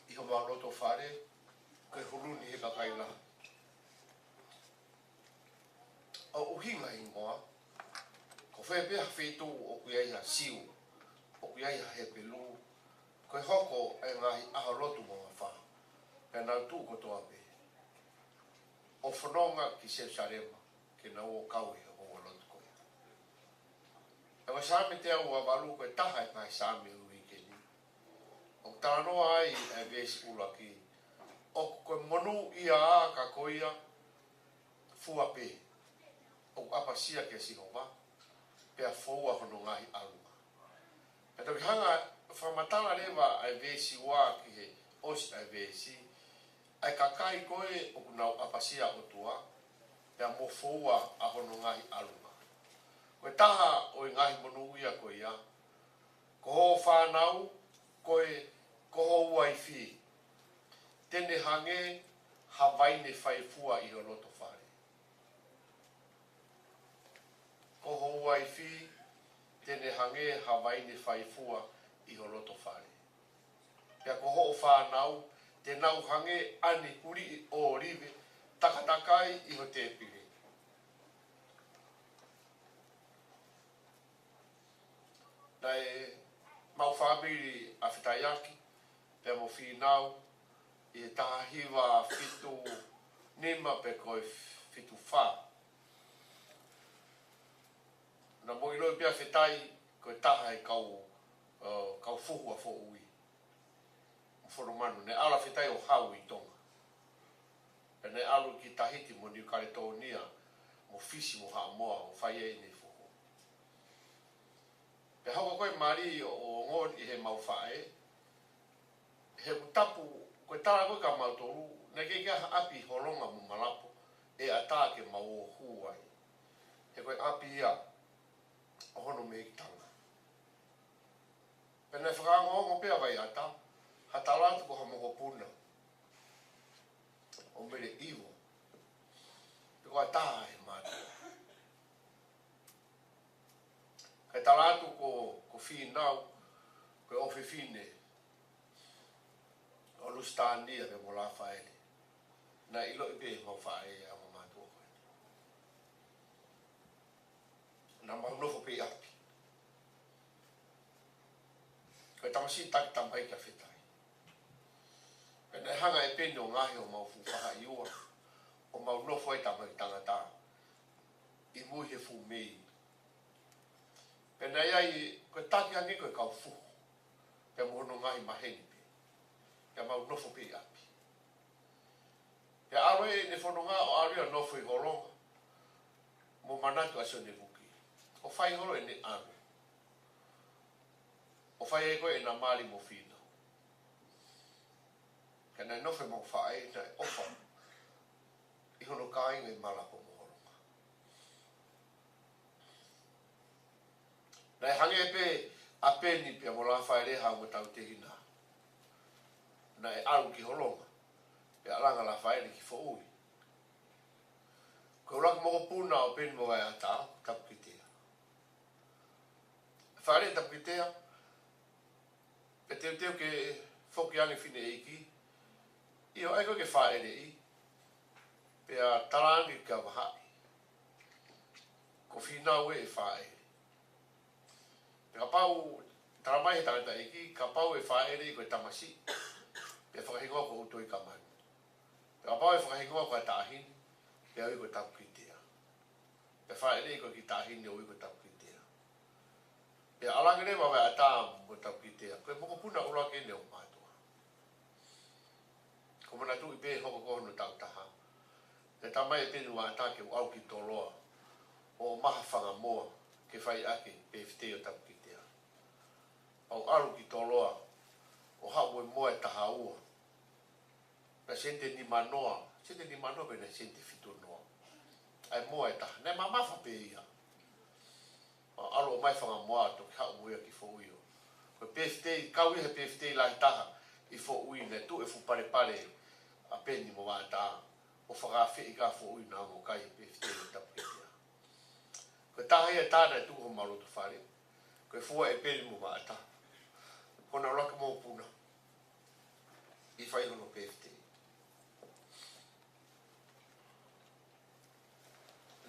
ʻi homau loto fale ko e Huluni he Kakai Lahi. ʻUhinga e hingoa, ko fē pē ha feituʻu ʻoku ʻi ai ha Siu, ʻoku ʻi ai ha Hepelū, ko e hoko e ngaahi ʻaho lotu mamafa, pea nau tuʻu kotoa pē ʻo fononga ki Selusalema, ke nau ō kau he houa lotu ko ia. Pea ko e Saame teau ua valu, ko e taha e ngaahi Saame ʻo e uike ni, ʻoku talanoa ai e veesi ʻuluaki, ʻoku ko e monūʻia ā ka ko ia fua pē ʻoku ʻapasia kia Sihova, pea foua hono ngaahi ʻalunga. Pea toki hanga fakamatala leva ʻa e veesi ua ki he ʻosi ʻa e veesi, ʻa e kakai ko ē ʻoku nau ʻapasia ʻOtua, pea mo foua ʻa hono ngaahi ʻalunga. Ko e taha ʻo e ngaahi monūʻia ko ia, ko hoʻo fānau, ko e, ko ho uaifi, te ne hangē ha vaine faifua ʻi ho loto fale. Ko ho uaifi, te ne hangē ha vaine faifua ʻi ho loto fale. Pea ko hoʻo fānau, te nau hangē ʻa e kuliʻi ʻōlive takatakai ʻi ho tēpile. Naʻe mau fāmili ʻa Fetaiaki pea mo Fīnau ʻi he taha hiva fitu nima pe ko e fitu fā. Naʻa mau ʻiloʻi pē ʻa Fetai ko e taha e kau, ʻo, kau fuhu ʻa Foʻui mo Fonomanu. Naʻe ʻalu ʻa Fetai ʻo hau ʻi Tonga. Pea naʻe ʻalu ki Tahiti mo Niu Kaletonia, mo Fisi mo Haʻamoa, ʻo fai ai ʻene fuhu. Pea hoko ko e mali ʻo, ʻo ongo ʻi he mau faʻē, he ʻoku tapu, ko e tala ko ē kia mautolu, naʻe ʻikai ke ʻi ai ha ʻapi Holonga mo Malapo ʻe ʻatā ke mau ō hū ai. He ko e ʻapi ia ʻo hono mehikitanga. Pea naʻe fakaongoongo pē ʻa Vaiʻata, ha tala atu ko ha mokopuna ʻo Mele ʻIvo, pe ko ha taha he mātuʻa. Kae tala atu ko, ko Fīnau, ko e ʻofefine ʻo Lusitania pea mo Lafaele. Naʻe ʻiloʻi pē ʻe he mau faʻē ʻa e ongo mātuʻa ko eni. Naʻa mau nofo pē ʻi ʻapi. Ko e tamasiʻi taki tamaiki ʻa Fetai. Pea naʻe hanga ʻe Peni ʻo ngaohi homau fuʻu faʻahi ua, ʻo mau nofo ai tamaiki tangata ʻi mui he fuʻu mei. Pea naʻe ʻi ai, ko e taki ange ko e kau fuhu, pea mo hono ngaahi maheni pē. Pea mau nofo pē ʻi ʻapi. Pea ʻalu ʻene fononga ʻo ʻalu ia ʻo nofo ʻi Holonga mo Manatu ʻa Sione Vuki, ʻo fai holo ʻene ʻalu, ʻo fai ai ko ē ʻena mali mo Fīnau. Ka naʻe nofo ʻemau faʻē, naʻe ʻofa ʻi hono kāinga ʻi Malapo mo Holonga. Naʻe hangē pē ʻa Peni pea mo Lafaele ha ongo tautehina. Naʻe ʻalu ki Holonga, Pea langa ʻa Lafaele ki Foʻui. Ko e ʻuluaki mokopuna ʻo Peni mo Vaeata, Tapukitea. Fāʻeleʻi Tapukitea, pea teuteu ke foki ange fineʻeiki. ʻIo, ʻai ko ē ke fāʻeleʻi. Pea tala ange kia Vahaʻi, ko Fīnau ē ʻe fāʻele. Pea kapau, tala mai he tangataʻeiki, kapau ʻe fāʻeleʻi ko e tamasiʻi, pea fakahingoa ko ʻUtoikamanu. Pea kapau ʻe fakahingoa ko e taʻahine, pea ui ko Tapukitea. Pea fāʻeleʻi ko e kiʻi taʻahine ʻo ui ko Tapukitea. Pea ʻalu ange leva ʻa Vaeata mo Tapukitea, ko e mokopuna ʻuluaki eni ʻo mātuʻa. Ko e manatuʻi pē hoko ko hono taʻu taha, pea tala mai ʻe Peni mo Vaeata ke u ʻalu ki Toloa ʻo ʻomai ha fanga moa ke fai ʻaki e pēfitei ʻo Tapukitea. Pea u ʻalu ki Toloa ʻo haʻu mo e moa ʻe taha ua. Naʻe sēniti ʻe nimanoa, sēniti ʻe nimanoa pe naʻe sēniti ʻe fitunoa. ʻA e moa ʻe taha, naʻe mamafa pē ia. ʻAlu ʻo ʻomai fanga moa ʻo toki haʻu mo ia ki Foʻui ʻo. Ko e pēfitei, kau ia he pēfitei lahi taha ʻi Foʻui, naʻe tuʻu e fuʻu palepale ʻa Peni mo Vaeata ʻo fakaafeʻi kau Foʻui naʻa nau kai he pēfitei ʻo Tapukitea. Ko e taha ia e tā naʻe tuku homau loto fale, ko e fua ʻe Peni mo Vaeata, ko hona ʻuluaki mokopuna, ʻi he fai hono pēfitei.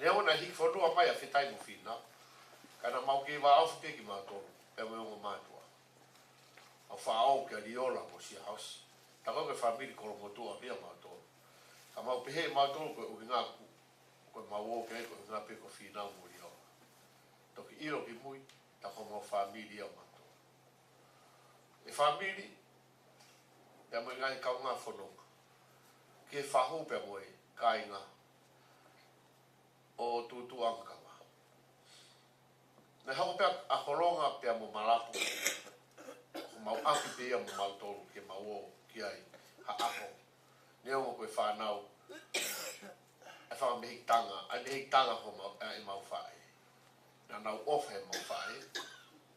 Neongo naʻe hiki fonua mai ʻa Fetai mo Fīnau, ka naʻa mau kei vāofi pē kimautolu pea mo e ongo mātuʻa. Mau faʻa ō kia Liola mo Siaosi. Tā ko ē ko e fāmili Kolomotuʻa pē ia mautolu. Ka mau pehē ʻe mautolu ko e ʻuhinga ʻoku, ko ʻemau ō ki ai ko e ʻuhinga pē ko Fīnau mo Liola. Toki ʻilo ki mui, tā ko homau fāmili ia mautolu. ʻE fāmili, pea mo e ngaahi kaungā fononga, ki he fahu pea mo e kāinga ʻo Tutuʻangakava. Naʻe hoko pē ʻa Holonga pea mo Malapu ko homau ʻapi pē ia mo mautolu ke mau ō ki ai ha ʻaho. Neongo ko e fānau ʻa e fanga mehikitanga, ʻa e mehikitanga homau, ʻa ʻemau faʻē. Naʻa nau ʻofa heʻemau faʻē.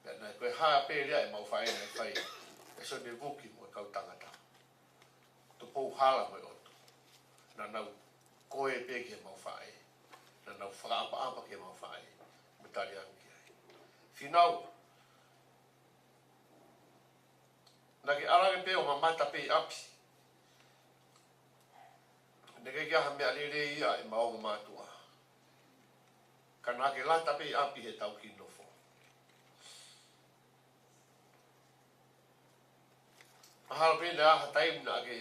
Pea naʻe ko e hā pē lea ʻemau faʻē naʻe fai ʻe Sione Vuki mo e kau tangata, Tupou Hala mo e ʻOtu. Naʻa nau koe pē ki heʻemau faʻē. Naʻa nau fakaʻapaʻapa ki heʻemau faʻē mo tali ange ki ai. Fīnau, naʻa ke ʻalu ange pē ʻo mamata pē ʻi ʻapi. Naʻe ʻikai ke ʻi ai ha meʻa lelei ia ʻi heʻemau ongo mātuʻa. Ka naʻa ke lata pē ʻi ʻapi he tau kiʻi nofo. Mahalo pē naʻe ʻi ai ha taimi naʻa ke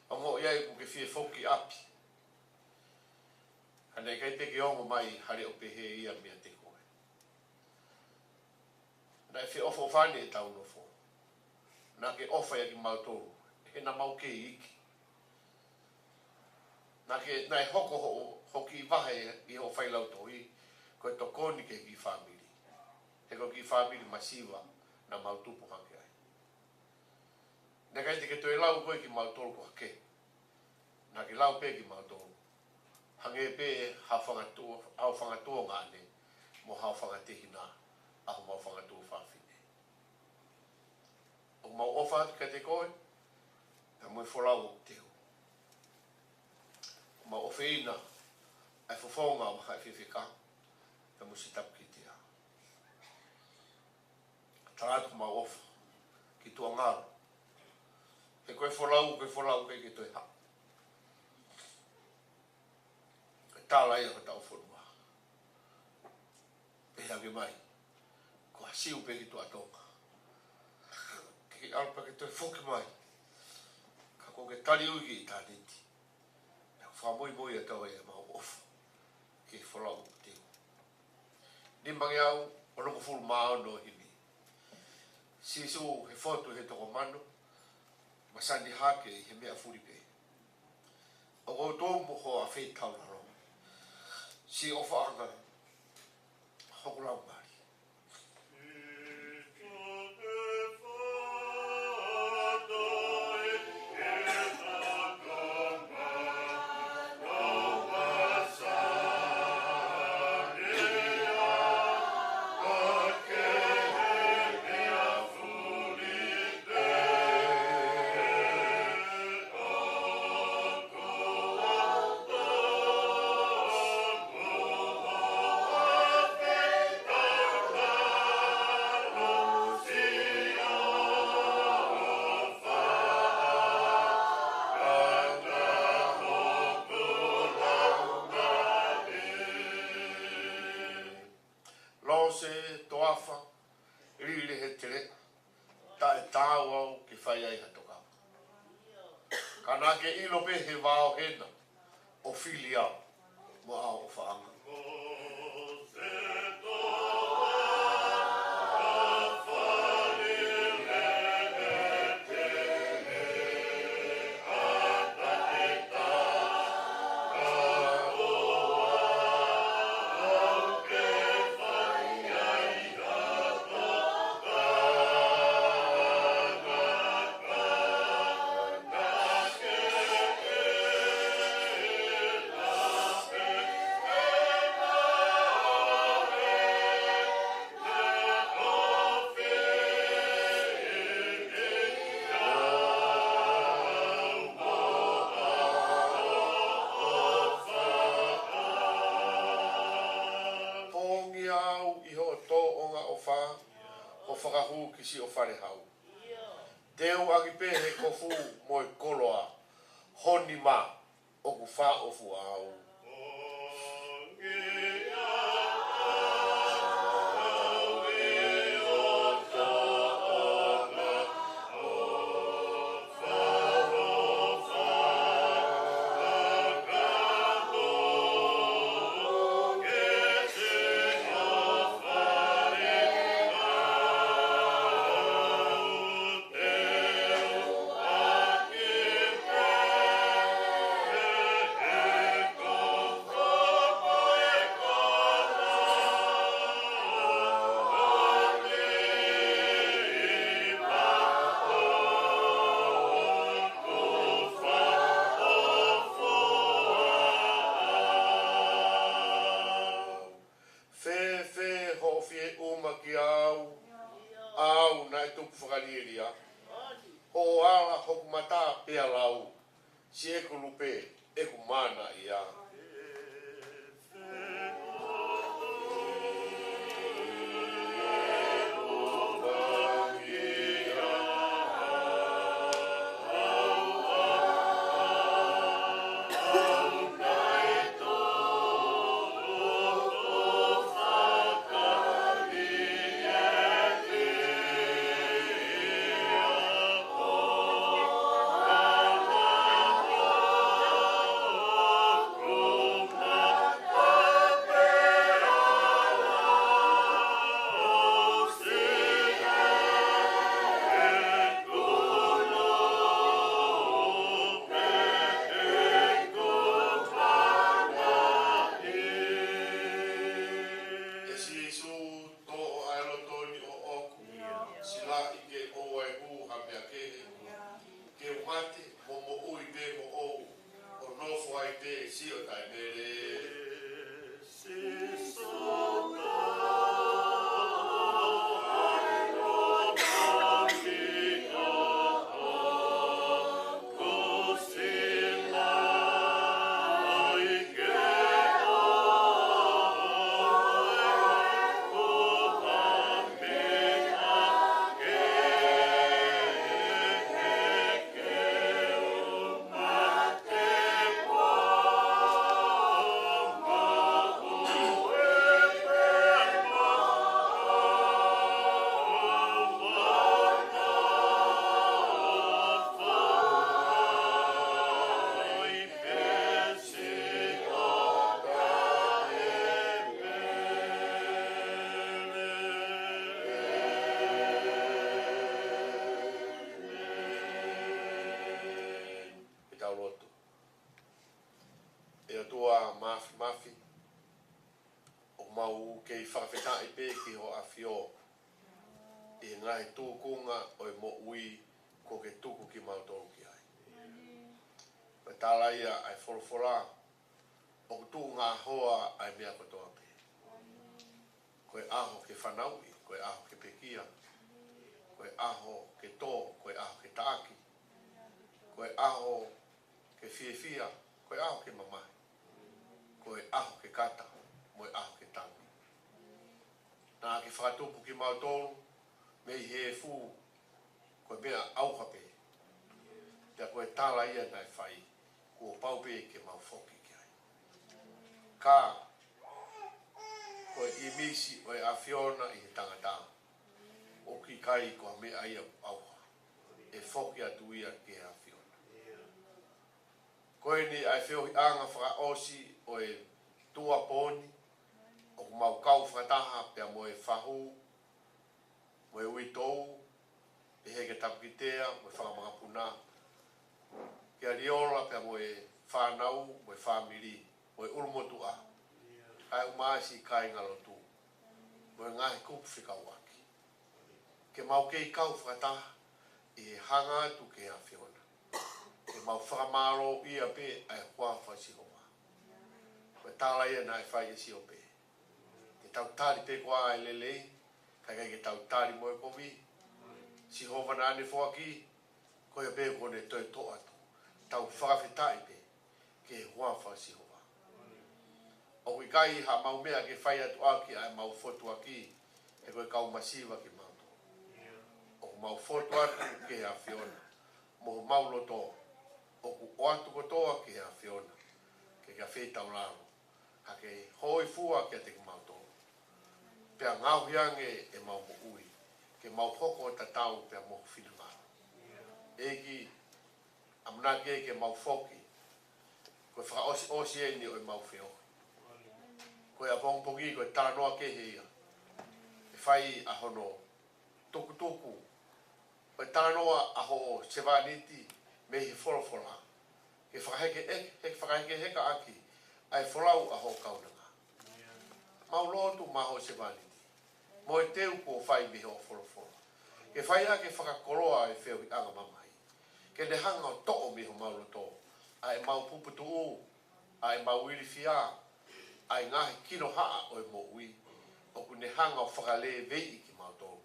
ongoʻi ai ʻoku ke fie foki ki ʻapi. Ka naʻe ʻikai te ke ongo mai ha leʻo pehē ia meiate koe. Naʻe feʻofoʻofani ʻetau nofo. Naʻa ke ʻofa ia kimautolu he naʻa mau kei iiki. Naʻa ke, naʻe hoko ho, ho kiʻi vahe ʻi hoʻo failautohi ko e tokoni ki he kiʻi fāmili. He ko e kiʻi fāmili masiva naʻa mau tupu hake ai. Naʻe ʻikai te ke toe lau koe kimautolu ko ha kehe. Naʻa ke lau pē kimautolu hangē pē haʻo fanga tuo, haʻo fanga tuongaʻane mo haʻo fanga tehina ʻa homau fanga tuofāfine. ʻOku mau ʻofa atu kiate koe, pea mo e folau ʻoku teu. ʻOku mau ʻofeina ʻa e fofonga ʻo Vahaʻi Fefeka, pea mo Sitapukitea. Tala atu ʻoku mau ʻofa ki Tuʻangalu. He ko e folau, ko e folau ʻikai ke toe haʻu. Ko e tala ia ʻo hotau fonua. Pehē ange mai, ko ha siu pē ki Tuʻa Tonga. Ke ke ʻalu pea ke toe foki mai. Ka ko ke tali ui ki ʻitāniti. Naʻa ku fakamoimoi atu au ʻemau ʻofa ki he folau ʻoku teu. Nimangeau onongofulu mā ono himi. Sīsū he fotu he toko mano, masani hake ʻi he meʻa fuli pē. ʻOku ou tō mo hoʻo ʻafeitaulalo. Siʻi ʻofaʻanga hoku laumālie. ʻOsi e toafa, lile he teleʻa, taʻe taau au ke fai ai ha tokanga. Ka naʻa ke ʻilo pē he vao hena, ʻo fili au mo au ʻofaʻanga. Pongia au ʻi hoʻo tōʻonga ʻofa, ʻo fakahū ki siʻo fale hau. Teu ʻaki pē he kofu mo e koloa, ho nima ʻoku fāʻofua au. Fēfē hoʻo fie ʻuma kiate au, au naʻe tupu fakalielia? Hoʻo ala hoku mata pea lau, siʻeku lupe ʻeku mana ia. ʻE Sīsū, toʻo ʻa e loto ni ʻoʻoku, silaʻi ke ʻoua ʻe hū ha meʻa kehe. Ke u mate mo moʻui pē moʻou, ʻo nofo ai pē siʻo taʻemele. Ke tau lotu. ʻE ʻOtua Māfimafi, ʻoku mau kei fakafetaʻi pē ki hoʻo ʻAfio ʻi he ngaahi tūkunga ʻo e moʻui kuo ke tuku kimautolu ki ai. Ko e tala ia ʻa e folofola, ʻoku tuʻunga hoa ʻa e meʻa kotoa pē. Ko e ʻaho ke fanauʻi, ko e ʻaho ke pekia, ko e ʻaho ke tō, ko e ʻaho ke taʻaki, ko e ʻaho ke fiefia, ko e ʻaho ke mamahi, ko e ʻaho ke kata, mo e ʻaho ke tangi. Naʻa ke fakatupu kimautolu mei he efu, ko e meʻa ʻauha pē. Pea ko e tala ia naʻe fai, kuo pau pē ke mau foki ki ai. Ka Ko e ʻīmisi ʻo e ʻAfiona ʻi he tangata, ʻoku ʻikai ko ha meʻa ia ʻoku ʻauha. ʻE foki atu ia ki he ʻAfiona. Ko eni ʻa e feohiʻanga fakaʻosi ʻo e tuʻuapō ni, ʻoku mau kau fakataha pea mo e fahu, mo e uitou, pehē ki he tapukitea, mo e fanga makapuna, kia Liola pea mo e fānau, mo e fāmili, mo e ʻulumotuʻa, kae ʻumaʻā siʻi kāingalotu, mo e ngaahi kupu fekauʻaki. Ke mau kei kau fakataha ʻi he hanga atu ki he ʻAfiona. Ke mau fakamālōʻia pē ʻa e huafa ʻo Sihova. Ko e tala ia naʻe fai ʻe Siope. Te tau tali pē koā ʻa e lelei, kae ʻikai ke tau tali mo e kovi. Sihova naʻa ne foaki, ko ia pē kuo ne toe toʻo atu. Tau fakafetaʻi pē ki he huafa ʻo Sihova. ʻOku ʻikai haʻamau meʻa ke fai atu ʻaki ʻa ʻemau fotu ʻaki, he ko e kau masiva kimautolu. ʻOku mau fotu atu ki he ʻAfiona mo homau loto, ʻoku ʻoatu kotoa ki he ʻAfiona, ke ke feitaulalo, ka ke hōifua kiate kimautolu, pea ngaohi ange ʻemau moʻui, ke mau hoko ʻo tatau pea mo ho finangalo. ʻEiki, ʻamanaki ke mau foki, ko e fakaʻosiʻosi eni ʻo ʻemau feohi. Ko e ʻapongipongi, ko e talanoa kehe ia. ʻE fai ʻa hono tukutuku ʻo e talanoa ʻa hoʻo sevāniti mei he folofola, ke fakaheke, he fakahekeheka ʻaki ʻa e folau ʻa hoʻo kaunanga. Mau lotu maʻa hoʻo sevāniti, mo e teu kuo fai mei hoʻo folofola, ke fai ʻaki e fakakoloa ʻo e feohiʻanga mamahi, ke ne hanga ʻo toʻo mei homau loto ʻa ʻemau puputuʻu, ʻa ʻemau ilifia, ʻa e ngaahi kinohaʻa ʻo e moʻui, ʻoku ne hanga ʻo fakalēveiʻi kimautolu,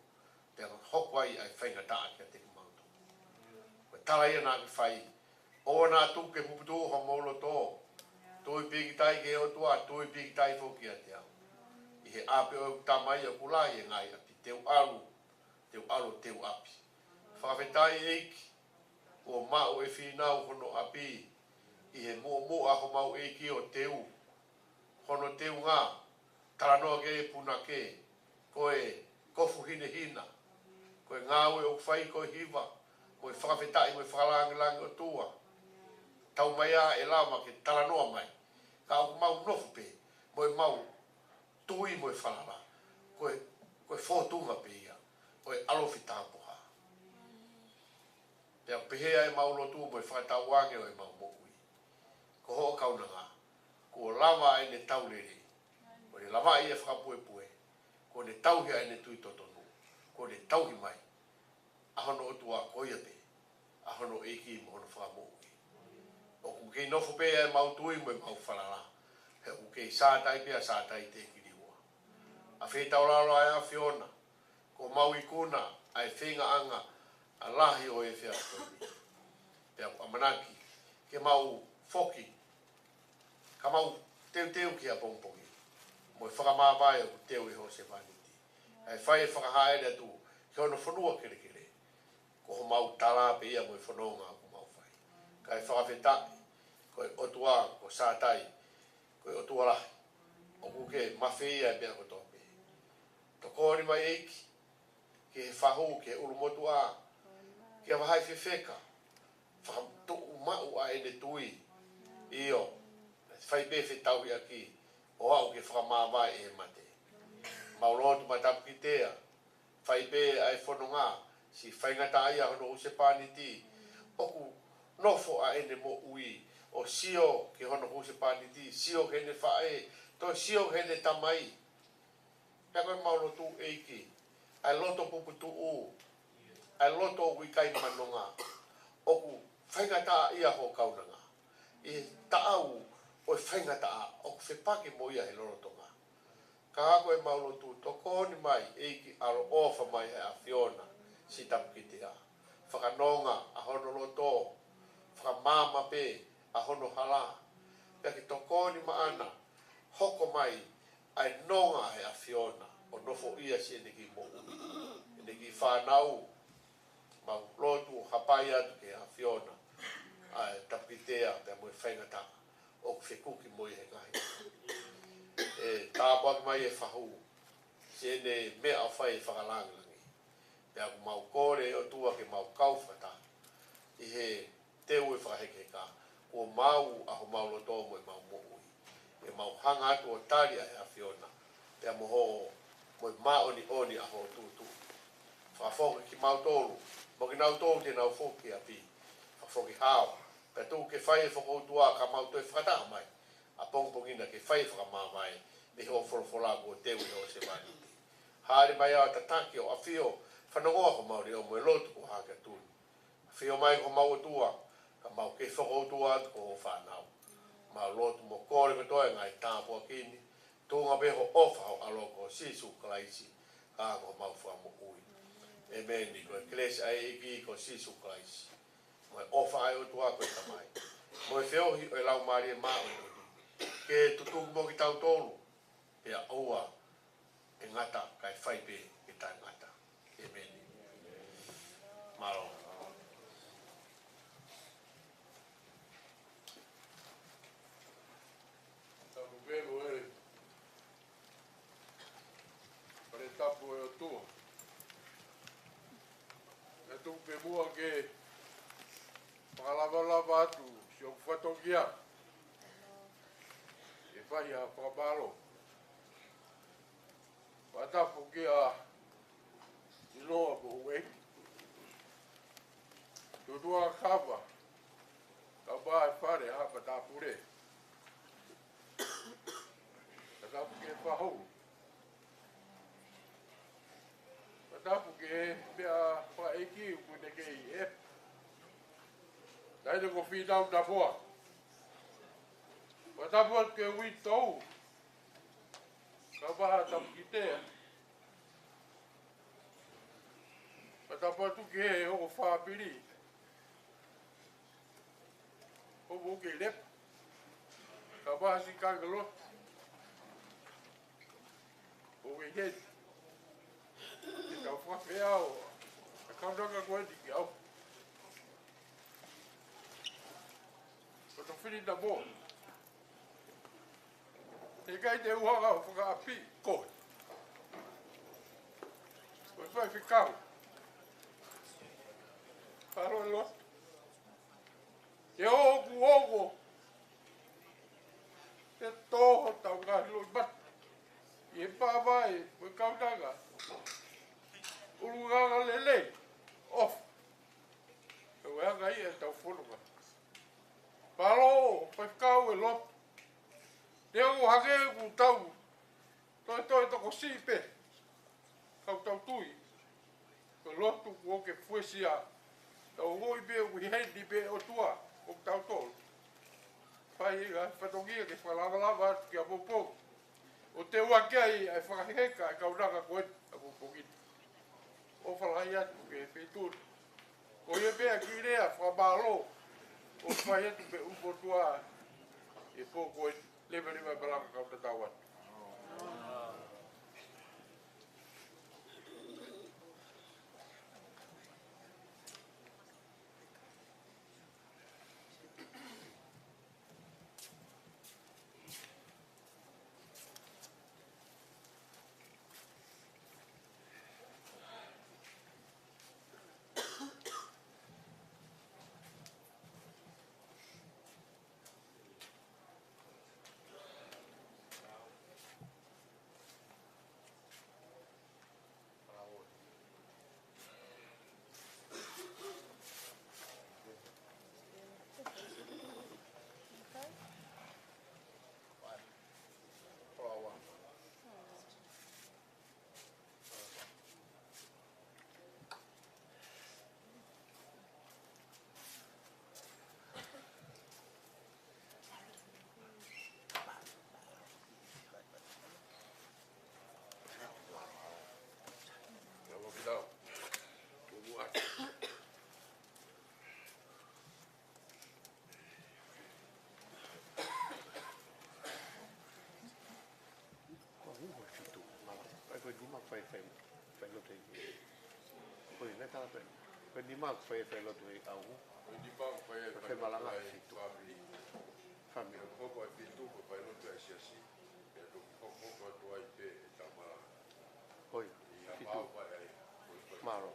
pea hoko ai ʻa e faingataʻa kiate kimautolu. Ko e tala ia naʻa ke fai, ʻoua naʻa tuku ke puputuʻu homou loto. Tui pīkitai ki he ʻOtua, tui pīkitai foki kiate au. ʻI he ʻapi ʻo ʻeku Tamai ʻoku lahi e ngaahi ʻapi, te u ʻalu, te u ʻalu ʻo teu ʻapi. Fakafetaʻi ʻEiki, kuo maʻu ʻe Fīnau hono ʻapi ʻi he muʻomuʻa homau ʻeiki ʻo teu. Hono teunga, talanoa ki he punake, ko e kofu hinehina, ko e ngāue ʻoku fai ko e hiva, mo e fakafetaʻi, mo e fakalāngilangi ʻOtua. Taumaiā ʻe lava ke talanoa mai, ka ʻoku mau nofo pē mo ʻemau tui mo e falala. Ko e, ko e fōtunga pē ia ʻo e ʻalofi tāpuhā. Pea ʻoku pehē ʻa ʻemau lotu mo e fakatauange ʻo ʻemau moʻui. Ko hoʻo kaunanga, kuo lava ʻene tau lelei, kuo ne lavaʻi e fakapuepue, kuo ne tauhi ʻa ʻene tui totonu, kuo ne tauhi mai ʻa hono ʻOtua ko ia pē, ʻa hono ʻEiki mo hono Fakamoʻui. ʻOku kei nofo pē ʻa ʻemau tui mo ʻemau falala, he ʻoku kei sātai pē ʻa Sātai Tekiliua. ʻA feitaulalo ʻa e ʻAfiona, ko homau ikuna ʻa e feingaʻanga ʻa e lahi ʻo e efiafi ko eni. Pea ʻoku ʻamanaki ke mau foki, ka mau teuteu ki he ʻapongipongi, mo e fakamāvae ʻoku teu ʻe hoʻo sevāniti, kae fai e fakahāʻele atu ki hono fonua kelekele. Ko homau tala pē ia mo e fononga ʻoku mau fai. Kae fakafetaʻi, ko e ʻOtua ko Sātai, ko e ʻOtua lahi, ʻoku ke mafeia e meʻa kotoa pē. Tokoni mai ʻEiki ki he fahu, ki he ʻulumotuʻa, ki he vahaʻa fefeka, fakatuʻumaʻu ʻa ʻene tui. ʻIo, fai pē fetauhiʻaki ʻo aʻu ke fakamāvae ʻe he mate. Mau lotu maʻa Tapukitea, fai pē ʻa e fononga, siʻi faingataʻaʻia hono husepāniti. ʻOku nofo ʻa ʻene moʻui ʻo sio ki hono husepāniti, sio ki heʻene faʻē, toe sio ki heʻene tamai. Pea ko ʻemau lotu ʻEiki, ʻa e loto puputuʻu, ʻa e loto ʻoku ʻikai manonga, ʻoku faingataʻaʻia hoʻo kaunanga ʻi he taʻau ʻo e faingataʻa ʻoku fepaki mo ia he lolotonga. Ka ko ʻemau lotu, tokoni mai ʻEiki, ʻaloʻofa mai ʻa e ʻAfiona siʻi Tapukitea. Fakanonga ʻa hono loto, fakamaama pē ʻa hono hala, pea ke tokoni maʻana, hoko mai ʻa e nonga ʻa e ʻAfiona ʻo nofoʻia siʻene kiʻi moʻui, ʻene kiʻi fānau. Mau lotu ʻo hapai atu ki he ʻAfiona ʻa e Tapukitea pea mo e faingataʻa ʻoku fekuki mo ia he ngaahi. ʻE tā ʻOaki mai e fahu, siʻene meʻa ʻoku fai e fakalāngilangi. Pea ʻoku mau kole ʻOtua ke mau kau fakataha ʻi he teu e fakahekeheka, kuo maau ʻa homau loto mo ʻemau moʻui. ʻE mau hanga atu ʻo tali ʻa e ʻAfiona, pea mo hoʻo, mo e māʻoniʻoni ʻa hoʻo tūtuuʻi. Fakafoki kimautolu, mo kinautolu te nau foki ki ʻapi. Fakafoki hao, pea tuku ke fai e fokoutua ka mau toe fakataha mai ʻapongipongi na ke fai e fakamāvae mei hoʻo folofola kuo teu ʻe hoʻo sevāniti. Hāʻele mai ʻo tataki ʻo ʻafio, fanongoa homau leʻo mo e lotu kuo hake atu ni. ʻAfio mai ko homau ʻOtua, ka mau kei fokoutua atu ko hoʻo fānau. Mau lotu mo kole kotoa e ngaahi tāpuaki ni, tuʻunga pē hoʻo ʻofa ho ʻAlo ko Sīsū Kalaisi, ka ko homau Fakamoʻui. ʻEmeni. Ko e kelesi ʻa e ʻEiki ko Sīsū Kalaisi, mo e ʻofa ʻa e ʻOtua ko e Tamai, mo e feohi ʻo e Laumālie Māʻoniʻoni, ke tutuku mo kitautolu, pea ʻoua ʻe ngata, kae fai pē ke taʻengata. ʻEmeni. Mālō. Tapu pē mo e fale tapu ʻo e ʻOtua. Pea tuku pē muʻa ke fakalavalava atu siʻoku fatongia ke fai ha fakamālō. Fakatapu kia Inoa mo Uei, Tutua Kava, kau mai e fale ʻa Matāpule. Fakatapu ki he fahu. Fakatapu ki he meʻa fakaʻeiki ʻoku ne kei ʻi he, Taʻahine ko Fīnau Tapoa. Fakatapu atu ki he uitou, kau mai ʻa Tapukitea. Fakatapu atu ki he ongo fāmili, ʻo mo ke lep, kau mai ʻa Sikangalo, ʻo ke ke, ke tau fakafeʻao e kaunanga ko eni ki au. Ko to fili na mo. He ʻikai te u hanga ʻo fakaʻapi koe, ko e faifekau. Palo lo. Ke ʻoku ʻoku, ke tō hotau ngaahi loʻimata ʻi he pāvae mo e kaunanga. ʻUlungaanga lelei. ʻOfa. Ke ʻoua ʻe hanga ia ʻetau fononga. Palo, faifekau e lotu. Te u hake ʻoku tau toe toe tokosiʻi pē. Kau tau tui, ko e lotu kuo ke fuesia, tau ongoʻi pē ʻoku ʻi heni pē ʻOtua ʻo tautolu. Fai e ngaahi fatongia ke fakalavalava atu ki ʻapongipongi, ʻo teu ʻaki ai ʻa e fakaheka e kaunanga ko eni ʻapongipongi. ʻOfa lahi atu ki he feituʻu ni. Ko ia pē ʻa e kiʻi lea fakamālō ʻoku fai atu pē ʻulumotuʻa he pō ko eni. Leveleva e malanga, kau tatau atu. Ko e uho fitu. Ai, ko e nima fai, fai, fai lotu ʻi. Ko e nima fai, fai lotu ʻi au. Ko e nima fai, fai, fai malanga fitu. Fāmili. Fāmili. Ko e fitu, ko e fai lotu ʻa e siasi. Pea toki hoko atu ai Mālō.